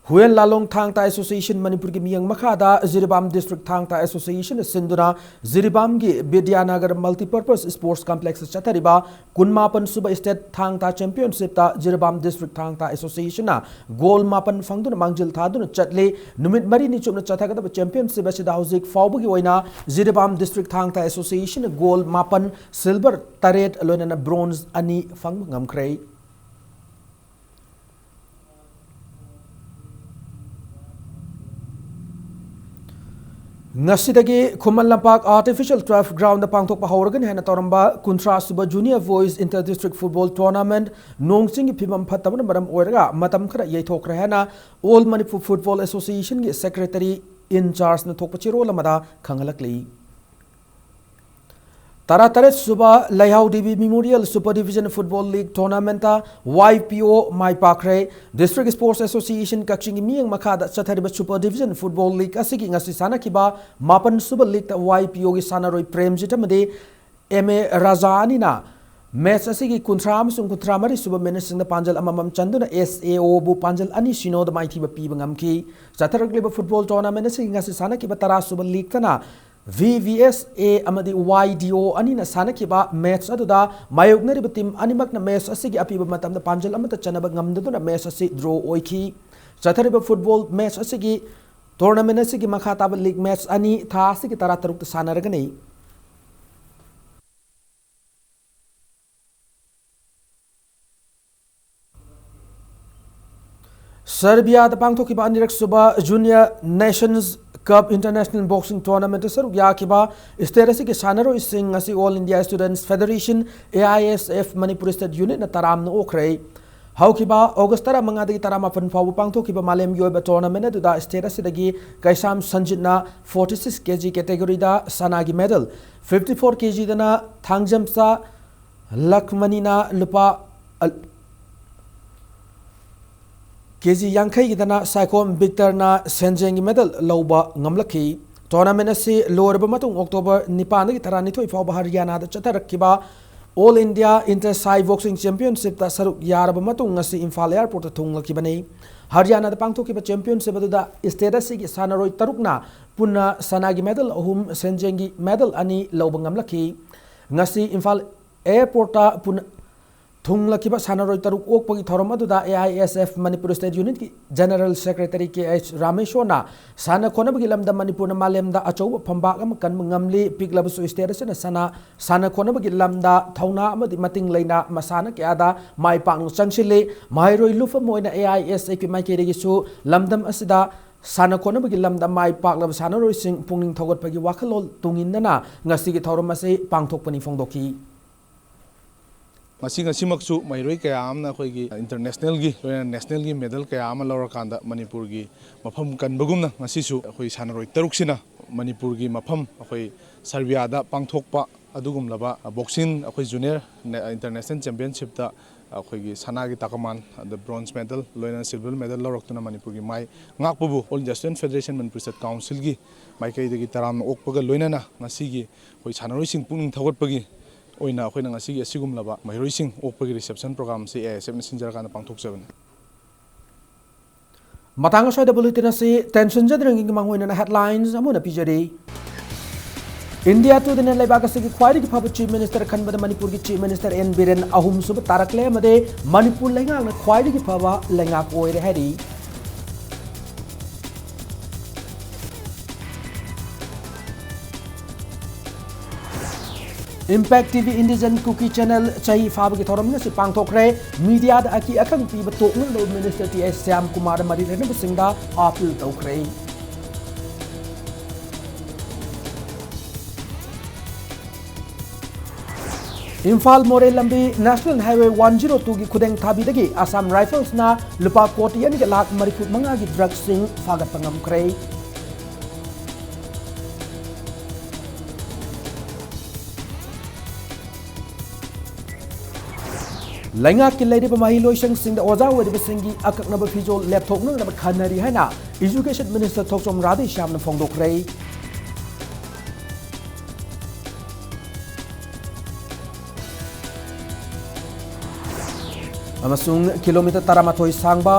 ꯍꯨꯌꯦꯟ ꯂꯥꯂꯣꯡ ꯊꯥꯡ ꯇꯥ Association ꯃꯅꯤꯄꯨꯔꯒꯤ ꯃꯤꯌꯦꯡ ꯃꯈꯥꯗ ꯖꯤꯔꯤꯕꯥꯝ District ꯊꯥꯡ ꯇꯥ Associationꯅ ꯁꯤꯟꯗꯨꯅ ꯖꯤꯔꯤꯕꯥꯝꯒꯤ ꯕꯤꯗ꯭ꯌꯥꯅꯒꯔ Multipurpose Sports Complexꯇ ꯆꯠꯊꯔꯤꯕ ꯀꯨꯟꯃꯥꯄꯟ ꯁꯨꯕ State ꯊꯥꯡ ꯇꯥ Championshipꯇ ꯖꯤꯔꯤꯕꯥꯝ District ꯊꯥꯡ ꯇꯥ Associationꯅ gold ꯃꯥꯄꯟ ꯐꯪꯗꯨꯅ ꯃꯥꯡꯖꯤꯜ ꯊꯥꯗꯨꯅ ꯆꯠꯂꯤ꯫ ꯅꯨꯃꯤꯠ ꯃꯔꯤꯅꯤ ꯆꯨꯞꯅ ꯆꯠꯊꯒꯗꯕ championship ꯑꯁꯤꯗ ꯍꯧꯖꯤꯛ ꯐꯥꯎꯕꯒꯤ ꯑꯣꯏꯅ ꯖꯤꯔꯤꯕꯥꯝ District ꯊꯥꯡ ꯇꯥ Associationꯅ gold ꯃꯥꯄꯟ, silver ꯇꯔꯦꯠ, ꯂꯣꯏꯅꯅ bronze ꯑꯅꯤ ꯐꯪꯕ ꯉꯝꯈ꯭ꯔꯦ꯫ ꯉꯁꯤꯗꯒꯤ ꯈꯨꯃꯟ ꯂꯝꯄꯥꯛ Artificial Turf Groundꯗ ꯄꯥꯡꯊꯣꯛꯄ ꯍꯧꯔꯒꯅꯤ ꯍꯥꯏꯅ ꯇꯧꯔꯝꯕ ꯀꯨꯟꯊ꯭ꯔꯥ ꯁꯨꯕ Junior Boys Inter District Football Tournament ꯅꯣꯡ ꯆꯤꯡꯒꯤ ꯐꯤꯕꯝ ꯐꯠꯇꯕꯅ ꯃꯔꯝ ꯑꯣꯏꯔꯒ ꯃꯇꯝ ꯈꯔ ꯌꯩꯊꯣꯛꯈ꯭ꯔꯦ ꯍꯥꯏꯅ All Manipur Football Associationꯒꯤ Secretary in Chargeꯅ ꯊꯣꯛꯄ ꯆꯦꯔꯣꯜ ꯑꯃꯗ ꯈꯪꯍꯜꯂꯛꯂꯤ꯫ ꯇꯔꯥꯇꯔꯦꯠ ꯁꯨꯕ ꯂꯩꯍꯥꯎ Devi Memorial Super Division Football League Tournamentꯇ Y P O ꯃꯥꯏ ꯄꯥꯛꯈ꯭ꯔꯦ꯫ District Sports Association ꯀꯛꯆꯤꯡꯒꯤ ꯃꯤꯠꯌꯦꯡ ꯃꯈꯥꯗ ꯆꯠꯊꯔꯤꯕ Super Division Football League ꯑꯁꯤꯒꯤ ꯉꯁꯤ ꯁꯥꯟꯅꯈꯤꯕ ꯃꯥꯄꯟ ꯁꯨꯕ leagueꯇ Y P Oꯒꯤ ꯁꯥꯟꯅꯔꯣꯏ ꯄ꯭ꯔꯦꯝꯖꯤꯠ ꯑꯃꯗꯤ M A ꯔꯥꯖꯥ ꯑꯅꯤꯅ match ꯑꯁꯤꯒꯤ ꯀꯨꯟꯊ꯭ꯔꯥ ꯑꯃꯁꯨꯡ ꯀꯨꯟꯊ꯭ꯔꯥ ꯃꯔꯤ ꯁꯨꯕ minuteꯁꯤꯡꯗ ꯄꯥꯟꯖꯜ ꯑꯃꯃꯝ ꯆꯟꯗꯨꯅ S A Oꯕꯨ ꯄꯥꯟꯖꯜ ꯑꯅꯤ ꯁꯤꯅꯣꯗ ꯃꯥꯏꯊꯤꯕ ꯄꯤꯕ ꯉꯝꯈꯤ꯫ ꯆꯠꯊꯔꯛꯂꯤꯕ football tournament ꯑꯁꯤꯒꯤ ꯉꯁꯤ ꯁꯥꯟꯅꯈꯤꯕ ꯇꯔꯥ ꯁꯨꯕ leagueꯇꯅ V V S A ꯑꯃꯗꯤ Y D O ꯑꯅꯤꯅ ꯁꯥꯟꯅꯈꯤꯕ match ꯑꯗꯨꯗ ꯃꯥꯌꯣꯛꯅꯔꯤꯕ team ꯑꯅꯤꯃꯛꯅ match ꯑꯁꯤꯒꯤ ꯑꯄꯤꯕ ꯃꯇꯝꯗ ꯄꯥꯟꯖꯜ ꯑꯃꯠꯇ ꯆꯟꯅꯕ ꯉꯝꯗꯗꯨꯅ match ꯑꯁꯤ draw ꯑꯣꯏꯈꯤ꯫ ꯆꯠꯊꯔꯤꯕ football match ꯑꯁꯤꯒꯤ tournament ꯑꯁꯤꯒꯤ ꯃꯈꯥ ꯇꯥꯕ league match ꯑꯅꯤ ꯊꯥ ꯑꯁꯤꯒꯤ ꯇꯔꯥꯇꯔꯨꯛꯇ ꯁꯥꯟꯅꯔꯒꯅꯤ꯫ ꯁꯔꯕꯤꯌꯥꯗ ꯄꯥꯡꯊꯣꯛꯈꯤꯕ ꯑꯅꯤꯔꯛ ꯁꯨꯕ Junior Nations Cup International Boxing Tournament ꯁꯔꯨꯛ ꯌꯥꯈꯤꯕ state ꯑꯁꯤꯒꯤ ꯁꯥꯟꯅꯔꯣꯏꯁꯤꯡ ꯑꯁꯤ All India Students Federation, A I S F, Manipur State Unit ꯅ ꯇꯔꯥꯝꯅ ꯑꯣꯛꯈ꯭ꯔꯦ꯫ ꯍꯧꯈꯤꯕ August ꯇꯔꯥꯃꯉꯥꯗꯒꯤ ꯇꯔꯥꯃꯥꯄꯟ ꯐꯥꯎꯕ ꯄꯥꯡꯊꯣꯛꯈꯤꯕ ꯃꯥꯂꯦꯝꯒꯤ ꯑꯣꯏꯕ tournament ꯑꯗꯨꯗ state ꯑꯁꯤꯗꯒꯤ ꯀꯩꯁꯥꯝ ꯁꯟꯖꯤꯠꯅ forty six K G category ꯗ ꯁꯅꯥꯒꯤ medal, fifty four K G ꯗꯅ ꯊꯥꯡꯖꯝꯆꯥ ꯂꯛꯃꯅꯤꯅ ꯂꯨꯄꯥ, ꯑ, K G ꯌꯥꯡꯈꯩꯒꯤꯗꯅ ꯁꯥꯏꯈꯣꯝ ꯕꯤꯛꯇꯔꯅ ꯁꯦꯟꯖꯦꯡꯒꯤ medal ꯂꯧꯕ ꯉꯝꯂꯛꯈꯤ꯫ Tournament ꯑꯁꯤ ꯂꯣꯏꯔꯕ ꯃꯇꯨꯡ October ꯅꯤꯄꯥꯟꯗꯒꯤ ꯇꯔꯥꯅꯤꯊꯣꯏ ꯐꯥꯎꯕ ꯍꯔꯤꯌꯥꯅꯥꯗ ꯆꯠꯊꯔꯛꯈꯤꯕ All India Inter Sai Boxing Championship ꯇ ꯁꯔꯨꯛ ꯌꯥꯔꯕ ꯃꯇꯨꯡ ꯉꯁꯤ ꯏꯝꯐꯥꯜ airport ꯇ ꯊꯨꯡꯂꯛꯈꯤꯕꯅꯤ꯫ ꯍꯔꯤꯌꯥꯅꯥꯗ ꯄꯥꯡꯊꯣꯛꯈꯤꯕ championship ꯑꯗꯨꯗ state ꯑꯁꯤꯒꯤ ꯁꯥꯟꯅꯔꯣꯏ ꯇꯔꯨꯛꯅ ꯄꯨꯟꯅ ꯁꯅꯥꯒꯤ medal ꯑꯍꯨꯝ, ꯁꯦꯟꯖꯦꯡꯒꯤ medal ꯑꯅꯤ ꯂꯧꯕ ꯉꯝꯂꯛꯈꯤ꯫ ꯉꯁꯤ ꯏꯝꯐꯥꯜ airport ꯇ ꯄꯨꯟꯅ ꯊꯨꯡꯂꯛꯈꯤꯕ ꯁꯥꯟꯅꯔꯣꯏ ꯇꯔꯨꯛ ꯑꯣꯛꯄꯒꯤ ꯊꯧꯔꯝ ꯑꯗꯨꯗ A I S F Manipur State Unit ꯀꯤ General Secretary K H ꯔꯥꯃꯦꯁꯣꯔꯅ ꯁꯥꯟꯅ ꯈꯣꯠꯅꯕꯒꯤ ꯂꯝꯗ ꯃꯅꯤꯄꯨꯔꯅ ꯃꯥꯂꯦꯝꯗ ꯑꯆꯧꯕ ꯐꯝꯕꯥꯛ ꯑꯃ ꯀꯟꯕ ꯉꯝꯂꯤ, ꯄꯤꯛꯂꯕꯁꯨ state ꯑꯁꯤꯅ ꯁꯥꯟꯅ, ꯁꯥꯟꯅ ꯈꯣꯠꯅꯕꯒꯤ ꯂꯝꯗ ꯊꯧꯅꯥ ꯑꯃꯗꯤ ꯃꯇꯤꯡ ꯂꯩꯅ ꯃꯁꯥꯟꯅ ꯀꯌꯥꯗ ꯃꯥꯏ ꯄꯥꯛꯅ ꯆꯪꯁꯤꯜꯂꯤ꯫ ꯃꯍꯩꯔꯣꯏ ꯂꯨꯞ ꯑꯃ ꯑꯣꯏꯅ A I S F ꯀꯤ ꯃꯥꯏꯀꯩꯗꯒꯤꯁꯨ ꯂꯝꯗꯝ ꯑꯁꯤꯗ ꯁꯥꯟꯅ ꯈꯣꯠꯅꯕꯒꯤ ꯂꯝꯗ ꯃꯥꯏ ꯄꯥꯛꯂꯕ ꯁꯥꯟꯅꯔꯣꯏꯁꯤꯡ ꯄꯨꯛꯅꯤꯡ ꯊꯧꯒꯠꯄꯒꯤ ꯋꯥꯈꯜꯂꯣꯟ ꯇꯨꯡꯏꯟꯅꯅ ꯉꯁꯤꯒꯤ ꯊꯧꯔꯝ ꯑꯁꯤ ꯄꯥꯡꯊꯣꯛꯄꯅꯤ ꯐꯣꯡꯗꯣꯛꯈꯤ꯫ ꯉꯁꯤ, ꯉꯁꯤꯃꯛꯁꯨ ꯃꯍꯩꯔꯣꯏ ꯀꯌꯥ ꯑꯃꯅ ꯑꯩꯈꯣꯏꯒꯤ international ꯒꯤ, ꯂꯣꯏꯅꯅ national ꯒꯤ medal ꯀꯌꯥ ꯑꯃ ꯂꯧꯔꯀꯥꯟꯗ ꯃꯅꯤꯄꯨꯔꯒꯤ ꯃꯐꯝ ꯀꯟꯕꯒꯨꯝꯅ ꯉꯁꯤꯁꯨ ꯑꯩꯈꯣꯏ ꯁꯥꯟꯅꯔꯣꯏ ꯇꯔꯨꯛꯁꯤꯅ ꯃꯅꯤꯄꯨꯔꯒꯤ ꯃꯐꯝ ꯑꯩꯈꯣꯏ ꯁꯔꯕꯤꯌꯥꯗ ꯄꯥꯡꯊꯣꯛꯄ ꯑꯗꯨꯒꯨꯝꯂꯕ boxing ꯑꯩꯈꯣꯏ junior ꯅꯦ-, international championship ꯇ ꯑꯩꯈꯣꯏꯒꯤ ꯁꯅꯥꯒꯤ ꯇꯀꯃꯥꯟ, ꯑꯗ bronze medal, ꯂꯣꯏꯅꯅ silver medal ꯂꯧꯔꯛꯇꯨꯅ ꯃꯅꯤꯄꯨꯔꯒꯤ ꯃꯥꯏ ꯉꯥꯛꯄꯕꯨ All India Student Federation Manipur State Council ꯒꯤ ꯃꯥꯏꯀꯩꯗꯒꯤ ꯇꯔꯥꯝꯅ ꯑꯣꯛꯄꯒ ꯂꯣꯏꯅꯅ ꯉꯁꯤꯒꯤ ꯑꯩꯈꯣꯏ ꯁꯥꯟꯅꯔꯣꯏꯁꯤꯡ ꯄꯨꯛꯅꯤꯡ ꯊꯧꯒꯠꯄꯒꯤ ꯑꯣꯏꯅ ꯑꯩꯈꯣꯏꯅ ꯉꯁꯤꯒꯤ ꯑꯁꯤꯒꯨꯝꯂꯕ ꯃꯍꯩꯔꯣꯏꯁꯤꯡ ꯑꯣꯛꯄꯒꯤ reception program ꯑꯁꯤ A I S F ꯅ ꯁꯤꯟꯖꯔꯀꯥꯟꯗ ꯄꯥꯡꯊꯣꯛꯆꯕꯅꯤ꯫ ꯃꯇꯥꯡ ꯑꯁ꯭ꯋꯥꯏꯗ bulletin ꯑꯁꯤ ꯇꯦꯟꯁꯤꯟꯖꯗ꯭ꯔꯤꯉꯩꯒꯤ ꯃꯃꯥꯡ ꯑꯣꯏꯅ headlines ꯑꯃꯨꯛ ꯍꯟꯅ ꯄꯤꯖꯔꯤ꯫ India Today ꯅ ꯂꯩꯕꯥꯛ ꯑꯁꯤꯒꯤ ꯈ꯭ꯋꯥꯏꯗꯒꯤ ꯐꯕ Chief Minister ꯈꯟꯕꯗ ꯃꯅꯤꯄꯨꯔꯒꯤ Chief Minister N ꯕꯤꯔꯦꯟ ꯑꯍꯨꯝꯁꯨꯕ ꯇꯥꯔꯛꯂꯦ ꯑꯃꯗꯤ ꯃꯅꯤꯄꯨꯔ ꯂꯩꯉꯥꯛꯅ ꯈ꯭ꯋꯥꯏꯗꯒꯤ ꯐꯕ ꯂꯩꯉꯥꯛ ꯑꯣꯏꯔꯦ ꯍꯥꯏꯔꯤ꯫ Impact T V Indigenous Kuki Channel ꯆꯍꯤ ꯐꯥꯕꯒꯤ ꯊꯧꯔꯝ ꯉꯁꯤ ꯄꯥꯡꯊꯣꯛꯈ꯭ꯔꯦ꯫ Media ꯗ ꯑꯀꯤ ꯑꯈꯪ ꯄꯤꯕ ꯇꯣꯛꯅꯅꯕ Minister T S ꯁ꯭ꯌꯥꯝ ꯀꯨꯃꯥꯔꯅ ꯃꯔꯤ ꯂꯩꯅꯕꯁꯤꯡꯗ appeal ꯇꯧꯈ꯭ꯔꯦ꯫ ꯏꯝꯐꯥꯜ ꯃꯣꯔꯦ ꯂꯝꯕꯤ National Highway one zero two ꯒꯤ ꯈꯨꯗꯦꯡ ꯊꯥꯕꯤꯗꯒꯤ Assam Rifles ꯅ ꯂꯨꯄꯥ ꯀꯣꯇꯤ ꯑꯅꯤꯒ ꯂꯥꯈ ꯃꯔꯤꯐꯨ ꯃꯉꯥꯒꯤ drugs ꯁꯤꯡ ꯐꯥꯒꯠꯄ ꯉꯝꯈ꯭ꯔꯦ꯫ ꯂꯩꯉꯥꯛꯀꯤ ꯂꯩꯔꯤꯕ ꯃꯍꯩꯂꯣꯏꯁꯪꯁꯤꯡꯗ ꯑꯣꯖꯥ ꯑꯣꯏꯔꯤꯕꯁꯤꯡꯒꯤ ꯑꯀꯛꯅꯕ ꯐꯤꯖꯣꯜ ꯂꯦꯞꯊꯣꯛꯅꯅꯕ ꯈꯟꯅꯔꯤ ꯍꯥꯏꯅ Education Minister ꯊꯣꯛꯆꯣꯝ ꯔꯥꯙꯦꯁ꯭ꯌꯥꯝꯅ ꯐꯣꯡꯗꯣꯛꯈ꯭ꯔꯦ꯫ ꯑꯃꯁꯨꯡ kilometre ꯇꯔꯥꯃꯥꯊꯣꯏ ꯁꯥꯡꯕ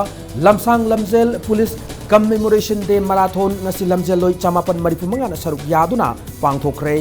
ꯂꯝꯁꯥꯡ ꯂꯝꯖꯦꯜ Police Commemoration Day Marathon ꯉꯁꯤ ꯂꯝꯖꯦꯜꯂꯣꯏ ꯆꯃꯥꯄꯟ ꯃꯔꯤꯐꯨ ꯃꯉꯥꯅ ꯁꯔꯨꯛ ꯌꯥꯗꯨꯅ ꯄꯥꯡꯊꯣꯛꯈ꯭ꯔꯦ꯫